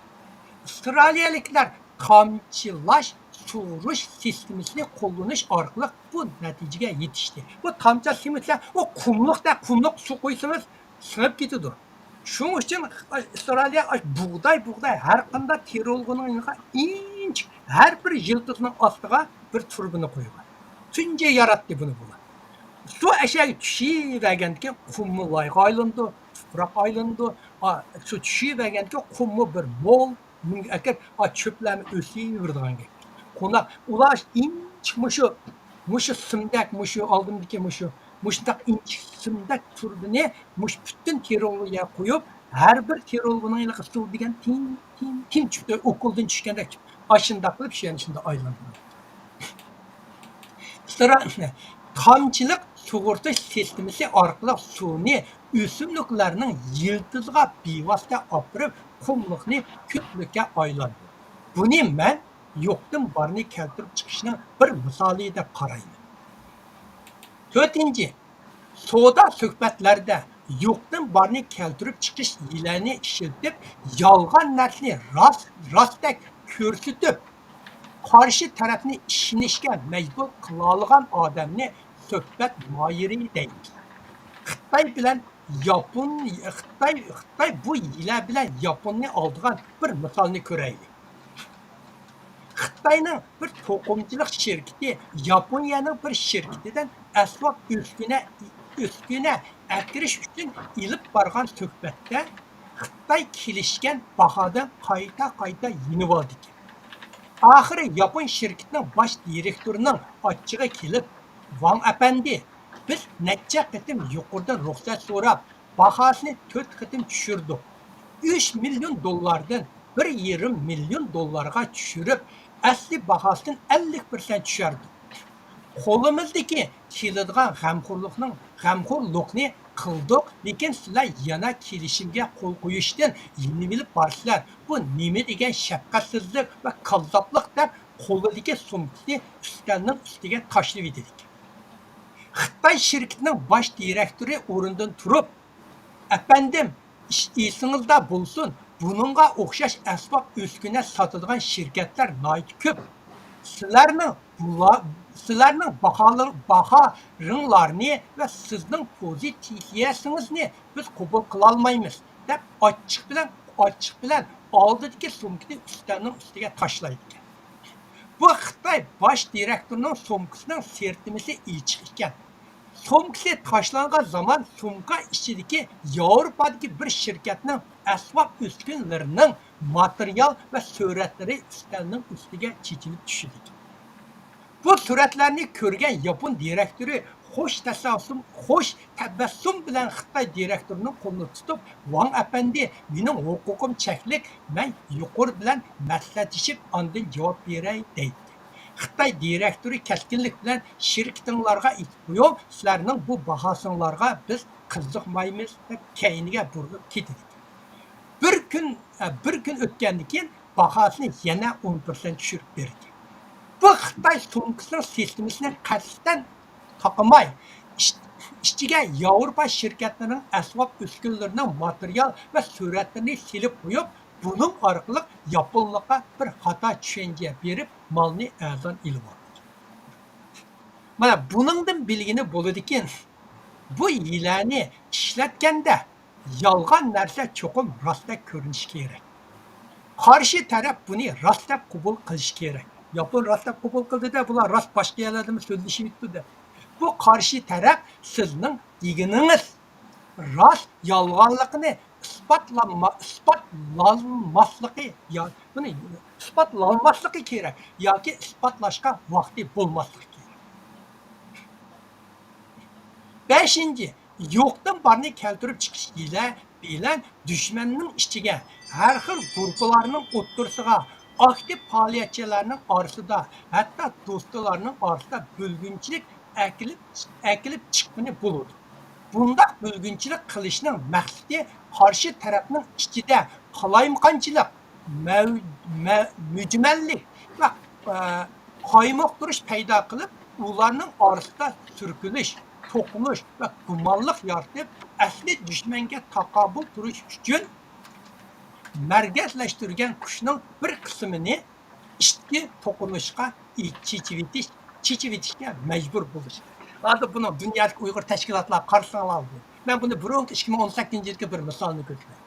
ئىسرائىلىيەلىكلەر تامچىلاش سۇغۇرۇش سىستېمىسىنى قوللىنىش ئارقىلىق بۇ نەتىجىگە يېتىشتى. بۇ تامچىلاش سىستېمىسى، ئۇ قۇملۇقتا قۇملۇق سۇ قۇيسىڭىز سىڭىپ كېتىدۇ. شۇنىڭ ئۈچۈن ئىسرائىلىيە بۇغداي، بۇغداي ھەر قانداق تېرىلغۇنىڭ يېنىغا ئىنچىكە ھەر بىر يىلتىزنىڭ ئاستىغا بىر تۇرۇبىنى قويغان. تۇنجى ياراتتى بۇنى بۇلار. سۇ ئەشەگە چۈشۈۋەرگەندىكىن قۇممۇ لايغا ئايلىنىدۇ، تۇپراق ئايلىنىدۇ. ئا، سۇ چۈشۈۋەرگەندىكىن قۇممۇ بىر مول، مۇنگە ئەكىرىپ، ئا، چۆپلەرمۇ ئۆسۈۋېرىدىغان گەپ. قونا-، ئۇلار ئىنچىكە مۇشۇ، مۇشۇ سىمدەك، مۇشۇ ئالدىمدىكى مۇشۇ، مۇشۇنداق ئىنچىكە سىمدەك تۇرۇبىنى مۇشۇ پۈتۈن تېرىلغۇغا قويۇپ، ھەر بىر تېرىلغۇنىڭ ھېلىقى سۇ دېگەن تىڭ، تىڭ، تىڭ چۈشۈپ، ئوكۇلدىن چۈشكەندەك چۈشۈپ، ئاشۇنداق قىلىپ شۇ يەرنى شۇنداق ئايلاندۇرىدۇ. ئىختىرا-، تامچىلىق سۇغۇرتۇش سىستېمىسى ئارقىلىق سۇنى ئۆسۈملۈكلەرنىڭ يىلتىزىغا بىۋاسىتە ئاپىرىپ، قۇملۇقنى كۆللۈككە ئايلاندۇردى. بۇنى مەن يوقتىن بارنى كەلتۈرۈپ چىقىشنىڭ بىر مىسالى دەپ قارايمەن. تۆتىنچى، سودا سۆھبەتلەردە يوقتىن بارنى كەلتۈرۈپ چىقىش ھىيلەنى ئىشلىتىپ، يالغان نەرسىنى راست، راستتەك كۆرسىتىپ، قارشى تەرەپنى ئىشىنىشكە مەجبۇر قىلالىغان ئادەمنى سۆھبەت ماھىرى دەيمىز. خىتاي بىلەن ياپون، خىتاي، خىتاي بۇ ھىيلە بىلەن ياپوننى ئالدىغان بىر مىسالنى كۆرەيلى. خىتاينىڭ بىر توقۇمىچىلىق شىركىتى ياپونىيەنىڭ بىر شىركىتىدىن ئەسۋاب ئۈسكۈنە، ئۈسكۈنە ئەكىرىش ئۈچۈن ئېلىپ بارغان سۆھبەتتە خىتاي كېلىشكەن باھادىن قايتا-قايتا يېنىۋالىدىكەن. ئاخىرى ياپون شىركىتىنىڭ باش دىرېكتورىنىڭ ئاچچىقى كېلىپ، ۋاڭ ئەپەندى، بىز نەچچە قېتىم يۇقىرىدىن رۇخسەت سوراپ، باھاسىنى تۆت قېتىم چۈشۈردۇق. ئۈچ مىليون دوللاردىن بىر يېرىم مىليون دوللارغا چۈشۈرۈپ، ئەسلى باھاسىدىن ئەللىك پىرسەنت چۈشۈردۇق. قولىمىزدىكى كېلىدىغان غەمخورلۇقنىڭ، غەمخورلۇقنى قىلدۇق، لېكىن سىلەر يەنە كېلىشىمگە قول قويۇشتىن يېنىۋېلىپ بارىسىلەر. بۇ نېمە دېگەن شەپقەتسىزلىك ۋە كاززاپلىق، دەپ قولىدىكى سومكىسىنى ئۈستەلنىڭ ئۈستىگە تاشلىۋېتىدىكەن. خىتاي شىركىتىنىڭ باش دىرېكتورى ئورنىدىن تۇرۇپ، ئەپەندىم، ئىش ئېسىڭىزدە بولسۇن، بۇنىڭغا ئوخشاش ئەسۋاب ئۈسكۈنە ساتىدىغان شىركەتلەر ناھايىتى كۆپ. سىلەرنىڭ بۇلا-، سىلەرنىڭ باھالىر-، باھارىڭلارنى ۋە سىزنىڭ پوزىتسىيەسىڭىزنى بىز قوبۇل قىلالمايمىز، دەپ ئاچچىق بىلەن، ئاچچىق بىلەن ئالدىدىكى سومكىنى ئۈستەلنىڭ ئۈستىگە تاشلايدىكەن. بۇ خىتاي باش دىرېكتورىنىڭ سومكىسىنىڭ سىرتىمىسى ئېچىق ئىكەن. سومكىسى تاشلانغان زامان سومكا ئىچىدىكى ياۋروپادىكى بىر شىركەتنىڭ ئەسۋاب ئۈسكۈنىلىرىنىڭ ماتېرىيال ۋە سۈرەتلىرى ئۈستەلنىڭ ئۈستىگە چېچىلىپ چۈشىدىكەن. بۇ سۈرەتلەرنى كۆرگەن ياپون دىرېكتورى خوش تەبەسسۇم، خوش تەبەسسۇم بىلەن خىتاي دىرېكتورىنىڭ قولىنى تۇتۇپ، ۋاڭ ئەپەندى، مېنىڭ ھوقۇقۇم چەكلىك، مەن يۇقىرى بىلەن مەسلىھەتلىشىپ ئاندىن جاۋاب بېرەي، دەيدىكەن. خىتاي دىرېكتورى كەسكىنلىك بىلەن، شىركىتىڭلارغا ئېيتىپ قويۇڭ، سىلەرنىڭ بۇ باھاسىڭلارغا بىز قىزىقمايمىز، دەپ كەينىگە بۇرۇلۇپ كېتىدىكەن. بىر كۈن، بىر كۈن ئۆتكەندىن كېيىن باھاسىنى يەنە ئون پىرسەنت چۈشۈرۈپ بېرىدىكەن. بۇ خىتاي سومكىسىنىڭ سىستېمىسىنى قەستەن تاقىماي، ئىچ-، ئىچىگە ياۋروپا شىركەتلىرىنىڭ ئەسۋاب ئۈسكۈنىلىرىنىڭ ماتېرىيال ۋە سۈرەتلىرىنى سېلىپ قويۇپ، بۇنىڭ ئارقىلىق ياپونلۇققا بىر خاتا چۈشەنچە بېرىپ، مالنى ئەرزان ئېلىۋالدى. مانا بۇنىڭدىن بىلگىلى بولىدۇكى، بۇ ھىيلەنى ئىشلەتكەندە يالغان نەرسە چوقۇم راستتەك كۆرۈنۈشى كېرەك. قارشى تەرەپ بۇنى راست دەپ قوبۇل قىلىشى كېرەك. ياپون راست دەپ قوبۇل قىلدى-دە، بۇلار راست باشقا يەرلەردىمۇ سۆزلىشىۋېتىپتۇ دەپ. بۇ قارشى تەرەپ سىزنىڭ دېگىنىڭىز راست يالغانلىقىنى ئىسپاتلانما-، ئىسپاتلانماسلىقى يا-، بۇنى ئىسپاتلانماسلىقى كېرەك ياكى ئىسپاتلاشقا ۋاقتى بولماسلىقى كېرەك. بەشىنچى، يوقتىن بارنى كەلتۈرۈپ چىقىش ھىيلە بىلەن دۈشمەننىڭ ئىچىگە، ھەر خىل گۇرۇپپىلارنىڭ ئوتتۇرىسىغا، ئاكتىپ پائالىيەتچىلەرنىڭ ئارىسىدا، ھەتتا دوستلارنىڭ ئارىسىدا بۆلگۈنچىلىك ئەكېلىپ، ئەكېلىپ چىققىلى بولىدۇ. بۇنداق بۆلگۈنچىلىك قىلىشنىڭ مەقسىتى قارشى تەرەپنىڭ ئىچىدە قالايمىقانچىلىق، مەۋ-، مە-، مۈجمەللىك ۋە، ئە، قايمۇقتۇرۇش پەيدا قىلىپ، ئۇلارنىڭ ئارىسىدا سۈركىلىش، توقۇنۇش ۋە گۇمانلىق يارىتىپ، ئەسلى دۈشمەنگە تاقابىل تۇرۇش ئۈچۈن مەركەزلەشتۈرگەن كۈچنىڭ بىر قىسمىنى ئىچكى توقۇنۇشقا چېچىۋېتىش، چېچىۋېتىشكە مەجبۇر بولۇش. ھازىر بۇنىڭ دۇنيادىكى ئۇيغۇر تەشكىلاتلارغا قارىساڭلار، مەن بۇنى بۇرۇنقى ئىككى مىڭ ئون سەككىزىنچى يىلدىكى بىر مىسالنى كۆرسىتەي.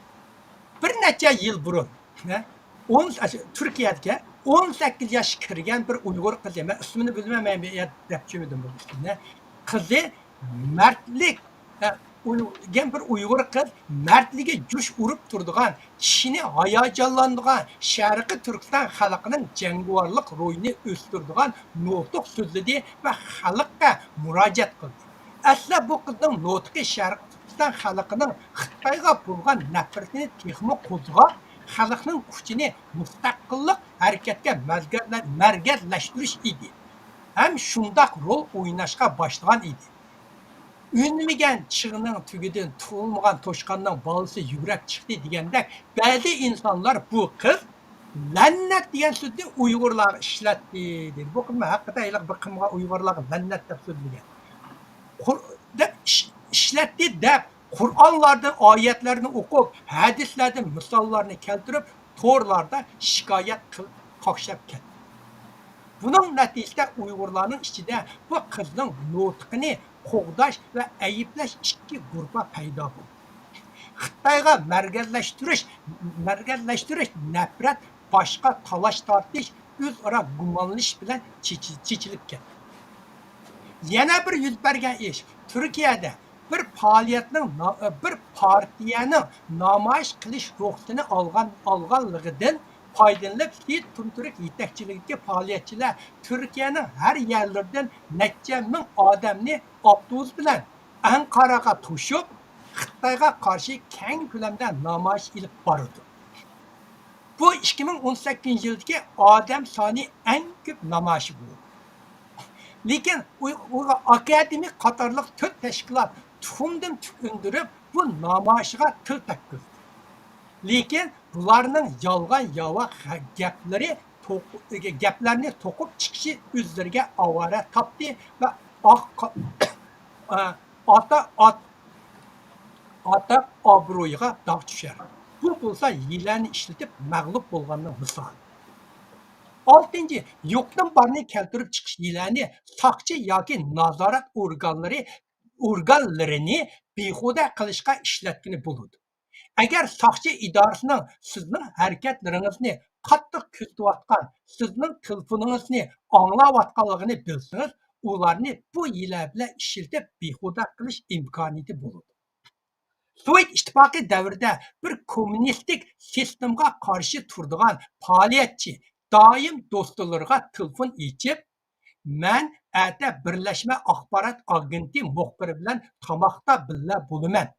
بىر نەچچە يىل بۇرۇن، ھە، ئون، ئاشۇ تۈركىيەدىكى ئون سەككىز ياش كىرگەن بىر ئۇيغۇر قىزى، مەن ئىسمىنى بىلمەيمەن، مەن بۇ يەردە دەپ چۈشۈرمىدىم بۇ ئىسمىنى. قىزى مەردلىك، ھە، ئۇ-، دېگەن بىر ئۇيغۇر قىز مەردلىكى جۇش ئۇرۇپ تۇرىدىغان، كىشىنى ھاياجانلاندۇرغان، شەرقىي تۈركىستان خەلقىنىڭ جەڭگىۋارلىق روھىنى ئۆستۈرىدىغان نۇتۇق سۆزلىدى ۋە خەلققە مۇراجىئەت قىلدى. ئەسلى بۇ قىزنىڭ نۇتۇقى شەرقىي تۈركىستان خەلقىنىڭ خىتايغا بولغان نەپرىتىنى تېخىمۇ قوزغاپ، خەلقنىڭ كۈچىنى مۇستەقىللىق ھەرىكەتكە مەركەزلە-، مەركەزلەشتۈرۈش ئىدى. ھەم شۇنداق رول ئويناشقا باشلىغان ئىدى. ئۈنمىگەن چىغنىڭ تۈگىدىن تۇغۇلمىغان توشقاننىڭ بالىسى يۈگرەپ چىقتى دېگەندەك، بەزى ئىنسانلار بۇ قىز لەننەت دېگەن سۆزنى ئۇيغۇرلارغا ئىشلەتتى دېدى. بۇ قىز ھەقىقەتەن ھېلىقى بىر قىمغا ئۇيغۇرلارغا لەننەت دەپ سۆزلىگەن. قۇر-، دەپ ئىش-، ئىشلەتتى دەپ، قۇرئانلاردىن ئايەتلەرنى ئوقۇپ، ھەدىسلەردىن مىساللارنى كەلتۈرۈپ، تورلاردا شىكايەت قىل-، قاقشاپ كەتتى. بۇنىڭ نەتىجىسىدە ئۇيغۇرلارنىڭ ئىچىدە بۇ قىزنىڭ نۇتقىنى قوغداش ۋە ئەيىبلەش ئىككى گۇرۇپپا پەيدا بولدى. خىتايغا مەركەزلەشتۈرۈش، مەركەزلەشتۈرۈش نەپرەت، باشقا تالاش-تارتىش، ئۆزئارا گۇمانلىنىش بىلەن چېچى-، چېچىلىپ كەتتى. يەنە بىر يۈز بەرگەن ئىش، تۈركىيەدە بىر پائالىيەتنىڭ نا-، بىر پارتىيەنىڭ نامايىش قىلىش رۇخسىتىنى ئالغان، ئالغانلىقىدىن پايدىلىنىپ، سېيىت تۇنتۇرك يېتەكچىلىكىدىكى پائالىيەتچىلەر تۈركىيەنىڭ ھەر يەرلىرىدىن نەچچە مىڭ ئادەمنى ئاپتوبۇس بىلەن ئەنقاراغا توشۇپ، خىتايغا قارشى كەڭ كۆلەمدە نامايىش ئېلىپ بارىدۇ. بۇ ئىككى مىڭ ئون سەككىزىنچى يىلدىكى ئادەم سانى ئەڭ كۆپ نامايىشى بولىدۇ. لېكىن ئۇي-، ئۇيغۇر ئاكادېمىك قاتارلىق تۆت تەشكىلات تۇخۇمدىن تۈك ئۈندۈرۈپ، بۇ نامايىشىغا تىل تەگكۈزدى. لېكىن بۇلارنىڭ يالغان ياۋا خە-، گەپلىرى توق-، گەپلەرنى توقۇپ چىقىشى ئۆزلىرىگە ئاۋارە تاپتى ۋە ئاق-، ئاتا ئات-، ئاتاق ئابرۇيىغا داغ چۈشەر. بۇ بولسا ھىيلەنى ئىشلىتىپ مەغلۇپ بولغاننىڭ مىسالى. ئالتىنچى، يوقتىن بارنى كەلتۈرۈپ چىقىش ھىيلەنى ساقچى ياكى نازارەت ئورگانلىرى، ئورگانلىرىنى بىھۇدە قىلىشقا ئىشلەتكىلى بولىدۇ. ئەگەر ساقچى ئىدارىسىنىڭ سىزنىڭ ھەرىكەتلىرىڭىزنى قاتتىق كۆزىتىۋاتقان، سىزنىڭ تېلېفونىڭىزنى ئاڭلاۋاتقانلىقىنى بىلسىڭىز، ئۇلارنى بۇ ھىيلە بىلەن ئىشلىتىپ بىھۇدە قىلىش ئىمكانىيىتى بولىدۇ. سوۋېت ئىتتىپاقى دەۋرىدە بىر كوممۇنىستىك سىستېمىغا قارشى تۇرىدىغان پائالىيەتچى دائىم دوستلىرىغا تېلېفون ئېچىپ، «مەن ئەتە بىرلەشمە ئاخبارات ئاگېنتى مۇخبىرى بىلەن تاماقتا بىللە بولىمەن.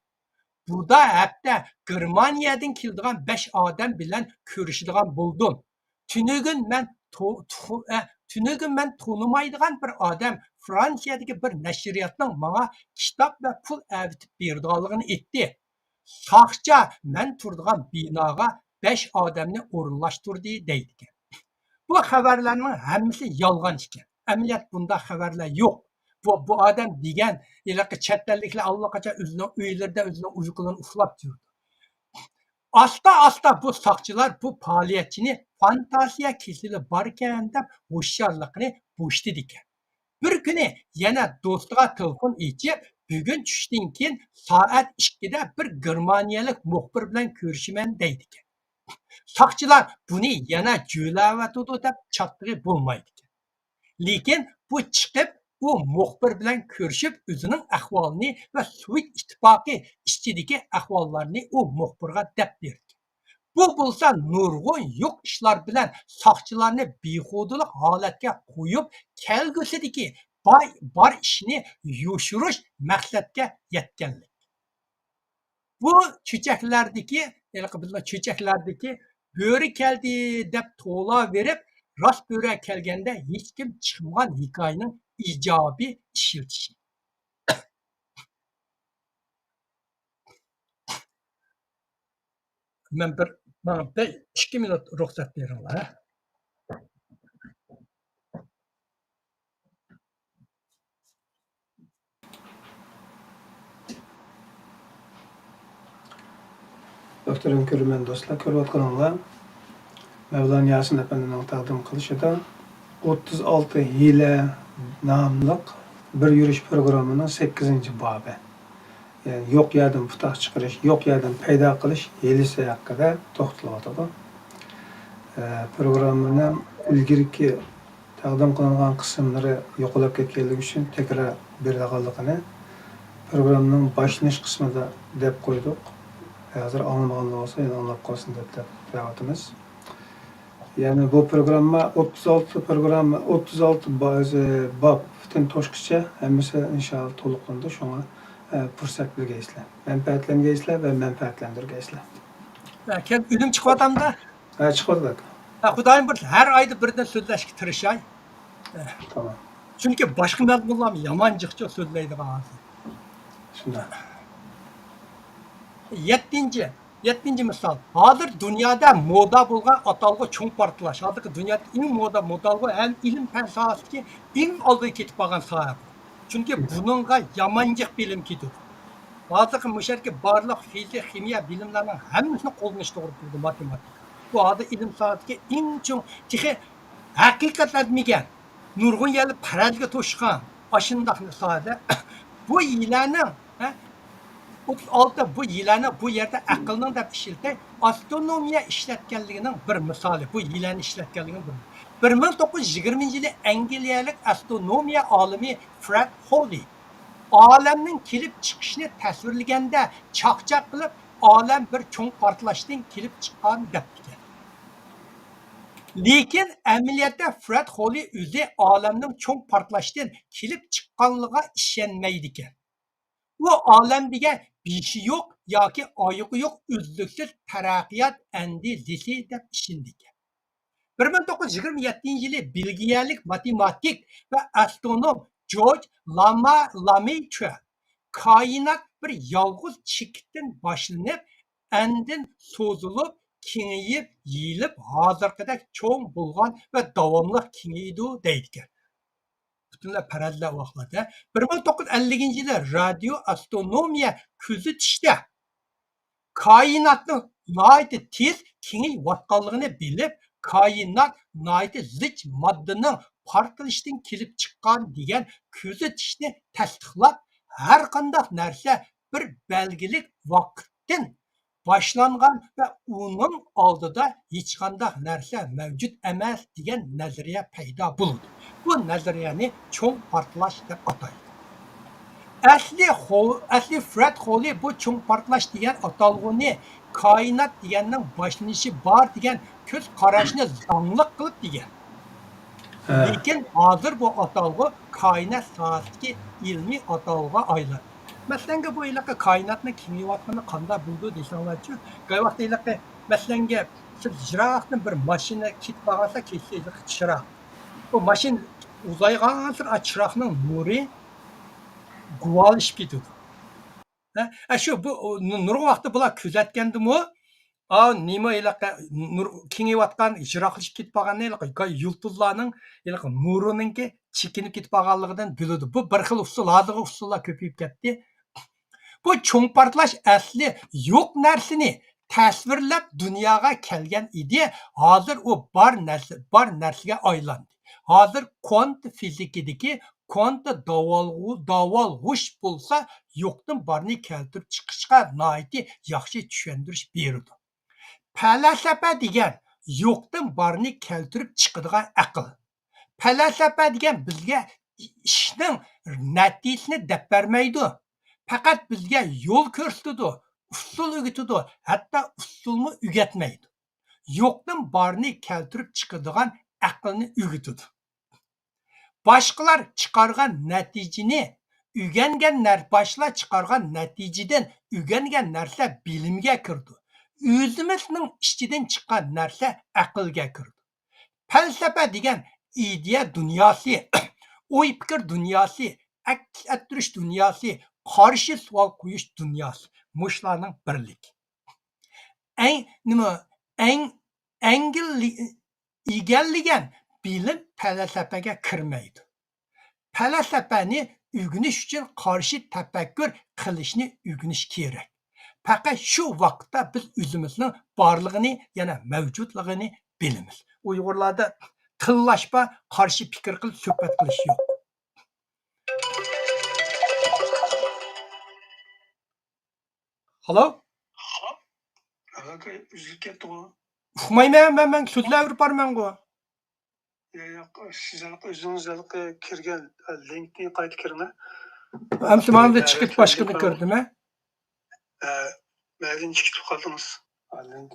بۇدا ھەپتە گېرمانىيەدىن كېلىدىغان بەش ئادەم بىلەن كۆرۈشىدىغان بولدۇم. تۈنۈگۈن مەن تو-، تۇ-، ئە، تۈنۈگۈن مەن تونۇمايدىغان بىر ئادەم فرانسىيەدىكى بىر نەشرىياتنىڭ ماڭا كىتاب ۋە پۇل ئەۋېتىپ بېرىدىغانلىقىنى ئېيتتى. ساقچى مەن تۇرىدىغان بىناغا بەش ئادەمنى ئورۇنلاشتۇردى» دەيدىكەن. بۇ خەۋەرلەرنىڭ ھەممىسى يالغان ئىكەن. ئەمەلىيەت بۇنداق خەۋەرلەر يوق. بۇ، بۇ ئادەم دېگەن ھېلىقى چەت ئەللىكلەر ئاللىقاچان ئۆزىنىڭ ئۆيلىرىدە ئۆزىنىڭ ئۇيقۇلىرىنى ئۇخلاپ يۈرىدۇ. ئاستا-ئاستا بۇ ساقچىلار بۇ پائالىيەتچىنى فانتازىيە كېسىلى باركەن دەپ ھوشيارلىقىنى بوشىتىدىكەن. بىر كۈنى يەنە دوستىغا تېلېفون ئېچىپ، «بۈگۈن چۈشتىن كېيىن سائەت ئىككىدە بىر گېرمانىيەلىك مۇخبىر بىلەن كۆرۈشىمەن» دەيدىكەن. ساقچىلار بۇنى يەنە جۆيلەۋاتىدۇ دەپ چاتىقى بولمايدىكەن. لېكىن بۇ چىقىپ، ئۇ مۇخبىر بىلەن كۆرۈشۈپ، ئۆزىنىڭ ئەھۋالىنى ۋە سوۋېت ئىتتىپاقى ئىچىدىكى ئەھۋاللارنى ئۇ مۇخبىرغا دەپ بېرىدىكەن. بۇ بولسا نۇرغۇن يوق ئىشلار بىلەن ساقچىلارنى بىھۇدىلىق ھالەتكە قويۇپ، كەلگۈسىدىكى باي-، بار ئىشنى يوشۇرۇش مەقسەتكە يەتكەنلىك. بۇ چۆچەكلەردىكى، ھېلىقى بىزنىڭ چۆچەكلەردىكى بۆرە كەلدى دەپ توۋلاۋېرىپ، راست بۆرە كەلگەندە ھېچكىم چىقمىغان ھېكايىنىڭ ئىجابىي ئىشلىتىشى. مەن بىر، ماڭا بىر ئىككى مىنۇت رۇخسەت بېرىڭلار. مۆھتەرەم كۆرۈرمەن دوستلار، كۆرۈۋاتقىنىڭلار مەۋلان ياسىن ئەپەندىنىڭ تەقدىم قىلىشىدا «ئوتتۇز ئالتە ھىيلە» ناملىق بىر يۈرۈش پروگراممىنىڭ سەككىزىنچى بابى. يەنى يوق يەردىن پۇتاق چىقىرىش، يوق يەردىن پەيدا قىلىش ھىيلىسى ھەققىدە توختىلىۋاتىدۇ. ئە، پروگراممىنىڭ ئىلگىرىكى تەقدىم قىلىنغان قىسىملىرى يوقىلاپ كەتكەنلىكى ئۈچۈن تەكرار بېرىدىغانلىقىنى پروگراممىنىڭ باشلىنىش قىسمىدا دەپ قويدۇق. ھازىر ئاڭلىمىغانلار بولسا يەنە ئاڭلاپ قالسۇن دەپ، دەپ دەۋاتىمىز. يەنى بۇ پروگرامما ئوتتۇز ئالتە پروگرامما، ئوتتۇز ئالتە بازى بابتىن توشقىچە ھەممىسى ئىنشائاللا تولۇقلىنىدۇ. شۇڭا، ئە، پۇرسەت بىلگەيسىلەر، مەنپەئەتلەنگەيسىلەر ۋە مەنپەئەتلەندۈرگەيسىلەر. ھە، كەل-، ئۈنۈم چىقىۋاتامدا؟ ھە، چىقىۋاتىدۇ ئاكا. ھە، خۇدايىم بۇيرۇسا، ھەر ئايدا بىردىن سۆزلەشكە تىرىشاي. ھە. تامام. چۈنكى باشقا مەزمۇنلارمۇ يامان جىقچە سۆزلەيدىغان ھازىر. شۇنداق. يەتتىنچى، يەتتىنچى مىسال. ھازىر دۇنيادا مودا بولغان ئاتالغۇ چوڭ پارتلاش. ھازىرقى دۇنيادىكى ئەڭ مودا، مودا بولغان ھەم ئىلىم پەن ساھەسىدىكى ئەڭ ئالدىغا كېتىپ بارغان ساھە بۇ. چۈنكى بۇنىڭغا يامان جىق بىلىم كېتىدۇ. ھازىرقى مۇشۇ يەردىكى بارلىق فىزىك، خىمىيە بىلىملەرنىڭ ھەممىسىنى قوللىنىش توغرا كېلىدۇ، ماتېماتىكا. بۇ ھازىر ئىلىم ساھەسىدىكى ئەڭ چوڭ، تېخى ھەقىقەتلەنمىگەن، نۇرغۇن يەرلەر پەرەزگە توشقان ئاشۇنداق ساھەدە بۇ يىلەننىڭ، ھە، ئوتتۇز ئالتە، بۇ يىلەننىڭ بۇ يەردە ئەقىلنىڭ دەپ ئىشلىتەي، ئاسترونومىيە ئىشلەتكەنلىكىنىڭ بىر مىسالى، بۇ يىلەننى ئىشلەتكەنلىكىنىڭ بىر، بىر مىڭ توققۇز يۈز يىگىرمىنچى يىلى ئەنگلىيەلىك ئاسترونومىيە ئالىمى فرېد خوللى ئالەمنىڭ كېلىپ چىقىشىنى تەسۋىرلىگەندە چاقچاق قىلىپ، ئالەم بىر چوڭ پارتلاشتىن كېلىپ چىققان دەپتىكەن. لېكىن ئەمەلىيەتتە فرېد خوللى ئۆزى ئالەمنىڭ چوڭ پارتلاشتىن كېلىپ چىققانلىقىغا ئىشەنمەيدىكەن. ئۇ ئالەم دېگەن بېشى يوق ياكى ئايىغى يوق ئۈزلۈكسىز تەرەققىيات ئەندىزىسى دەپ ئىشىنىدىكەن. بىر مىڭ توققۇز يۈز يىگىرمە يەتتىنچى يىلى بېلگىيەلىك ماتېماتىك ۋە ئاسترونوم جورج لاما-، لامېيترە كائىنات بىر يالغۇز چېكىتتىن باشلىنىپ، ئاندىن سوزۇلۇپ، كېڭىيىپ، يېيىلىپ، ھازىرقىدەك چوڭ بولغان ۋە داۋاملىق كېڭىيىدۇ دەيدىكەن. پۈتۈنلەي پەرەزلەر ۋاقلىدە. بىر مىڭ توققۇز يۈز ئەللىكىنچى يىلى رادىيو ئاسترونومىيە كۆزىتىشتە كائىناتنىڭ ناھايىتى تېز كېڭىيىۋاتقانلىقىنى بىلىپ، كائىنات ناھايىتى زىچ ماددىنىڭ پارتلىشىدىن كېلىپ چىققان دېگەن كۆزىتىشنى تەستىقلاپ، ھەرقانداق نەرسە بىر بەلگىلىك ۋاقىتتىن باشلانغان ۋە ئۇنىڭ ئالدىدا ھېچقانداق نەرسە مەۋجۇت ئەمەس دېگەن نەزەرىيە پەيدا بولىدۇ. بۇ نەزەرىيەنى چوڭ پارتلاش دەپ ئاتايدۇ. ئەسلى خو-، ئەسلى فرېد خوللى بۇ چوڭ پارتلاش دېگەن ئاتالغۇنى كائىنات دېگەننىڭ باشلىنىشى بار دېگەن كۆز قاراشنى زاڭلىق قىلىپ دېگەن. ھە. لېكىن ھازىر بۇ ئاتالغۇ كائىنات ساھەسىدىكى ئىلمىي ئاتالغۇغا ئايلاندى. مەسىلەنگە، بۇ ھېلىقى كائىناتنىڭ كېڭىيىۋاتقىنىنى قانداق بىلىدۇ دېسەڭلارچۇ، قەي ۋاقىتتا ھېلىقى، مەسىلەنگە، سىز يىراقتىن بىر ماشىنا كېتىپ بارغانسا، كېسە ھېلىقى چىراغ. بۇ ماشىنا ئۇزايغانسېرى ئا چىراغنىڭ نۇرى گۇۋالىشىپ كېتىدۇ. ھە، ئە، شۇ، بۇ، ئۇ، نۇ-، نۇرغۇن ۋاقىتتا بۇلار كۆزەتكەندىمۇ، ئا، نېمە ھېلىقى نۇر كېڭىيىۋاتقان، يىراقلىشىپ كېتىپ قالغاننى ھېلىقى يۇلتۇزلارنىڭ ھېلىقى نۇرىنىڭكى چېكىنىپ كېتىپ قالغانلىقىدىن بىلىدۇ. بۇ بىر خىل ئۇسۇل، ھازىرقى ئۇسۇللار كۆپىيىپ كەتتى. بۇ چوڭ پارتلاش ئەسلى يوق نەرسىنى تەسۋىرلەپ دۇنياغا كەلگەن ئىدى. ھازىر ئۇ بار نەرسە، بار نەرسىگە ئايلاندى. ھازىر كۋانت فىزىكىدىكى كۋانت داۋالغۇ-، داۋالغۇش بولسا يوقتىن بارنى كەلتۈرۈپ چىقىشقا ناھايىتى ياخشى چۈشەندۈرۈش بېرىدۇ. پەلسەپە دېگەن يوقتىن بارنى كەلتۈرۈپ چىقىدىغان ئەقىل. پەلسەپە دېگەن بىزگە ئىشنىڭ نەتىجىسىنى دەپ بەرمەيدۇ. پەقەت بىزگە يول كۆرسىتىدۇ، ئۇسۇل ئۆگىتىدۇ، ھەتتا ئۇسۇلمۇ ئۆگەتمەيدۇ. يوقتىن بارنى كەلتۈرۈپ چىقىدىغان ئەقىلنى ئۆگىتىدۇ. باشقىلار چىقارغان نەتىجىنى ئۆگەنگەن نەر-، باشقىلار چىقارغان نەتىجىدىن ئۆگەنگەن نەرسە بىلىمگە كىرىدۇ. ئۆزىمىزنىڭ ئىچىدىن چىققان نەرسە ئەقىلگە كىرىدۇ. پەلسەپە دېگەن ئىدىيە دۇنياسى، ئوي پىكىر دۇنياسى، ئەكس ئەتتۈرۈش دۇنياسى، قارشى سوئال قويۇش دۇنياسى. مۇشۇلارنىڭ بىرلىكى. ئەڭ، نېمە، ئەڭ، ئەڭگىل ئىگىلىگەن بىلىم پەلسەپىگە كىرمەيدۇ. پەلسەپىنى ئۆگىنىش ئۈچۈن قارشى تەپەككۇر قىلىشنى ئۆگىنىش كېرەك. پەقەت شۇ ۋاقىتتا بىز ئۆزىمىزنىڭ بارلىقىنى، يەنى مەۋجۇتلۇقىنى بىلىمىز. ئۇيغۇرلاردا تىللاش بار، قارشى پىكىر قىلىپ سۆھبەت قىلىش يوق. ھالو؟ ھالاكى ئۈزۈلۈپ كەتتىغۇ. ئۇقمايمەن مەن، مەن سۆزلەۋېرىپ بارىمەنغۇ. يا، ياق، سىز ھېلىقى ئۆزىڭىز ھېلىقى كىرگەن، ئە، لىنكنى قايتا كىرىڭە. ئەمسە مانا چىقىپ باشقىنى كىردىم، ھە؟ ئە، مەندىن چىقىپ قالدىڭىز. ئە، لىنك،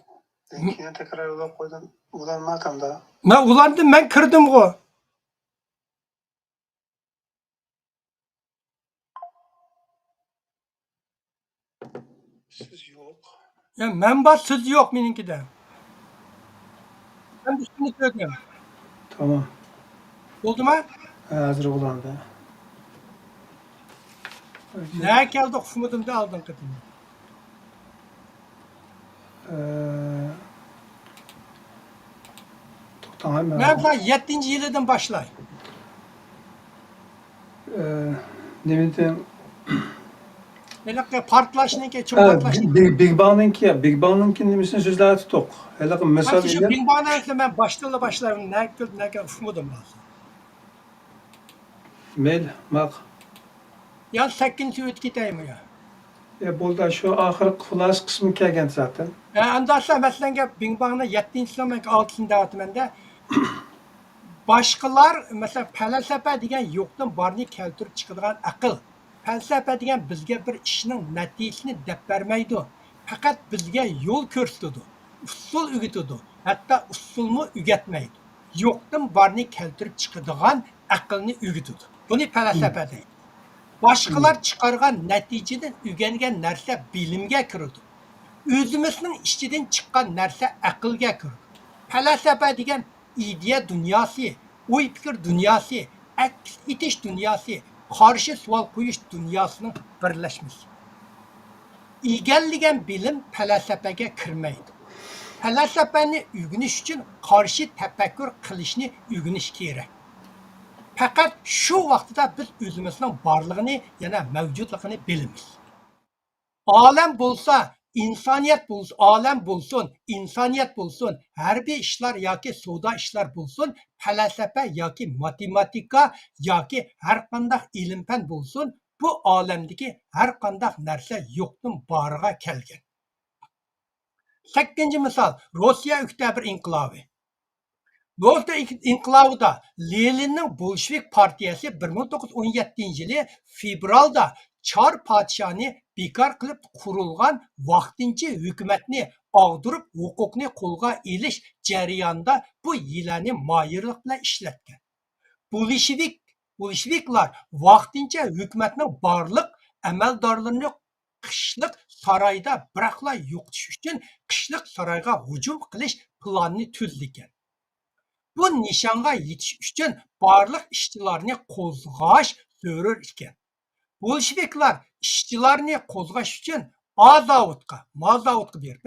لىنكنى تەكرار يوللاپ قويدۇم. ئۇلانما تامدا. مەن ئۇلاندىم، مەن كىردىمغۇ. سىز يوق. يا، مەن بار، سىز يوق مېنىڭكىدە. مەن بىر كىشىنى كۆردۈم. تامام. بولدىما؟ ھازىر ئۇلاردا. نەگە كەلدۇق، ئۇقمىدىم-دە ئالدىنقى قېتىم. ئە، توختاڭ، مەن مەن بۇ يەتتىنچى يىلىدىن باشلاي. ئە، نېمىدىن؟ ھېلىقى پارتلاشنىڭكى، چوڭ ئە، پارتلاشنىڭكى. بىگ، بىگ باننىڭكى، بىگ باننىڭكى نېمىسىنى سۆزلەپ تۇق. ھېلىقى مىسال مانا شۇ بىگ باننىڭكى مەن باشتىنلا باشلايمەن. نەگە كەلدى، نەگە ئۇقمىدىم ھازىر. مەيلى، ماق. يا سەككىنچى ئۆتۈپ كېتەيمۇ يا؟ يا بولدى، شۇ ئاخىرقى خۇلاسە قىسمى كەلگەن زاتەن. ھە، ئەمدى ئەسلى مەسىلەن گەپ بىڭ بانغا يەتتىنچىسىنىڭ مەن ئالتىسىنى دەۋاتىمەن-دە. باشقىلار، مەسىلەن، پەلسەپە دېگەن يوقتىن بارنى كەلتۈرۈپ چىقىدىغان ئەقىل. پەلسەپە دېگەن بىزگە بىر ئىشنىڭ نەتىجىسىنى دەپ بەرمەيدۇ. پەقەت بىزگە يول كۆرسىتىدۇ، ئۇسۇل ئۆگىتىدۇ، ھەتتا ئۇسۇلمۇ ئۆگەتمەيدۇ. يوقتىن بارنى كەلتۈرۈپ چىقىدىغان ئەقىلنى ئۆگىتىدۇ. بۇنى پەلسەپە دەيدۇ. باشقىلار چىقارغان نەتىجىدىن ئۆگەنگەن نەرسە بىلىمگە كىرىدۇ. ئۆزىمىزنىڭ ئىچىدىن چىققان نەرسە ئەقىلگە كىرىدۇ. پەلسەپە دېگەن ئىدىيە دۇنياسى، ئوي پىكىر دۇنياسى، ئەكس ئېتىش دۇنياسى، قارشى سوئال قويۇش دۇنياسىنىڭ بىرلەشمىسى. ئىگىلىگەن بىلىم پەلسەپىگە كىرمەيدۇ. پەلسەپىنى ئۆگىنىش ئۈچۈن قارشى تەپەككۇر قىلىشنى ئۆگىنىش كېرەك. پەقەت شۇ ۋاقتىدا بىز ئۆزىمىزنىڭ بارلىقىنى، يەنى مەۋجۇتلۇقىنى بىلىمىز. ئالەم بولسا، ئىنسانىيەت بولسا، ئالەم بولسۇن، ئىنسانىيەت بولسۇن، ھەربىي ئىشلار ياكى سودا ئىشلار بولسۇن، پەلسەپە ياكى ماتېماتىكا ياكى ھەرقانداق ئىلىم-پەن بولسۇن، بۇ ئالەمدىكى ھەرقانداق نەرسە يوقتىن بارغا كەلگەن. سەككىزىنچى مىسال، روسىيە ئۆكتەبىر ئىنقىلابى. روسىيە ئىنقىلابىدا لېنىننىڭ بولشېۋىك پارتىيەسى بىر مىڭ توققۇز يۈز ئون يەتتىنچى يىلى فېۋرالدا چار پادىشاھنى بىكار قىلىپ قۇرۇلغان ۋاقتىنچە ھۆكۈمەتنى ئاغدۇرۇپ، ھوقۇقنى قولغا ئېلىش جەريانىدا بۇ ھىيلەنى ماھىرلىق بىلەن ئىشلەتكەن. بولشېۋىك، بولشېۋىكلار ۋاقتىنچە ھۆكۈمەتنىڭ بارلىق ئەمەلدارلىرىنى قىشلىق سارايدا بىراقلا يوقىتىش ئۈچۈن قىشلىق سارايغا ھۇجۇم قىلىش پىلانىنى تۈزىدىكەن. بۇ نىشانغا يېتىش ئۈچۈن بارلىق ئىشچىلارنى قوزغاش زۆرۈر ئىكەن. بولشېۋىكلار ئىشچىلارنى قوزغاش ئۈچۈن ئا زاۋۇتقا، ما زاۋۇتقا بېرىپ،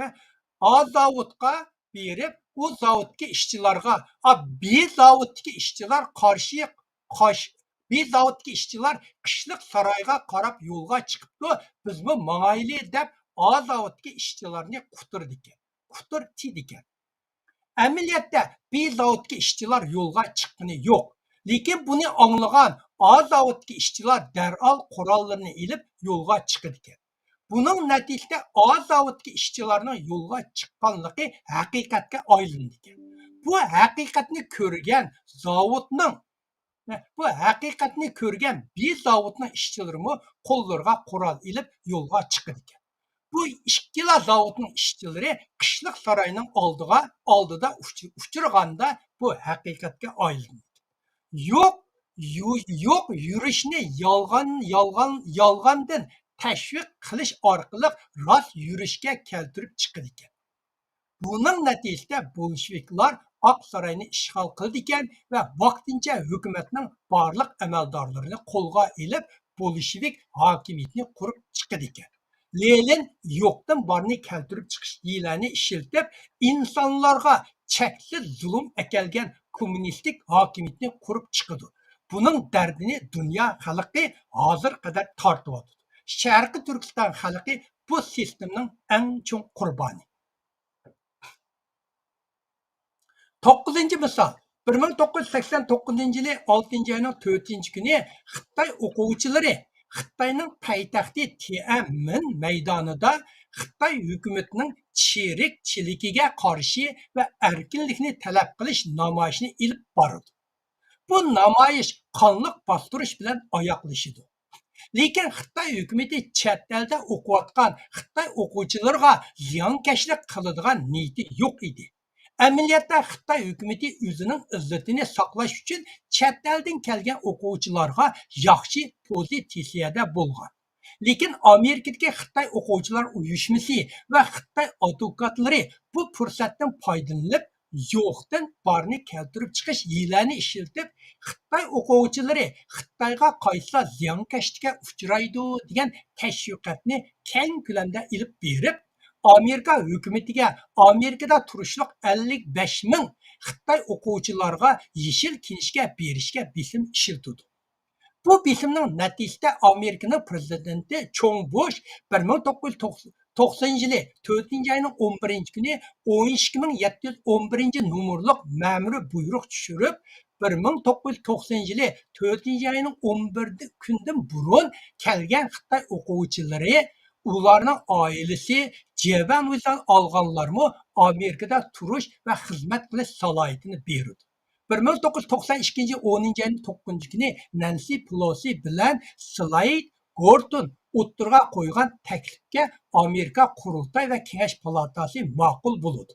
ئا زاۋۇتقا بېرىپ، ئۇ زاۋۇتتىكى ئىشچىلارغا، ئا، بى زاۋۇتتىكى ئىشچىلار قارشى، قاش-، بى زاۋۇتتىكى ئىشچىلار قىشلىق سارايغا قاراپ يولغا چىقىپتۇ، بىزمۇ ماڭايلى دەپ، ئا زاۋۇتتىكى ئىشچىلارنى قۇتۇرىدىكەن، قۇتۇرتىدىكەن. ئەمەلىيەتتە بى زاۋۇتتىكى ئىشچىلار يولغا چىققىنى يوق. لېكىن بۇنى ئاڭلىغان ئا زاۋۇتتىكى ئىشچىلار دەرھال قوراللىرىنى ئېلىپ يولغا چىقىدىكەن. بۇنىڭ نەتىجىسىدە ئا زاۋۇتتىكى ئىشچىلارنىڭ يولغا چىققانلىقى ھەقىقەتكە ئايلىنىدىكەن. بۇ ھەقىقەتنى كۆرگەن زاۋۇتنىڭ، بۇ ھەقىقەتنى كۆرگەن بى زاۋۇتنىڭ ئىشچىلىرىمۇ قوللىرىغا قورال ئېلىپ يولغا چىقىدىكەن. بۇ ئىككىلا زاۋۇتنىڭ ئىشچىلىرى قىشلىق ساراينىڭ ئالدىغا، ئالدىدا ئۇچ-، ئۇچرىغاندا بۇ ھەقىقەتكە ئايلىنىدىكەن. يوق، يو-، يوق يۈرۈشنى يالغان، يالغان، يالغاندىن تەشۋىق قىلىش ئارقىلىق راست يۈرۈشكە كەلتۈرۈپ چىقىدىكەن. بۇنىڭ نەتىجىسىدە بولشېۋىكلار ئاق ساراينى ئىشغال قىلىدىكەن ۋە ۋاقتىنچە ھۆكۈمەتنىڭ بارلىق ئەمەلدارلىرىنى قولغا ئېلىپ، بولشېۋىك ھاكىمىيىتىنى قۇرۇپ چىقىدىكەن. لېنىن يوقتىن بارنى كەلتۈرۈپ چىقىش ھىيلەنى ئىشلىتىپ، ئىنسانلارغا چەكسىز زۇلۇم ئەكەلگەن كوممۇنىستىك ھاكىمىيەتنى قۇرۇپ چىقىدۇ. بۇنىڭ دەردىنى دۇنيا خەلقى ھازىرغا قەدەر تارتىۋاتىدۇ. شەرقىي تۈركىستان خەلقى بۇ سىستېمىنىڭ ئەڭ چوڭ قۇربانى. توققۇزىنچى مىسال، بىر مىڭ توققۇز يۈز سەكسەن توققۇزىنچى يىلى ئالتىنچى ئاينىڭ تۆتىنچى كۈنى خىتاي ئوقۇغۇچىلىرى خىتاينىڭ پايتەختى تيەنئەنمېن مەيدانىدا خىتاي ھۆكۈمىتىنىڭ چىرىكچىلىكىگە قارشى ۋە ئەركىنلىكنى تەلەپ قىلىش نامايىشىنى ئېلىپ بارىدۇ. بۇ نامايىش قانلىق باستۇرۇش بىلەن ئاياغلىشىدۇ. لېكىن خىتاي ھۆكۈمىتى چەت ئەلدە ئوقۇۋاتقان خىتاي ئوقۇغۇچىلىرىغا زىيانكەشلىك قىلىدىغان نىيىتى يوق ئىدى. ئەمەلىيەتتە خىتاي ھۆكۈمىتى ئۆزىنىڭ ئىززىتىنى ساقلاش ئۈچۈن چەت ئەلدىن كەلگەن ئوقۇغۇچىلارغا ياخشى پوزىتسىيەدە بولغان. لېكىن ئامېرىكىدىكى خىتاي ئوقۇغۇچىلار ئۇيۇشمىسى ۋە خىتاي ئادۋوكاتلىرى بۇ پۇرسەتتىن پايدىلىنىپ، يوقتىن بارنى كەلتۈرۈپ چىقىش ھىيلەنى ئىشلىتىپ، خىتاي ئوقۇغۇچىلىرى خىتايغا قايتسا زىيانكەشلىككە ئۇچرايدۇ دېگەن تەشۋىقاتنى كەڭ كۆلەمدە ئېلىپ بېرىپ، ئامېرىكا ھۆكۈمىتىگە ئامېرىكىدا تۇرۇشلۇق ئەللىك بەش مىڭ خىتاي ئوقۇغۇچىلارغا يېشىل كىنىشكا بېرىشكە بېسىم ئىشلىتىدۇ. بۇ بېسىمنىڭ نەتىجىسىدە ئامېرىكىنىڭ پرېزىدېنتى چوڭ بۇش بىر مىڭ توققۇز يۈز توقسەن يىلى تۆتىنچى ئاينىڭ ئون بىرىنچى كۈنى ئون ئىككى مىڭ يەتتە يۈز ئون بىرىنچى نومۇرلۇق مەمۇرىي بۇيرۇق چۈشۈرۈپ، بىر مىڭ توققۇز يۈز توقسەن يىلى تۆتىنچى ئاينىڭ ئون بىرىنچى كۈندىن بۇرۇن كەلگەن خىتاي ئوقۇغۇچىلىرى، ئۇلارنىڭ ئائىلىسى، جيەنۋېن ۋىزا ئالغانلارمۇ ئامېرىكىدا تۇرۇش ۋە خىزمەت قىلىش سالاھىيىتىنى بېرىدۇ. بىر مىڭ توققۇز يۈز توقسەن ئىككىنچى يىل ئونىنچى ئاينىڭ توققۇزىنچى كۈنى نەنسى پېلوسى بىلەن سلايد گورتون ئوتتۇرىغا قويغان تەكلىپكە ئامېرىكا قۇرۇلتاي ۋە كېڭەش پالاتاسى ماقۇل بولىدۇ.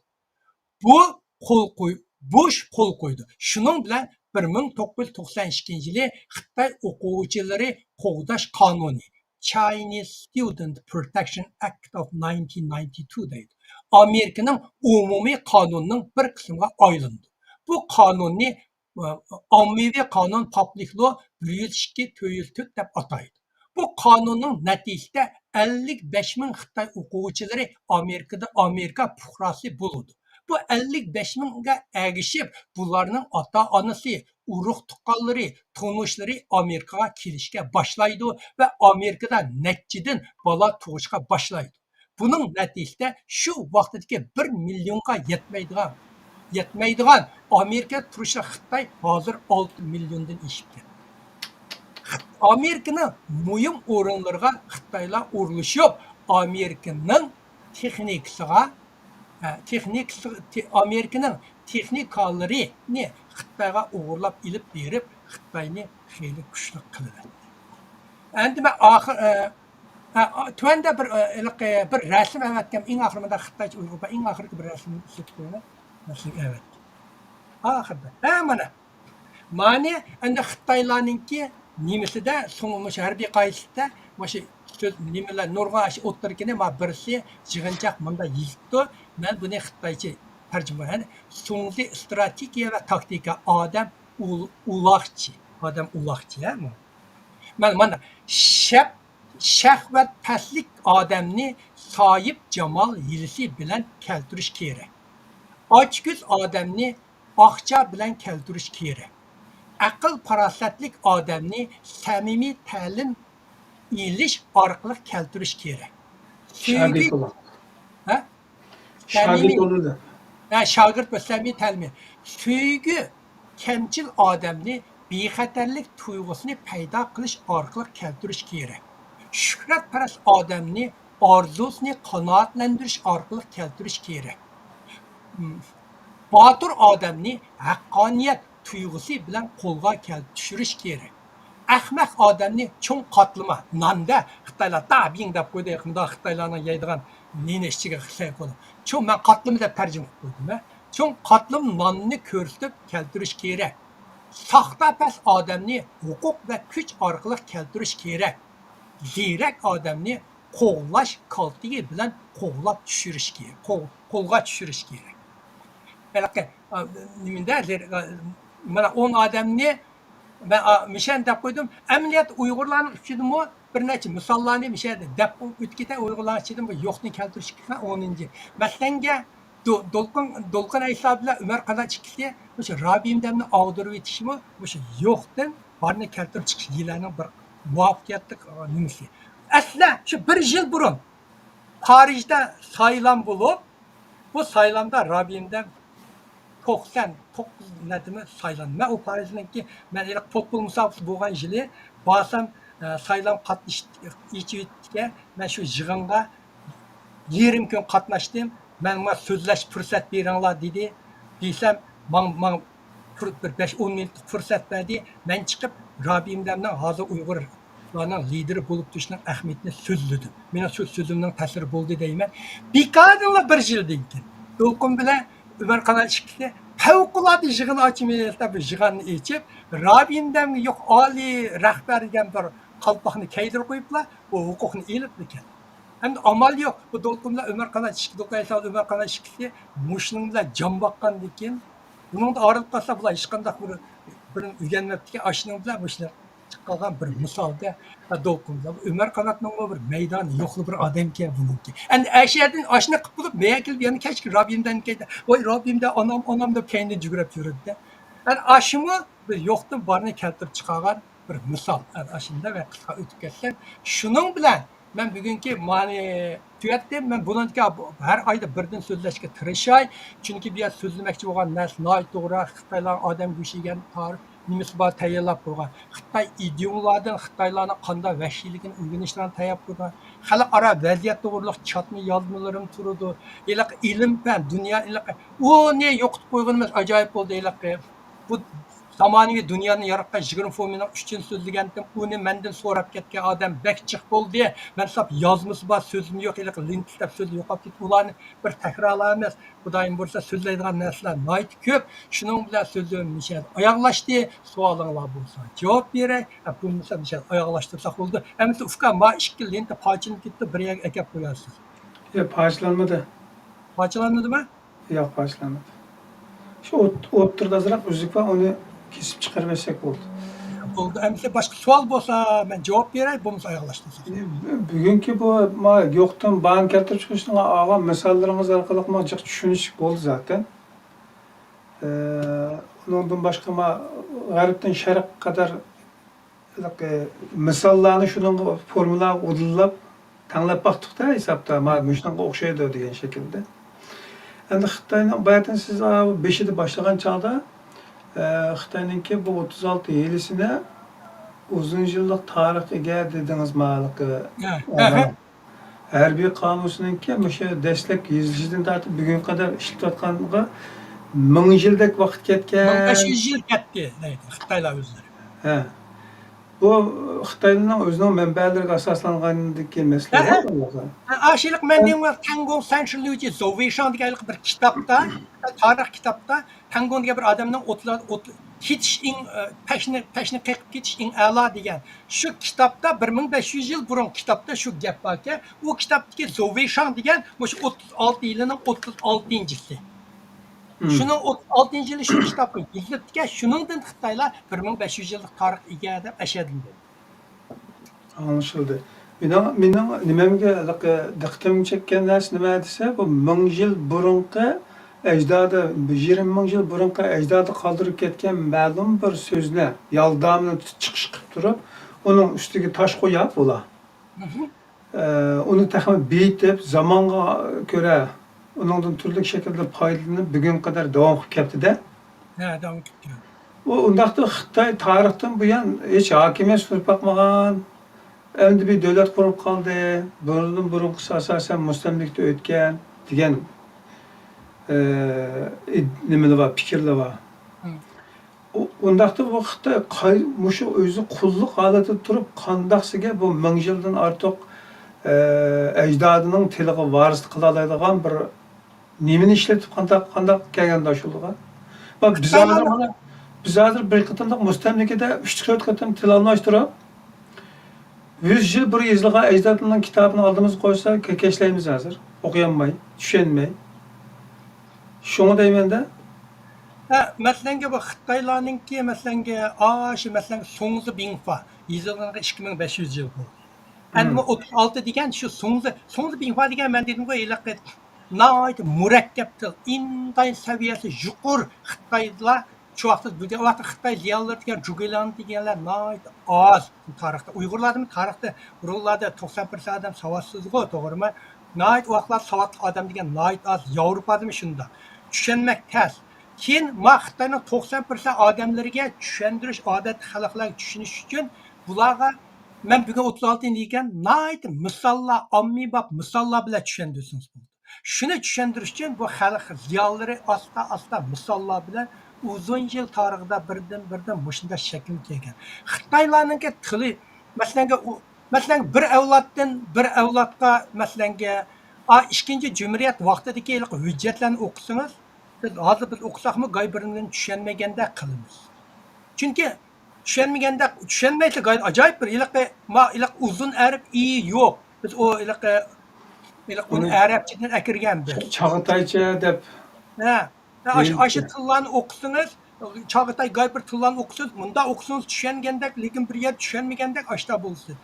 بۇ قول قوي-، بۇش قول قويىدۇ. شۇنىڭ بىلەن بىر مىڭ توققۇز يۈز توقسەن ئىككىنچى يىلى خىتاي ئوقۇغۇچىلىرى قوغداش قانۇنى، Chinese Student Protection Act of نايىنتىن نايىنتى تۇ دەيدۇ. ئامېرىكىنىڭ ئومۇمىي قانۇنىنىڭ بىر قىسمىغا ئايلىنىدۇ. بۇ قانۇننى، ئە، ئاممىۋى قانۇن، پابلىك لو بىر يۈز ئىككى، تۆت يۈز تۆت دەپ ئاتايدۇ. بۇ قانۇننىڭ نەتىجىسىدە ئەللىك بەش مىڭ خىتاي ئوقۇغۇچىلىرى ئامېرىكىدا، ئامېرىكا پۇقراسى بولىدۇ. بۇ ئەللىك بەش مىڭگە ئەگىشىپ، بۇلارنىڭ ئاتا-ئانىسى، ئۇرۇق-تۇغقانلىرى، تونۇشلىرى ئامېرىكىغا كېلىشكە باشلايدۇ ۋە ئامېرىكىدا نەچچىدىن بالا تۇغۇشقا باشلايدۇ. بۇنىڭ نەتىجىسىدە شۇ ۋاقتىدىكى بىر مىليونغا يەتمەيدىغان، يەتمەيدىغان ئامېرىكا تۇرۇشلۇق خىتاي ھازىر ئالتە مىليوندىن ئېشىپ كەتتى. ئامېرىكىنىڭ مۇھىم ئورۇنلىرىغا خىتايلار ئورۇنلىشىپ، ئامېرىكىنىڭ تېخنىكىسىغا، ھە، تېخنىكىسىغا، تې-، ئامېرىكىنىڭ تېخنىكالىرىنى خىتايغا ئوغرىلاپ ئېلىپ بېرىپ، خىتاينى خېلى كۈچلۈك قىلىۋەتتى. ئەمدى مەن ئاخىر، ئە، ئە، تۆۋەندە بىر، ئە، ھېلىقى بىر رەسىم ئەۋەتكەن، ئېڭى ئاخىرى مۇنداق خىتايچە ئۇيغۇر بار، ئېڭى ئاخىرقى بىر رەسىم سېلىپ قويۇڭلار. رەسىم ئەۋەتكەن. ئاخىردا. ھە، مانا. مانى ئەمدى خىتايلارنىڭكى نېمىسىدە، سوڭ-، مۇشۇ ھەربىي قائىدىسىدە، مۇشۇ سۆز، نېمىلەر، نۇرغۇن ئاشۇ ئوتتۇرىكىنى، ما بىرسى يىغىنچاق مۇنداق يېزىپتۇ. مەن بۇنى خىتايچە تەرجىمە قىلىمەن. سۇڭزى ئىستراتېگىيە ۋە تاكتىكا، ئادەم ئۇل-، ئۇلاقچى. ئادەم ئۇلاقچى، ھە، بۇ. مانا، مانا، شەپ-، شەھۋەتپەسلىك ئادەمنى ساھىبجامال ھىيلىسى بىلەن كەلتۈرۈش كېرەك. ئاچكۆز ئادەمنى ئاقچا بىلەن كەلتۈرۈش كېرەك. ئەقىل-پاراسەتلىك ئادەمنى سەمىمىي تەلىم ئېلىش ئارقىلىق كەلتۈرۈش كېرەك. سۆيگۈ، شاگىرت بولۇڭ. ھە؟ شاگىرت سەمىمىي. بولۇڭ. ھە، شاگىرت بول، سەمىمىي تەلىمى. سۆيگۈ كەمچىل ئادەمنى بىخەتەرلىك تۇيغۇسىنى پەيدا قىلىش ئارقىلىق كەلتۈرۈش كېرەك. شۆھرەتپەرەس ئادەمنى ئارزۇسىنى قانائەتلەندۈرۈش ئارقىلىق كەلتۈرۈش كېرەك. باتۇر ئادەمنى ھەققانىيەت تۇيغۇسى بىلەن قولغا كەل-، چۈشۈرۈش كېرەك. ئەخمەق ئادەمنى چوڭ قاتلىما، ناندا خىتايلار دابىڭ دەپ قويدى، مۇنداق خىتايلارنىڭ يەيدىغان نېنى ئىچىگە خىسەي قويۇپ. چوڭ، مەن قاتلىما دەپ تەرجىمە قىلىپ قويدۇم، ھە. چوڭ قاتلىما ناننى كۆرسىتىپ كەلتۈرۈش كېرەك. ساختاپەس ئادەمنى ھوقۇق ۋە كۈچ ئارقىلىق كەلتۈرۈش كېرەك. زېرەك ئادەمنى قوغلاش كالتىكى بىلەن قوغلاپ چۈشۈرۈش كېرەك، قو-، قولغا چۈشۈرۈش كېرەك. ھېلىقى، ئا، نېمىدە، زېر-، ئا، مانا ئون ئادەمنى مەن، ئا، مىشەن دەپ قويدۇم. ئەمەلىيەتتە ئۇيغۇرلارنىڭ ئىچىدىمۇ بىر نەچچە مىساللارنى مىشەن دەپ ئۆتۈپ كېتەي. ئۇيغۇرلارنىڭ ئىچىدىمۇ يوقنى كەلتۈرۈش كېرەك. ئونىنچى. مەسىلەنگە، دو-، دولقۇن، دولقۇن ئەيسا بىلەن ئۆمەر قانات ئىككىسى مۇشۇ رابىيىمدەمنى ئاغدۇرۇۋېتىشمۇ مۇشۇ يوقتىن بارنى كەلتۈرۈپ چىقىش ھىيلەنىڭ بىر مۇۋەپپەقىيەتلىك، ئا، نېمىسى. ئەسلى شۇ بىر يىل بۇرۇن پارىژدا سايلام بولۇپ، بۇ سايلامدا رابىيىمدەم توقسان توققۇز نەدىمۇ سايلاندى. مەن ئۇ پارىژنىڭكى، مەن ھېلىقى پوتبول مۇسابىقىسى بولغان يىلى بارسام، ئە، سايلام قاتنىشىش ئېچىۋېتىپتىكەن. مەن شۇ يىغىنغا يېرىم كۈن قاتناشتىم. مەنمۇ سۆزلەش پۇرسەت بېرىڭلار دېدى. دېسەم، ماڭ-، ماڭ-، پۇر-، بىر بەش ئون مىنۇتلۇق پۇرسەت بەردى. مەن چىقىپ، رابىيىمدەمنىڭ ھازىر ئۇيغۇرلارنىڭ لىدېرى بولۇپ تۇرۇشىنىڭ ئەھمىيىتىنى سۆزلىدىم. مېنىڭ شۇ سۆزۈمنىڭ تەسىرى بولدى دەيمەن. بىكاردىنلا بىر يىلدىن كېيىن، دولقۇن بىلەن ئۆمەر قانات ئىككىسى پەۋقۇلئاددە يىغىن ئاچىمىز دەپ بىر يىغىننى ئېچىپ، رابىيىمدەمگە يوق ئالىي رەھبەر دېگەن بىر قالپاقنى كىيدۈرۈپ قويۇپلا، بۇ ھوقۇقنى ئېلىپلا كەلدى. ئەمدى ئامال يوق. بۇ دولقۇن بىلەن ئۆمەر قانات ئىككى، دولقۇن ئەيسا ئۆمەر قانات ئىككىسى مۇشۇنىڭ بىلەن جان باققاندىن كېيىن، بۇنىڭدا ئايرىلىپ قالسا، بۇلار ھېچقانداق بىر، بىرىنى ئۆگەنمەپتىكەن. ئاشۇنىڭ بىلەن مۇشۇنى چىققان بىر مىسالدا، دولقۇن بىلەن ئۆمەر قاناتنىڭمۇ بىر مەيدانى يوقلا بىر ئادەمكەن بۇنىڭكى. ئەمدى ئەشەدىن ئاشۇنى قىلىپ بولۇپ، مەيە كېلىپ يەنە كەچكە رابىيىمدىن كەيدە، ۋاي رابىيىمدە ئانام، ئانام دەپ كەينىدىن جۈگۈرۈپ يۈرىدىدە. ئەنە ئاشۇمۇ بىر يوقتىن بارنى كەلتۈرۈپ چىقارغان بىر مىسال. ئەنە ئاشۇنداق ۋە قىسقا ئۆتۈپ كەتسەم، شۇنىڭ بىلەن مەن بۈگۈنكى مانى تۈگەتتىم. مەن بۇنىڭدىكى ھەر ئايدا بىردىن سۆزلەشكە تىرىشاي. چۈنكى بۇ يەردە سۆزلىمەكچى بولغان نەرسە ناھايىتى توغرا. خىتايلارنىڭ ئادەم گۆشى يېگەن تارىخ نېمىسى بار تەييارلاپ قويغان. خىتاي ئىدىيوملاردىن خىتايلارنىڭ قانداق ۋەھشىيلىكىنى ئۆگىنىشلەرنى تەييار قىلغان. خەلقئارا ۋەزىيەت توغرۇلۇق چاتما يازمىلىرىم تۇرىدۇ. ھېلىقى ئىلىم پەن، دۇنيا ھېلىقى ئۇنى يوقىتىپ قويغىنىمىز ئاجايىپ بولدى ھېلىقى. بۇ زامانىۋى دۇنيانى ياراتقان يىگىرمە فومىنىڭ ئۈچىنى سۆزلىگەنتىم، ئۇنى مەندىن سوراپ كەتكەن ئادەم بەك جىق بولدى. مەن ساپ يازمىسى بار سۆزۈم يوق، ھېلىقى لېنتا ئىشلەپ سۆزى يوقاپ كېتىپ، ئۇلارنى بىر تەكرارلايمىز. خۇدايىم بۇيرۇسا سۆزلەيدىغان نەرسىلەر ناھايىتى كۆپ. شۇنىڭ بىلەن سۆزلىرىم مۇشۇ يەردە ئاياغلاشتى. سوئالىڭلار بولسا جاۋاب بېرەي، بولمىسا مۇشۇ يەردە ئاياغلاشتۇرساق بولىدۇ. ئەمىسە ئۇكا، ما ئىككى لېنتا پارچىلىنىپ كېتىپتۇ، بىر يەرگە ئەكەپ قويارسىز. ياق، پارچىلانمىدى. پارچىلانمىدىما؟ ياق، پارچىلانمىدى. شۇ ئوت-، ئوتتۇرىدا ئازراق ئۈزۈك بار، ئۇنى كېسىپ چىقىرىۋەتسەك بولدى. بولدى. ئەمىسە باشقا سوئال بولسا، مەن جاۋاب بېرەي، بولمىسا ئاياغلاشتۇرساق. بۈگۈنكى بۇ، ما، يوقتىن بارنى كەلتۈرۈپ چىقىشنىڭ ئالغان مىساللىرىڭىز ئارقىلىق ما جىق چۈشىنىش بولدى زاتەن. ئە، ئۇنىڭدىن باشقا ما غەربتىن شەرققە قەدەر ھېلىقى مىساللارنى شۇنىڭغا فورمۇلاغا ئۇدۇللاپ تەڭلەپ باقتۇق-تە ھېسابتا، ما مۇشۇنىڭغا ئوخشايدۇ دېگەن شەكىلدە. ئەمدى خىتاينىڭ باياتىن سىز، ئا، بېشىدا باشلىغان چاغدا، ئە، خىتاينىڭكى بۇ ئوتتۇز ئالتە يىلىسىنى ئۇزۇن يىللىق تارىخقا ئىگە دېدىڭىز، ما ھېلىقى ھە، ھە، ھە. ھەربىي قامۇسنىڭكى مۇشۇ دەسلەپ يېزىلىشىدىن تارتىپ بۈگۈنگە قەدەر ئىشلىتىۋاتقانغا مىڭ يىلدەك ۋاقىت كەتكەن. مىڭ بەش يۈز يىل كەتتى دەيدۇ خىتايلار ئۆزلىرى. ھە. بۇ خىتاينىڭ ئۆزىنىڭ مەنبەلىرىگە ئاساسلانغاندىكى مەسىلە ھە، ھە. بۇ. ھە، ئاشۇ ھېلىقى مەن دېگەن تەڭگوڭ سەنشىليۇجى زوۋېيشاڭ دېگەن ھېلىقى بىر كىتابتا، تارىخ كىتابتا تەڭگوڭ دېگەن بىر ئادەمنىڭ ئوتلا-، ئوت-، كېتىش ئىڭ، ئە، پەشنى، پەشنى قېقىپ كېتىش ئىڭ ئەلا دېگەن. شۇ كىتابتا، بىر مىڭ بەش يۈز يىل بۇرۇن كىتابتا شۇ گەپ باركەن، ئۇ كىتابتىكى زوۋېيشاڭ دېگەن مۇشۇ ئوتتۇز ئالتە يىلىنىڭ ئوتتۇز ئالتىنچىسى. مم. شۇنىڭ ئوتتۇز ئالتىنچى يىلى شۇ كىتابقا يېزىلىپتىكەن، شۇنىڭدىن خىتايلار بىر مىڭ بەش يۈز يىللىق تارىخقا ئىگە دەپ ئەشەدىلدى. ئاڭلىشىلدى. مېنىڭ، مېنىڭ نېمەمگە، دىققىتىمنى چەككەن نەرسە نېمە دېسە، بۇ مىڭ يىل بۇرۇنقى ئەجدادى، يىگىرمە مىڭ يىل بۇرۇنقى ئەجدادى قالدۇرۇپ كەتكەن مەلۇم بىر سۆزنى، يالدامىنى تۇت-، چىقىش قىلىپ تۇرۇپ، ئۇنىڭ ئۈستىگە تاش قويۇپ ئۇلار. مھم. ئە، ئۇنى تېخىمۇ بېيىتىپ، زامانغا كۆرە ئۇنىڭدىن تۈرلۈك شەكىلدە پايدىلىنىپ، بۈگۈنگە قەدەر داۋام قىلىپ كەپتىدە. ھە، داۋام قىلىپ كەلدى. ئۇ ئۇنداقتا خىتاي تارىختىن بۇيان ھېچ ھاكىمىيەت سۈرۈپ باقمىغان، ئەمدى بىر دۆلەت قۇرۇپ قالدى، بۇنىڭدىن بۇرۇنقىسى ئاساسەن مۇستەملىكىدە ئۆتكەن دېگەن، ئە، ئىد-، نېمىلەر بار، پىكىرلەر بار. مم. ئۇ-، ئۇنداقتا بۇ خىتاي قاي-، مۇشۇ ئۆزى قۇللۇق ھالىتىدە تۇرۇپ، قانداقسىگە بۇ مىڭ يىلدىن ئارتۇق، ئە، ئەجدادىنىڭ تىلىغا ۋارىسلىق قىلالايدىغان بىر نېمىنى ئىشلىتىپ قانداق، قانداق كەلگەندە شۇلىغا؟ بىز ھازىر مانا، بىز ھازىر بىر قېتىملىق مۇستەملىكىدە ئۈچ تۆت قېتىم تىل ئالماشتۇرۇپ، يۈز يىل بۇرۇن يېزىلغان ئەجدادنىڭ كىتابىنى ئالدىمىزغا قويسا، كۆكەشلەيمىز ھازىر. ئوقۇيالماي، چۈشەنمەي. شۇڭا دەيمەن-دە. ھە، مەسىلەنگە بۇ خىتايلارنىڭكى، مەسىلەنگە، ئاشۇ، مەسىلەنگە، سۇڭزى بىڭفا يېزىلغىنىغا ئىككى مىڭ بەش يۈز يىل بولدى. ئەمدى مم. بۇ ئوتتۇز ئالتە دېگەن شۇ سۇڭزى، سۇڭزى بىڭفا دېگەن مەن دېدىمغۇ، ھېلىقى ناھايىتى مۇرەككەپ تىل، ئىنتايىن سەۋىيەسى يۇقىرى خىتايلار شۇ ۋاقىتتا بىلگەن، ئۇ ۋاقىتتا خىتاي زىيالىيلىرى دېگەن، جۇگېلياڭ دېگەنلەر ناھايىتى ئاز تارىختا. ئۇيغۇرلاردىمۇ تارىختا، ئۇيغۇرلاردا توقسان پىرسەنت ئادەم ساۋاتسىزغۇ، توغرىمۇ؟ ناھايىتى ئۇ ۋاقىتلاردا ساۋاتلىق ئادەم دېگەن ناھايىتى ئاز. ياۋروپادىمۇ شۇنداق. چۈشەنمەك تەس. كېيىن ما خىتاينىڭ توقسان پىرسەنت ئادەملىرىگە چۈشەندۈرۈش، ئادەتتىكى خەلقلەرگە چۈشىنىش ئۈچۈن بۇلارغا مەن بۈگۈن ئوتتۇز ئالتە يىل دېگەن ناھايىتى مىساللار، ئاممىباب مىساللار بىلەن چۈشەندۈرسىڭىز بولىدۇ. شۇنى چۈشەندۈرۈش ئۈچۈن بۇ خەلق زىيالىيلىرى ئاستا-ئاستا مىساللار بىلەن ئۇزۇن يىل تارىخىدا بىردىن-بىردىن مۇشۇنداق شەكىلگە كەلگەن. خىتايلارنىڭكى تىلى، مەسىلەنگە، ئۇ، مەسىلەن، بىر ئەۋلادتىن بىر ئەۋلادقا، مەسىلەنگە، ئا، ئىككىنچى جۇمھۇرىيەت ۋاقتىدىكى ھېلىقى ھۆججەتلەرنى ئوقۇسىڭىز، بىز ھازىر بىز ئوقۇساقمۇ گاي بىرىنى چۈشەنمىگەندەك قىلىمىز. چۈنكى چۈشەنمىگەندەك، چۈشەنمەيسىز، گاي ئاجايىپ بىر ھېلىقى، ما، ھېلىقى ئۇزۇن ئەرىپ ئىيى يوق. بىز ئۇ ھېلىقى ھېلىقى ئۇنى ئەرەبچىدىن ئەكىرگەن بىر. چاغاتايچە دەپ. ھە. ھە، ئاشۇ، ئاشۇ تىللارنى ئوقۇسىڭىز، چاغاتاي، گايپۇر تىللارنى ئوقۇسىڭىز، مۇنداق ئوقۇسىڭىز چۈشەنگەندەك، لېكىن بىر يەردە چۈشەنمىگەندەك ئاشتا بولىسىز.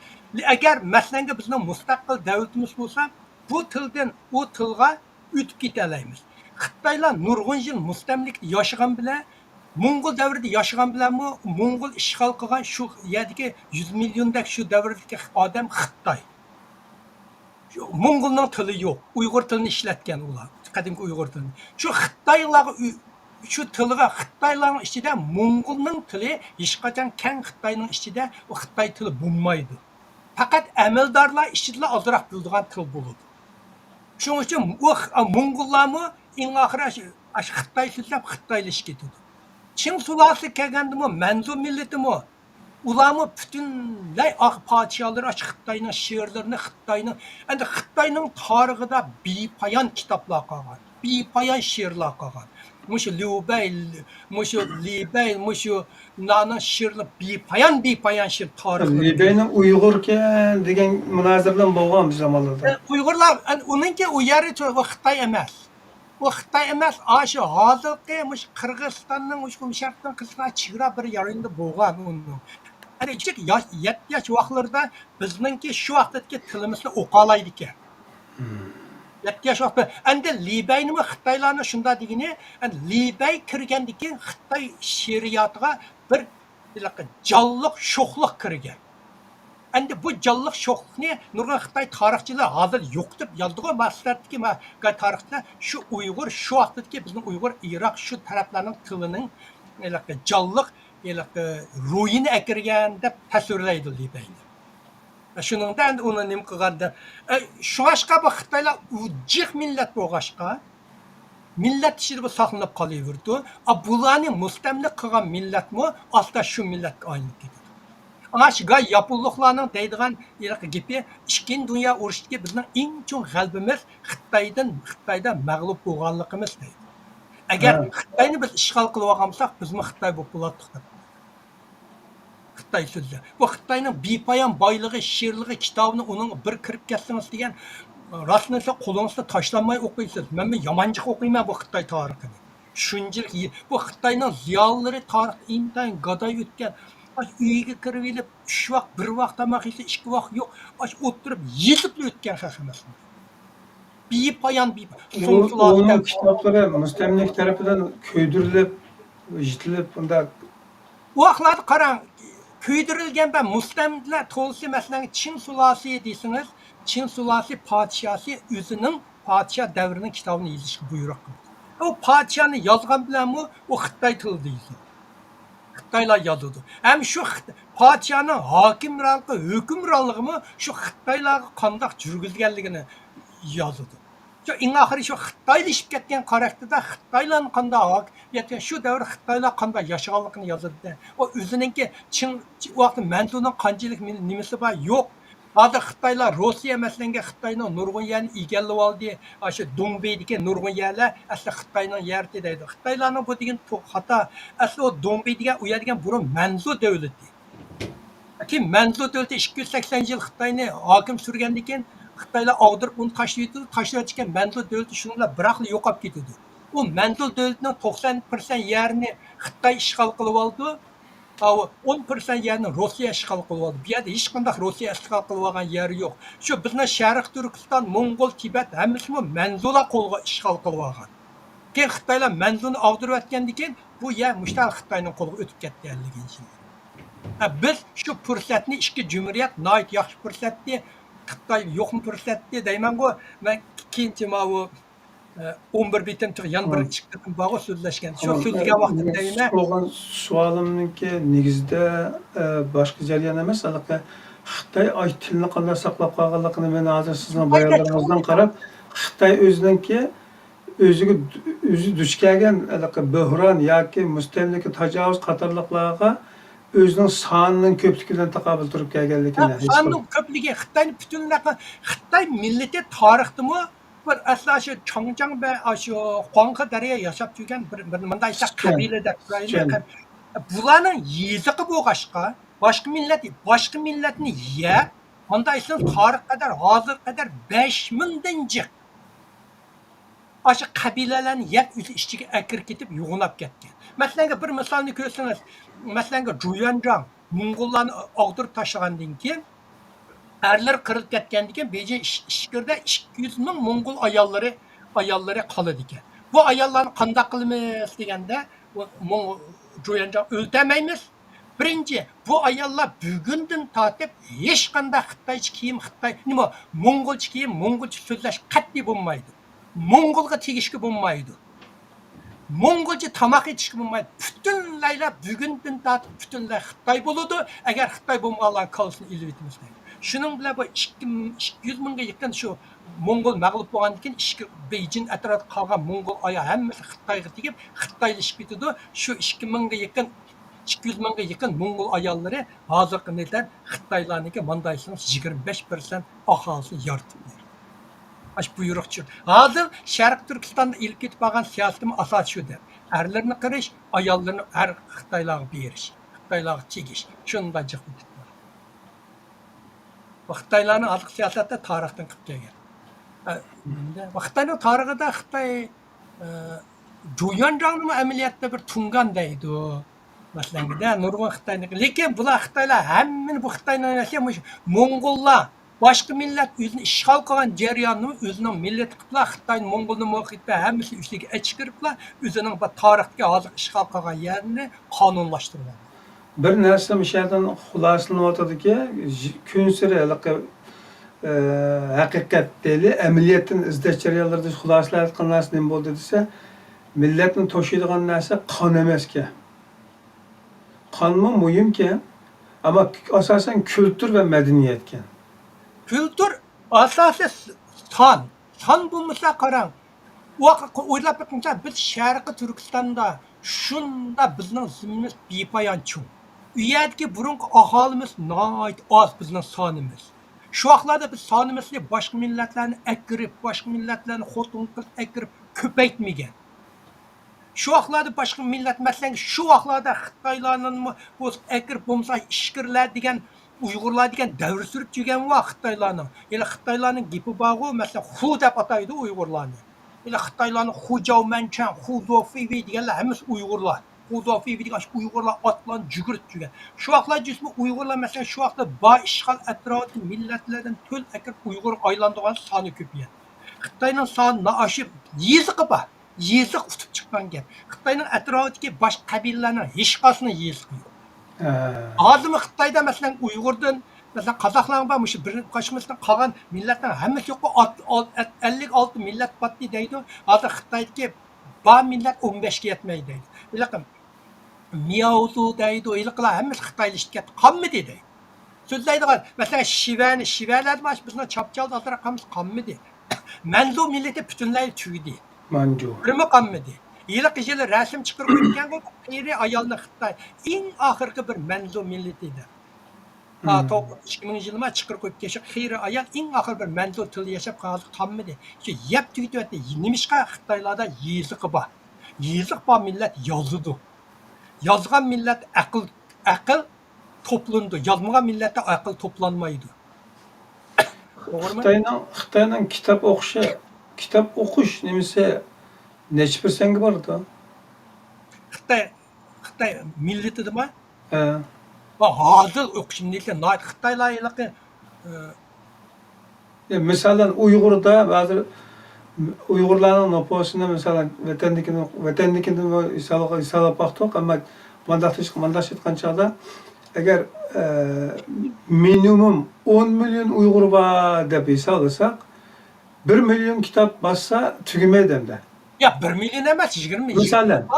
ئەگەر مەسىلەنگە بىزنىڭ مۇستەقىل دۆلىتىمىز بولسا، بۇ تىلدىن ئۇ تىلغا ئۆتۈپ كېتەلەيمىز. خىتايلار نۇرغۇن يىل مۇستەملىكىدە ياشىغان بىلەن، موڭغۇل دەۋرىدە ياشىغان بىلەنمۇ، موڭغۇل ئىشغال قىلغان شۇ يەردىكى يۈز مىليوندەك شۇ دەۋردىكى ئادەم خىتاي. شۇ موڭغۇلنىڭ تىلى يوق. ئۇيغۇر تىلىنى ئىشلەتكەن ئۇلار. قەدىمكى ئۇيغۇر تىلىنى. شۇ خىتايلارغا ئۆ-، شۇ تىلىغا خىتايلارنىڭ ئىچىدە موڭغۇلنىڭ تىلى ھېچقاچان كەڭ خىتاينىڭ ئىچىدە ئۇ خىتاي تىلى بولمايدۇ. پەقەت ئەمەلدارلار ئىچىدىلا ئازراق بىلىدىغان تىل بولىدۇ. شۇنىڭ ئۈچۈن ئۇ خ-، موڭغۇللارمۇ ئەڭ ئاخىرى ئاشۇ، ئاشۇ خىتاي سۆزلەپ خىتايلىشىپ كېتىدۇ. چىڭ سۇلالىسى كەلگەندىمۇ مەنزۇ مىللىتىمۇ ئۇلارمۇ پۈتۈنلەي ئاق پادىشاھلىرى ئاشۇ خىتاينىڭ شېئىرلىرىنى، خىتاينىڭ، ئەمدى خىتاينىڭ تارىخىدا بىپايان كىتابلار قالغان، بىپايان شېئىرلار قالغان. مۇشۇ ليۇبەي، مۇشۇ لىبەي، مۇشۇ نانىڭ شېئىرلىرى بىپايان، بىپايان شېئىر تارىخلىرى. لىبەينىڭ ئۇيغۇركەن دېگەن مۇنازىرىلەرمۇ بولغان بىر زامانلاردا. ئە، ئۇيغۇرلار، ئەن-، ئۇنىڭكى ئۇ يەرى چو-، ئۇ خىتاي ئەمەس. ئۇ خىتاي ئەمەس، ئاشۇ ھازىرقى مۇشۇ قىرغىزىستاننىڭ، مۇشۇ شەرقتىن قىرغىزىستان چېگرا بىر رايونىدا بولغان ئۇنىڭ. ئەنە كىچىك ياش، يەتتە ياش ۋاقىتلىرىدا بىزنىڭكى شۇ ۋاقىتتىكى تىلىمىزنى ئوقالايدىكەن. يەتتە ياش ۋاقىتتا. ئەندى لىبەينىمۇ خىتايلارنىڭ شۇنداق دېگىنى، ئەندى لىبەي كىرگەندىن كېيىن خىتاي شېئىرىياتىغا بىر ھېلىقى جانلىق شوخلۇق كىرگەن. ئەندى بۇ جانلىق شوخلۇقنى نۇرغۇن خىتاي تارىخچىلار ھازىر يوقىتىپ يازدىغۇ، مەسلىھەتتىكى ما-، تارىخچىلار شۇ ئۇيغۇر، شۇ ۋاقىتتىكى بىزنىڭ ئۇيغۇر، ئىراق، شۇ تەرەپلەرنىڭ تىلىنىڭ ھېلىقى جانلىق، ھېلىقى روھىنى ئەكىرگەن دەپ تەسۋىرلەيدۇ لىبەينى. شۇنىڭدا ئەندى ئۇنى نېمە قىلغاندا، ئە، شۇڭاشقا بۇ خىتايلار ئۇ جىق مىللەت بولغاچقا، مىللەت ئىچىدە بۇ ساقلىنىپ قالىۋېرىدۇ. ئا، بۇلارنى مۇستەملىكە قىلغان مىللەتمۇ ئاستا شۇ مىللەتكە ئايلىنىپ كېتىدۇ. ئاڭا شۇ گاي ياپونلۇقلارنىڭ دەيدىغان ھېلىقى گېپى، ئىككىنچى دۇنيا ئۇرۇشتىكى بىزنىڭ ئەڭ چوڭ غەلىبىمىز خىتايدىن، خىتايدا مەغلۇپ بولغانلىقىمىز دەيدۇ. ئەگەر ھە. خىتاينى بىز ئىشغال قىلىۋالغان بولساق، بىزمۇ خىتاي بولۇپ بولاتتۇق دەپ. خىتاي سۆزلەر. بۇ خىتاينىڭ بىپايان بايلىقى، شېئىرلىقى، كىتابىنى ئۇنىڭغا بىر كىرىپ كەتسىڭىز دېگەن، راستىنى ئېيتسا قولىڭىزدا تاشلانماي ئوقۇيسىز. مەنمۇ يامانچىق ئوقۇيمەن بۇ خىتاي تارىخىنى. شۇنچىلىك يى-، بۇ خىتاينىڭ زىيالىيلىرى تارىختا ئىنتايىن گاداي ئۆتكەن. ئاشۇ ئۆيىگە كىرىۋېلىپ، ئۈچ ۋاق، بىر ۋاق تاماق يېسە، ئىككى ۋاق يوق. ئاشۇ ئولتۇرۇپ يېزىپلا ئۆتكەن خەق ئەمەسمۇ. بىپايان، بىپايان. ئۇ، ئۇنىڭ كىتابلىرى مۇستەملىكە تەرىپىدىن كۆيدۈرۈلۈپ، يېتىلىپ، ئۇنداق. ئۇ ۋاقىتلاردا قاراڭ، كۆيدۈرۈلگەن ۋە مۇستەملىكە تولىسى، مەسىلەن، چىڭ سۇلالىسى دېسىڭىز، چىڭ سۇلالىسى پادىشاھى ئۆزىنىڭ پادىشاھ دەۋرىنىڭ كىتابىنى يېزىشقا بۇيرۇق قىلىدۇ. ئۇ پادىشاھنى يازغان بىلەنمۇ ئۇ خىتاي تىلىدا يېزىلىدۇ. خىتايلار يازىدۇ. ھەم شۇ خىت-، پادىشاھنىڭ ھاكىمرانلىقى، ھۆكۈمرانلىقىمۇ شۇ خىتايلارغا قانداق يۈرگۈزگەنلىكىنى يازىدۇ. شۇ ئەڭ ئاخىرى شۇ خىتايلىشىپ كەتكەن قاراشتىدا خىتايلارنى قانداق ھاكىم يەتكەن، شۇ دەۋر خىتايلار قانداق ياشىغانلىقىنى يازىدۇ. ئۇ ئۆزىنىڭكى چىڭ، ئۇ ۋاقىتتا مەنزۇنىڭ قانچىلىك نېمىسى بار؟ يوق. ھازىر خىتايلار روسىيە، مەسىلەنگە، خىتاينىڭ نۇرغۇن يەرنى ئىگىلىۋالدى. ئاشۇ دۇڭبېيدىكى نۇرغۇن يەرلەر ئەسلى خىتاينىڭ يەرتى دەيدۇ. خىتايلارنىڭ بۇ دېگىنى تو-، خاتا. ئەسلى ئۇ دۇڭبېي دېگەن ئۇ يەر دېگەن بۇرۇن مەنزۇ دۆلىتى. كېيىن مەنزۇ دۆلىتى ئىككى يۈز سەكسەن يىل خىتاينى ھاكىم سۈرگەندىن كېيىن، خىتايلار ئاغدۇرۇپ ئۇنى تاشلىۋېتىدۇ. تاشلىۋەتكەن مەنزۇ دۆلىتى شۇنىڭ بىلەن بىراقلا يوقاپ كېتىدۇ. ئۇ مەنزۇ دۆلىتىنىڭ توقسان پىرسەنت يەرىنى خىتاي ئىشغال قىلىۋالىدۇ. ئاۋۇ ئون پىرسەنت يەرنى روسىيە ئىشغال قىلىۋالدى. بۇ يەردە ھېچقانداق روسىيە ئىشغال قىلىۋالغان يەر يوق. شۇ بىزنىڭ شەرقىي تۈركىستان، موڭغۇل، تىبەت ھەممىسىمۇ مەنزۇلار قولىغا ئىشغال قىلىۋالغان. كېيىن خىتايلار مەنزۇنى ئاغدۇرۇۋەتكەندىن كېيىن، بۇ يەر مۇشۇ خىتاينىڭ قولىغا ئۆتۈپ كەتتى ئەللىكىنچى يىلى. ھە، بىز شۇ پۇرسەتنى، ئىككى جۇمھۇرىيەت ناھايىتى ياخشى پۇرسەتتى، خىتاي يوقمۇ پۇرسەتتى دەيمەنغۇ. مەن كېيىنچە ماۋۇ، ئە، ئون بىر بېتىم يەنە بىر ئىككى قېتىم بارغۇ سۆزلەشكەن. شۇ سۆزلىگەن ۋاقتىدا دەيمەن. سورىغان سوئالىمنىڭكى نېگىزىدە، ئە، باشقا جەريان ئەمەس، ھېلىقى خىتاي ئاي تىلنى قانداق ساقلاپ قالغانلىقىنى مەن ھازىر سىزنىڭ بايانلىرىڭىزدىن قاراپ، خىتاي ئۆزىنىڭكى ئۆزىگە، ئۆزى دۇچ كەلگەن ھېلىقى بۆھران ياكى مۇستەملىكە، تاجاۋۇز قاتارلىقلارغا ئۆزىنىڭ سانىنىڭ كۆپلۈكى بىلەن تاقابىل تۇرۇپ كەلگەنلىكىنى ھېس قىلىپ. ساننىڭ كۆپلۈكى خىتاينى پۈتۈنلەي، خىتاي مىللىتى تارىختىمۇ بىر ئەسلا شۇ چاڭجياڭ ۋە ئاشۇ خۇاڭخې دەريا ياشاپ يۈرگەن بىر، بىر مۇنداق ئېيتساق قەبىلە دەپ تۇرايلى. بۇلارنىڭ يېزىقى بولغاچقا، باشقا مىللەت، باشقا مىللەتنى يەپ، مۇنداق ئېيتسىڭىز، تارىخقا قەدەر، ھازىرغا قەدەر بەش مىڭدىن جىق ئاشۇ قەبىلىلەرنى يەپ ئۆز ئىچىگە ئەكىرىپ كېتىپ يوغىناپ كەتكەن. مەسىلەنگە، بىر مىسالنى كۆرسىڭىز، مەسىلەنگە، جۇيۈەنجاڭ موڭغۇللارنى ئاغدۇرۇپ تاشلىغاندىن كېيىن، ئەرلىرى قىرىلىپ كەتكەندىن كېيىن، بېيجىڭ ئىچ-، ئىچكىرىدە ئىككى يۈز مىڭ موڭغۇل ئاياللىرى، ئاياللىرى قالىدىكەن. بۇ ئاياللارنى قانداق قىلىمىز دېگەندە، بۇ موڭ-، جۇيۈەنجاڭ ئۆلتۈرمەيمىز. بىرىنچى، بۇ ئاياللار بۈگۈندىن تارتىپ ھېچقانداق خىتايچە كىيىم، خىتاي، نېمە، موڭغۇلچە كىيىم، موڭغۇلچە سۆزلەش قەتئىي بولمايدۇ. موڭغۇلغا تېگىشكە بولمايدۇ. موڭغۇلچە تاماق ئېتىشكە بولمايدۇ. پۈتۈنلەيلا بۈگۈندىن تارتىپ پۈتۈنلەي خىتاي بولىدۇ. ئەگەر خىتاي بولمىغانلارنىڭ كاللىسىنى ئېلىۋېتىمىز دەيدۇ. شۇنىڭ بىلەن بۇ ئىككى، ئىككى يۈز مىڭغا يېقىن شۇ موڭغۇل مەغلۇپ بولغاندىن كېيىن، ئىچكى بېيجىڭ ئەتراپىدا قالغان موڭغۇل ئايال ھەممىسى خىتايغا تېگىپ، خىتايلىشىپ كېتىدۇ. شۇ ئىككى مىڭغا يېقىن، ئىككى يۈز مىڭغا يېقىن موڭغۇل ئاياللىرى ھازىرقى نېتەن خىتايلارنىڭكى، ماندايسىڭىز، يىگىرمە بەش پىرسەنت ئاھالىسىنى يارىتىپ بېرىدۇ. ئاشۇ بۇيرۇقچۇ. ھازىر شەرقىي تۈركىستاندا ئېلىپ كېتىپ بارغان سىياسىتىمۇ ئاساسىي شۇ دەپ. ئەرلىرىنى قىرىش، ئاياللىرىنى ھەر خىتايلارغا بېرىش، خىتايلارغا تېگىش. شۇنداق جىق. خىتايلارنىڭ ھازىرقى سىياسەتتە تارىختىن قىلىپ كەلگەن. ئە، خىتاينىڭ تارىخىدا خىتاي، ئە، جۇيۈەنجاڭنىمۇ ئەمەلىيەتتە بىر تۇڭگان دەيدۇ. مەسىلەن، نۇرغۇن خىتاينىڭ، لېكىن بۇلار خىتايلار ھەممىنى بۇ خىتاينىڭ ئەمەس، مۇشۇ موڭغۇللار، باشقا مىللەت ئۆزىنى ئىشغال قىلغان جەرياننى ئۆزىنىڭ مىللىتى قىلىپلا، خىتاي، موڭغۇلنى مۇھىتتا ھەممىسى ئۆزىگە ئەچىقىرىپلا، ئۆزىنىڭ بۇ تارىختىكى ھازىر ئىشغال قىلغان يەرنى قانۇنلاشتۇرغان. بىر نەرسە مۇشۇ يەردىن خۇلاسىلىنىۋاتىدۇكى، ژ-، كۈنسېرى ھېلىقى، ئە، ھەقىقەت دەيلى، ئەمەلىيەتتىن ئىزدەش جەريانلىرىدا خۇلاسىلەۋاتقان نەرسە نېمە بولدى دېسە، مىللەتنى توشۇيدىغان نەرسە قان ئەمەسكەن. قانمۇ مۇھىمكەن، ئەمما ئاساسەن كۈلتۈر ۋە مەدەنىيەتكەن. كۈلتۈر ئاساسى سان. سان بولمىسا، قاراڭ، ئۇ ۋاقىت ئويلاپ بېقىڭچە، بىز شەرقىي تۈركىستاندا شۇنداق بىزنىڭ زېمىنىمىز بىپايان چوڭ. ئۇ يەردىكى بۇرۇنقى ئاھالىمىز ناھايىتى ئاز، بىزنىڭ سانىمىز. شۇ ۋاقىتلاردا بىز سانىمىزنى باشقا مىللەتلەرنى ئەكىرىپ، باشقا مىللەتلەرنى خوتۇن قىز ئەكىرىپ كۆپەيتمىگەن. شۇ ۋاقىتلاردا باشقا مىللەت، مەسىلەن، شۇ ۋاقىتلاردا خىتايلارنىمۇ بولسا ئەكىرىپ، بولمىسا ئىچكىرىلەر دېگەن، ئۇيغۇرلار دېگەن دەۋر سۈرۈپ يۈرگەن ۋاق خىتايلارنىڭ. ھېلى خىتايلارنىڭ گېپى بارغۇ، مەسىلەن، خۇ دەپ ئاتايدۇ ئۇيغۇرلارنى. ھېلى خىتايلارنىڭ خۇ جاۋمەنچەن، خۇ زوفىۋى دېگەنلەر ھەممىسى ئۇيغۇرلار. خۇ زوفىۋى دېگەن ئاشۇ ئۇيغۇرلار ئاتلارنى جۈگۈرتۈپ يۈرگەن. شۇ ۋاقىتلار جىسمى ئۇيغۇرلار، مەسىلەن، شۇ ۋاقىتتا بار ئىشغال ئەتراپىدىكى مىللەتلەردىن تۆل ئەكىرىپ ئۇيغۇرغا ئايلاندۇرغان سانى كۆپىيەن. خىتاينىڭ سانى ئاشۇ يېزىقى بار. يېزىق ئۇتۇپ چىققان گەپ. خىتاينىڭ ئەتراپىدىكى باشقا قەبىلىلەرنىڭ ھېچقايسىسىنىڭ يېزىقى يوق. ھە. ھازىرمۇ خىتايدا، مەسىلەن، ئۇيغۇردىن، مەسىلەن، قازاقلارنىڭ بار، مۇشۇ بىر قاچمىسىدىن قالغان مىللەتنىڭ ھەممىسى يوققۇ، ئات-، ئات-، ئەت-، ئەللىك ئالتە مىللەت پاتتى دەيدۇ. ھازىر خىتايدىكى بار مىللەت ئون بەشكە يەتمەيدۇ دەيدۇ. ھېلىقى مياۋزۇ دەيدۇ، ھېلىقىلار ھەممىسى خىتايلىشىپ كەتتى، قالمىدى دەيدۇ. سۆزلەيدىغان، مەسىلەن، شىۋەنى، شىۋەلەرمۇ بىزنىڭ چاپچالدا ئازراق قالمىسا قالمىدى. مەنزۇ مىللىتى پۈتۈنلەي تۈگىدى. مانجۇ. بىرمۇ قالمىدى. ھېلىقى يىلى رەسىم چىقىرىپ قويۇپتىكەنغۇ، قېرى ئايالنى خىتاي، ئېڭ ئاخىرقى بىر مەنزۇ مىللىتى دەپ. ھا، مم. تو-، ئىككى مىڭىنچى يىلىما چىقىرىپ قويۇپتىكەن، شۇ قېرى ئايال ئېڭ ئاخىر بىر مەنزۇ تىلدا ياشاپ قالدى، قالمىدى. شۇ يەپ تۈگىتىۋەتتى. نېمىشقا خىتايلاردا يېزىقى بار؟ يېزىق بار مىللەت يازىدۇ. يازغان مىللەت ئەقىل، ئەقىل توپلىنىدۇ. يازمىغان مىللەتتە ئەقىل توپلانمايدۇ. توغرىمۇ؟ خىتاينىڭ، خىتاينىڭ كىتاب ئوقۇشى، كىتاب ئوقۇش نېمىسى نەچچە پىرسەنتكە بارىدۇ؟ خىتاي، خىتاي مىللىتىدىمۇ؟ ھە. ھازىر ئوقۇش مىللىتى ناھايىتى خىتايلار ھېلىقى، ئە، يا، مىسالەن، ئۇيغۇردا ھازىر ئۇيغۇرلارنىڭ نوپۇسىنى، مىسالەن، ۋەتەندىكىنى، ۋەتەندىكىنى ھېسابلاپ، ھېسابلاپ باقتۇق، ئەمما مانداق، مانداق ئېيتقان چاغدا، ئەگەر، ئە، مىنىمۇم ئون مىليون ئۇيغۇر بار دەپ ھېسابلىساق، بىر مىليون كىتاب باسسا تۈگىمەيدۇ ئەمدى. ياق، بىر مىليون ئەمەس، يىگىرمە، مىسالەن.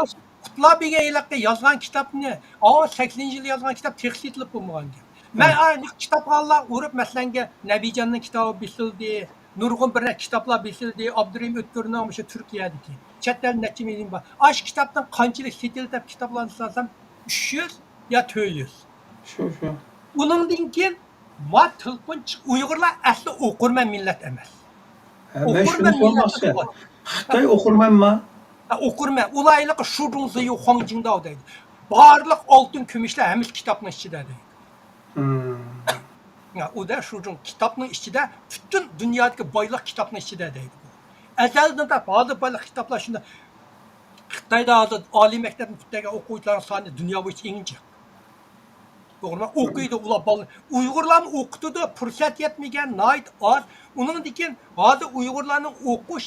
قۇتلۇق ئابىگە ھېلىقى يازغان كىتابنى، ئاۋۇ سەكسىنىنچى يىلى يازغان كىتاب تېخى سېتىلىپ بولمىغانىكەن. مەن، ھە، ئا، كىتابخانلار ئۇرۇپ، مەسىلەنگە، نەبىجاننىڭ كىتابى بېسىلدى، نۇرغۇن بىر كىتابلار بېسىلدى، ئابدۇرېھىم ئۆتكۈرنىڭ مۇشۇ تۈركىيەدىكى. چەت ئەل نەچچە مىليون بار. ئاشۇ كىتابتىن قانچىلىك سېتىلدى دەپ كىتابلارنى سانىسام، ئۈچ يۈز يا تۆت يۈز. شۇ، شۇ. ئۇنىڭدىن كېيىن ما تېلېفون چىق-، ئۇيغۇرلار ئەسلى ئوقۇرمەن مىللەت ئەمەس. ھە، مەن شۇنى ئوقۇرمەن مىللەت سورىماقچى. خىتاي ئوقۇرمەنما؟ ھە، ئوقۇرمەن. ئۇلار ھېلىقى شۇدۇڭ زىيۇ خۇاڭ جىڭداۋ دەيدۇ. بارلىق ئالتۇن، كۈمۈشلەر ھەممىسى كىتابنىڭ ئىچىدە دەيدۇ. ھىم. يا، ئۇ دە شۇ كىتابنىڭ ئىچىدە، پۈتۈن دۇنيادىكى بايلىق كىتابنىڭ ئىچىدە دەيدۇ. ئەزەلدىن تارتىپ ھازىر بايلىق كىتابلار شۇنداق. خىتايدا ھازىر ئالىي مەكتەپنى پۈتتۈرگەن ئوقۇغۇچىلارنىڭ سانى دۇنيا بويىچە ئەڭ جىق. توغرىمۇ؟ ئوقۇيدۇ ئۇلار بالىلار. ئۇيغۇرلارمۇ ئوقۇتىدۇ، پۇرسەت يەتمىگەن، ناھايىتى ئاز. ئۇنىڭدىن كېيىن ھازىر ئۇيغۇرلارنىڭ ئوقۇش،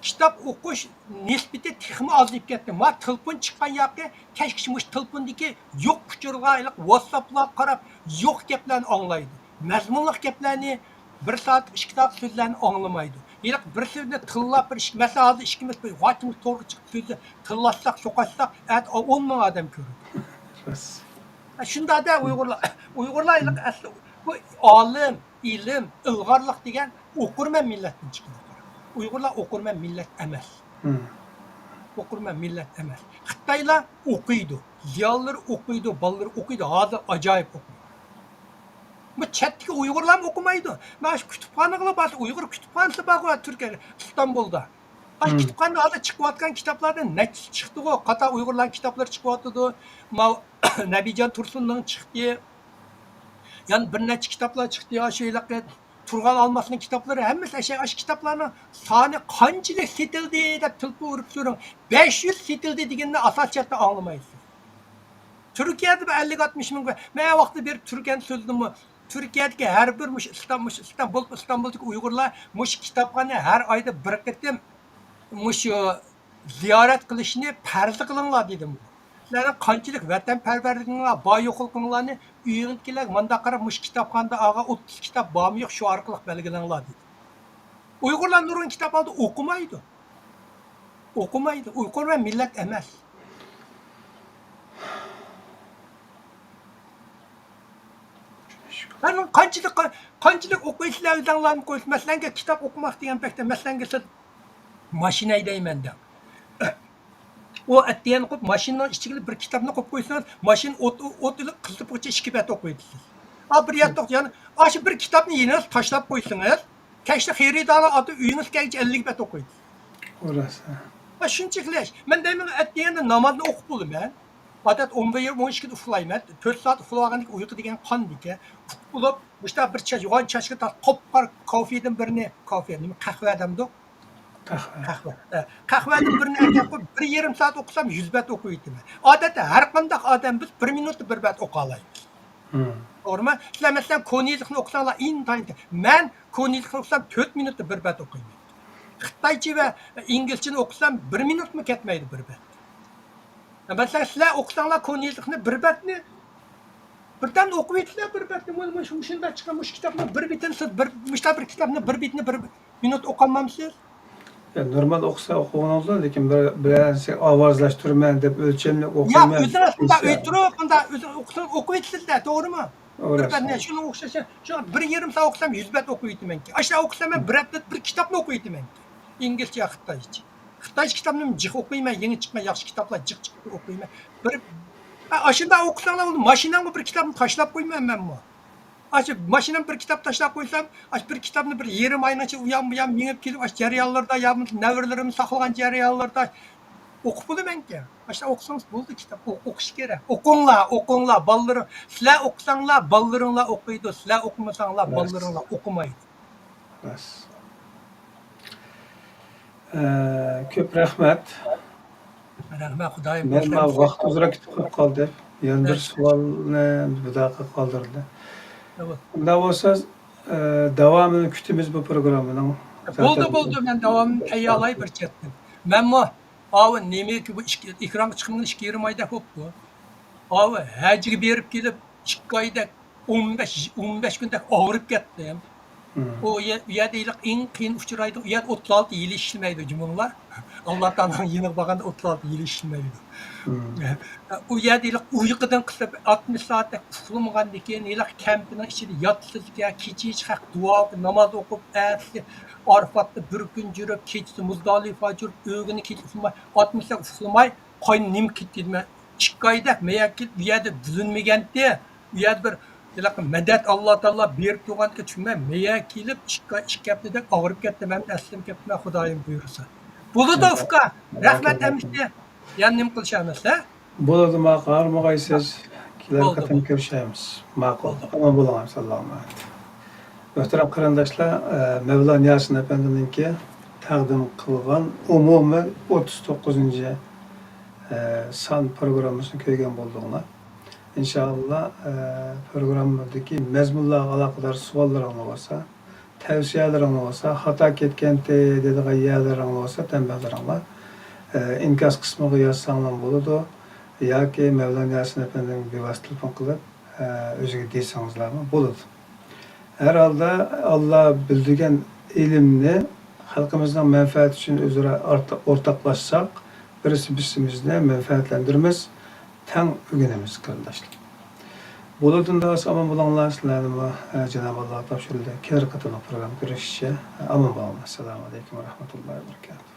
كىتاب ئوقۇش نىسبىتى تېخىمۇ ئازىيىپ كەتتى. ما تېلېفون چىققان ياقى كەچكىچە مۇشۇ تېلېفوندىكى يوق ئۇچۇرغا، ھېلىقى ۋاتساپلارغا قاراپ يوق گەپلەرنى ئاڭلايدۇ. مەزمۇنلۇق گەپلەرنى بىر سائەت، ئىككى سائەت سۆزلەرنى ئاڭلىمايدۇ. ھېلىقى بىر سۆزنى تىللاپ بىر ئىككى، مەسىلەن، ھازىر ئىككىمىز بىر ۋاچىمىز تورغا چىقىپ سۆزلە-، تىللاتساق، سوقاتساق، ئەتە ئون مىڭ ئادەم كۆرىدۇ. راست. ھە، شۇنداقتا ئۇيغۇرلار، ئۇيغۇرلار ھېلىقى ئەسلى بۇ ئالىم، ئىلىم، ئىلغارلىق دېگەن ئوقۇرمەن مىللەتتىن چىقىدۇ. ئۇيغۇرلار ئوقۇرمەن مىللەت ئەمەس. مم. ئوقۇرمەن مىللەت ئەمەس. خىتايلار ئوقۇيدۇ. زىيالىيلىرى ئوقۇيدۇ، بالىلىرى ئوقۇيدۇ. ھازىر ئاجايىپ ئوقۇيدۇ. بۇ چەتتىكى ئۇيغۇرلارمۇ ئوقۇمايدۇ. مانا شۇ كۇتۇپخانىغىلا بارسا، ئۇيغۇر كۇتۇپخانىسى بارغۇ تۈركىيە، ئىستانبۇلدا. ئاشۇ مم. كۇتۇپخانىدا ھازىر چىقىۋاتقان كىتابلاردىن نەچچىسى چىقتىغۇ؟ قاتار ئۇيغۇرلارنىڭ كىتابلىرى چىقىۋاتىدۇ. ماۋۇ نەبىجان تۇرسۇننىڭ چىقتى. يەنە بىر نەچچە كىتابلار چىقتى. ئاشۇ ھېلىقى تۇرغان ئالماسنىڭ كىتابلىرى، ھەممىسى ئەشە-، ئاشۇ كىتابلارنىڭ سانى قانچىلىك سېتىلدى دەپ تېلېفون ئۇرۇپ سورىڭ. بەش يۈز سېتىلدى دېگەننى ئاساسىي جەھەتتە ئاڭلىمايسىز. تۈركىيەدە بىر ئەللىك ئاتمىش مىڭ، مەن ۋاقتىدا بېرىپ تۈركىيەنى سۆزلىدىممۇ؟ تۈركىيەدىكى ھەر بىر مۇشۇ ئىستان-، مۇشۇ ئىستانبۇل، ئىستانبۇلدىكى ئۇيغۇرلار مۇشۇ كىتابخانىنى ھەر ئايدا بىر قېتىم مۇشۇ زىيارەت قىلىشنى پەرز قىلىڭلار دېدىم. سىلەرنىڭ قانچىلىك ۋەتەنپەرۋەرلىكىڭلار، بار يوقلۇقۇڭلارنى ئۆيۈڭدىكىلەرگە مۇنداق قاراپ، مۇشۇ كىتابخانىدا ئالغان ئوتتۇز كىتاب بارمۇ يوق، شۇ ئارقىلىق بەلگىلەڭلار دېدى. ئۇيغۇرلار نۇرغۇن كىتاب ئالدى، ئوقۇمايدۇ. ئوقۇمايدۇ. ئوقۇرمەن مىللەت ئەمەس. مەن قانچىلىك، قانچىلىك ئوقۇيسىلەر ئۆزۈڭلارنى قويسا، مەسىلەنگە كىتاب ئوقۇماق دېگەن پەكتە، مەسىلەنگە سىز ماشىنا ھەيدەيمەن دەڭ. ئۇ ئەتىگەن قويۇپ ماشىنىنىڭ ئىچىگە بىر كىتابنى قويۇپ قويسىڭىز، ماشىنا ئوت، ئوت ئېلىپ قىزىپ بولغۇچە ئىككى بەت ئوقۇيدۇ سىز. ئا، بىر ياتلىق يەنە، ئاشۇ بىر كىتابنى يېنىڭىزغا تاشلاپ قويسىڭىز، كەچتە خېرىدارلار ئاتىپ ئۆيىڭىزگە كەلگۈچە ئەللىك بەت ئوقۇيدۇ. ئۇ راست، ھە. ھە، شۇنچىلىك. مەن دەيمەن، ئەتىگەندە نامازنى ئوقۇپ بولىمەن. ئادەتتە ئون بىر يېرىم، ئون ئىككىدە ئۇخلايمەن. تۆت سائەت ئۇخلىۋالغاندىن كېيىن ئۇيقۇ دېگەن قاندىكەن. ئۇخۇپ بولۇپ، مۇشۇنداق بىر چاچ، يوغان چاچقا تارتىپ قاپقارا كافېدىن بىرنى، كافې، نېمە، قەھۋە دەمدۇق؟ قەھۋە. قەھۋە. ھە، قەھۋەدىن بىرنى ئەكەپ قويۇپ، بىر يېرىم سائەت ئوقۇسام، يۈز بەت ئوقۇۋېتىمەن. ئادەتتە ھەر قانداق ئادەم بىز بىر مىنۇتتا بىر بەت ئوقۇيالايمىز. مم. توغرىمۇ؟ سىلەر، مەسىلەن، كونا يېزىقنى ئوقۇساڭلار، ئىنتايىن تېز. مەن كونا يېزىقنى ئوقۇسام، تۆت مىنۇتتا بىر بەت ئوقۇيمەن. خىتايچە ۋە ئىنگلىزچىنى ئوقۇسام، بىر مىنۇتمۇ كەتمەيدۇ بىر بەت. مەسىلەن، سىلەر ئوقۇساڭلار كونا يېزىقنى بىر بەتنى، بىردەمدە ئوقۇۋېتىسىلەر بىر بەتنى. مۇ-، مۇ-، مۇشۇنداق چىققان مۇشۇ كىتابنىڭ بىر بېتىنى سىز بىر، مۇشۇنداق بىر كىتابنى بىر بېتىنى بىر مىنۇت ئوقۇيالمامسىز؟ يا، نورمال ئوقۇسا ئوقۇغىنىڭىزدا، لېكىن بىر، بىرەرسى ئاۋازلاشتۇرىمەن دەپ ئۆلچەملىك يا، ئوقۇيمەن. ئۆزىڭىز مۇنداق ئۆي تۇرۇپ، مۇنداق ئۆزىڭىز ئوقۇسىڭىز ئوقۇۋېتىسىز-دە، توغرىمۇ؟ بىر بەتنى شۇنىڭغا ئوخشاش، شۇ بىر يېرىم سائەت ئوقۇسام، يۈز بەت ئوقۇۋېتىمەنكەن. ئاشۇنداق ئوقۇسام، مەن بىر ھەپتىدە بىر كىتابنى ئوقۇۋېتىمەنكەن. ئىنگلىزچە يا خىتايچە. خىتايچە كىتابنىمۇ جىق ئوقۇيمەن، يېڭى چىققان ياخشى كىتابلار جىق چىقىپ ئوقۇيمەن. بىر، ئا-، ئاشۇنداق ئوقۇساڭلار بولدى، ماشىنامغا بىر كىتابنى تاشلاپ قويىمەن مەنمۇ. ئاشۇ ماشىنام بىر كىتاب تاشلاپ قويسام، ئاشۇ بىر كىتابنى بىر يېرىم ئاينىڭ ئىچىدە ئۇيان بۇيان مېڭىپ كېلىپ، ئاشۇ جەريانلىرىدا يا نەۋرىلىرىم ساقلىغان جەريانلىرىدا ئوقۇپ بولىمەنكەن. ئاشۇنداق ئوقۇسىڭىز بولدى كىتاب. ئو-، ئوقۇش كېرەك. ئوقۇڭلار، ئوقۇڭلار، بالىلىرىڭ. سىلەر ئوقۇساڭلار، بالىلىرىڭلار ئوقۇيدۇ. سىلەر ئوقۇمىساڭلار، راست. بالىلىرىڭلار ئوقۇمايدۇ. راست. ئە، كۆپ رەھمەت. رەھمەت، خۇدايىم مەن بەرسە. ماۋۇ ۋاقىت ئۇزراق كېتىپ قالدى. يەنە بىر سوئالنى بۇداققا قالدۇردى. ئۇنداق بولسا، ئە، داۋامىنى كۈتىمىز بۇ پروگراممىنىڭ. بولدى، بولدى، مەن داۋامىنى تەييارلاي بىر چەتتىن. مەنمۇ ئاۋۇ نېمىكى بۇ ئىككى، ئېكرانغا چىقمىغىنى ئىككى يېرىم ئايدەك بوپتۇ. ئاۋۇ ھەجگە بېرىپ كېلىپ ئىككى ئايدەك، ئون بەش، ئون بەش كۈندەك ئاغرىپ كەتتىم. مم. ئۇ يە-، ئۇ يەردە ھېلىقى ئەڭ قىيىن ئۇچرايدۇ. ئۇ يەردە ئوتتۇز ئالتە يىل ئىشلىمەيدۇ جۇمۇڭلار. ئاللا تائالانىڭ يېنىغا بارغاندا ئوتتۇز ئالتە يىل ئىشلىمەيدۇ. مم. ئۇ يەردە ھېلىقى ئۇيقۇدىن قىسىپ، ئاتمىش سائەتتەك ئۇخلىمىغاندىن كېيىن، ھېلىقى كەمپىنىڭ ئىچىدە ياتىسىزكەن، كېچىچە خەق دۇئا ئوقۇپ، ناماز ئوقۇپ، ئەتىسى ئارىفاتتا بىر كۈن يۈرۈپ، كېچىسى مۇزدالىفا يۈرۈپ، ئۆگۈنى كېچە ئۇخلىماي، ئاتمىش سائەت ئۇخلىماي، قاينى نېمە كېتتى دېمە. ئىككى ئايدەك مەيەگە كېلىپ، ئۇ يەردە بىلىنمىگەنتى. ئۇ يەردە بىر ھېلىقى مەدەت ئاللا تائالا بېرىپ تۇرغانكەن، چۈنكى مەن مەيەگە كېلىپ ئىككى ئاي، ئىككى ھەپتىدەك ئاغرىپ كەتتىم، مەن ئەسلىمە كەپتىمەن، خۇدايىم بۇيرۇسا. بولىدۇ، ئۇكا. رەھمەت ئەمىسە. يەنە نېمە قىلىش ئەمەس، ھە؟ بولىدۇ، ماڭا قارىمىغايسىز. كېلەر قېتىم كۆرۈشەيمىز. ماقۇل. ئامان بولۇڭ، ساغلام. مۆھتەرەم قېرىنداشلار، ئە، مەۋلان ياسىن ئەپەندىنىڭكى تەقدىم قىلغان ئومۇمىي ئوتتۇز توققۇزىنچى، ئە، سان پروگراممىسىنى كۆرگەن بولدۇڭلار. ئىنشائاللا، ئە، پروگراممىدىكى مەزمۇنلارغا ئالاقىدار سوئاللىرىڭلار بولسا، تەۋسىيەلىرىڭلار بولسا، خاتا كەتكەنتى دەيدىغان يەرلىرىڭلار بولسا، تەنبەھلىرىڭلار، ئە، ئىنكاس قىسمىغا يازساڭلار بولىدۇ ياكى مەۋلان ياسىن ئەپەندىگە بىۋاسىتە تېلېفون قىلىپ، ئە، ئۆزىگە دېسىڭىزلارمۇ بولىدۇ. ھەر ھالدا ئاللا بىلدۈرگەن ئىلىمنى خەلقىمىزنىڭ مەنپەئەتى ئۈچۈن ئۆزئارا ئارت-، ئورتاقلاشساق، بىرسى بىرسىمىزنى مەنپەئەتلەندۈرىمىز، تەڭ ئۆگىنىمىز، قېرىنداشلار. بولىدۇ، ئامان بولۇڭلار، سىلەرنىمۇ، ئە، جانابى ئاللاغا تاپشۇرۇلدى. كېلەر قېتىملىق پروگرامما كۆرۈشكىچە، ئامان بولۇڭلار. ئەسسالامۇ ئەلەيكۇم ۋە رەھمەتۇللاھى ۋە بەرىكاتۇھ.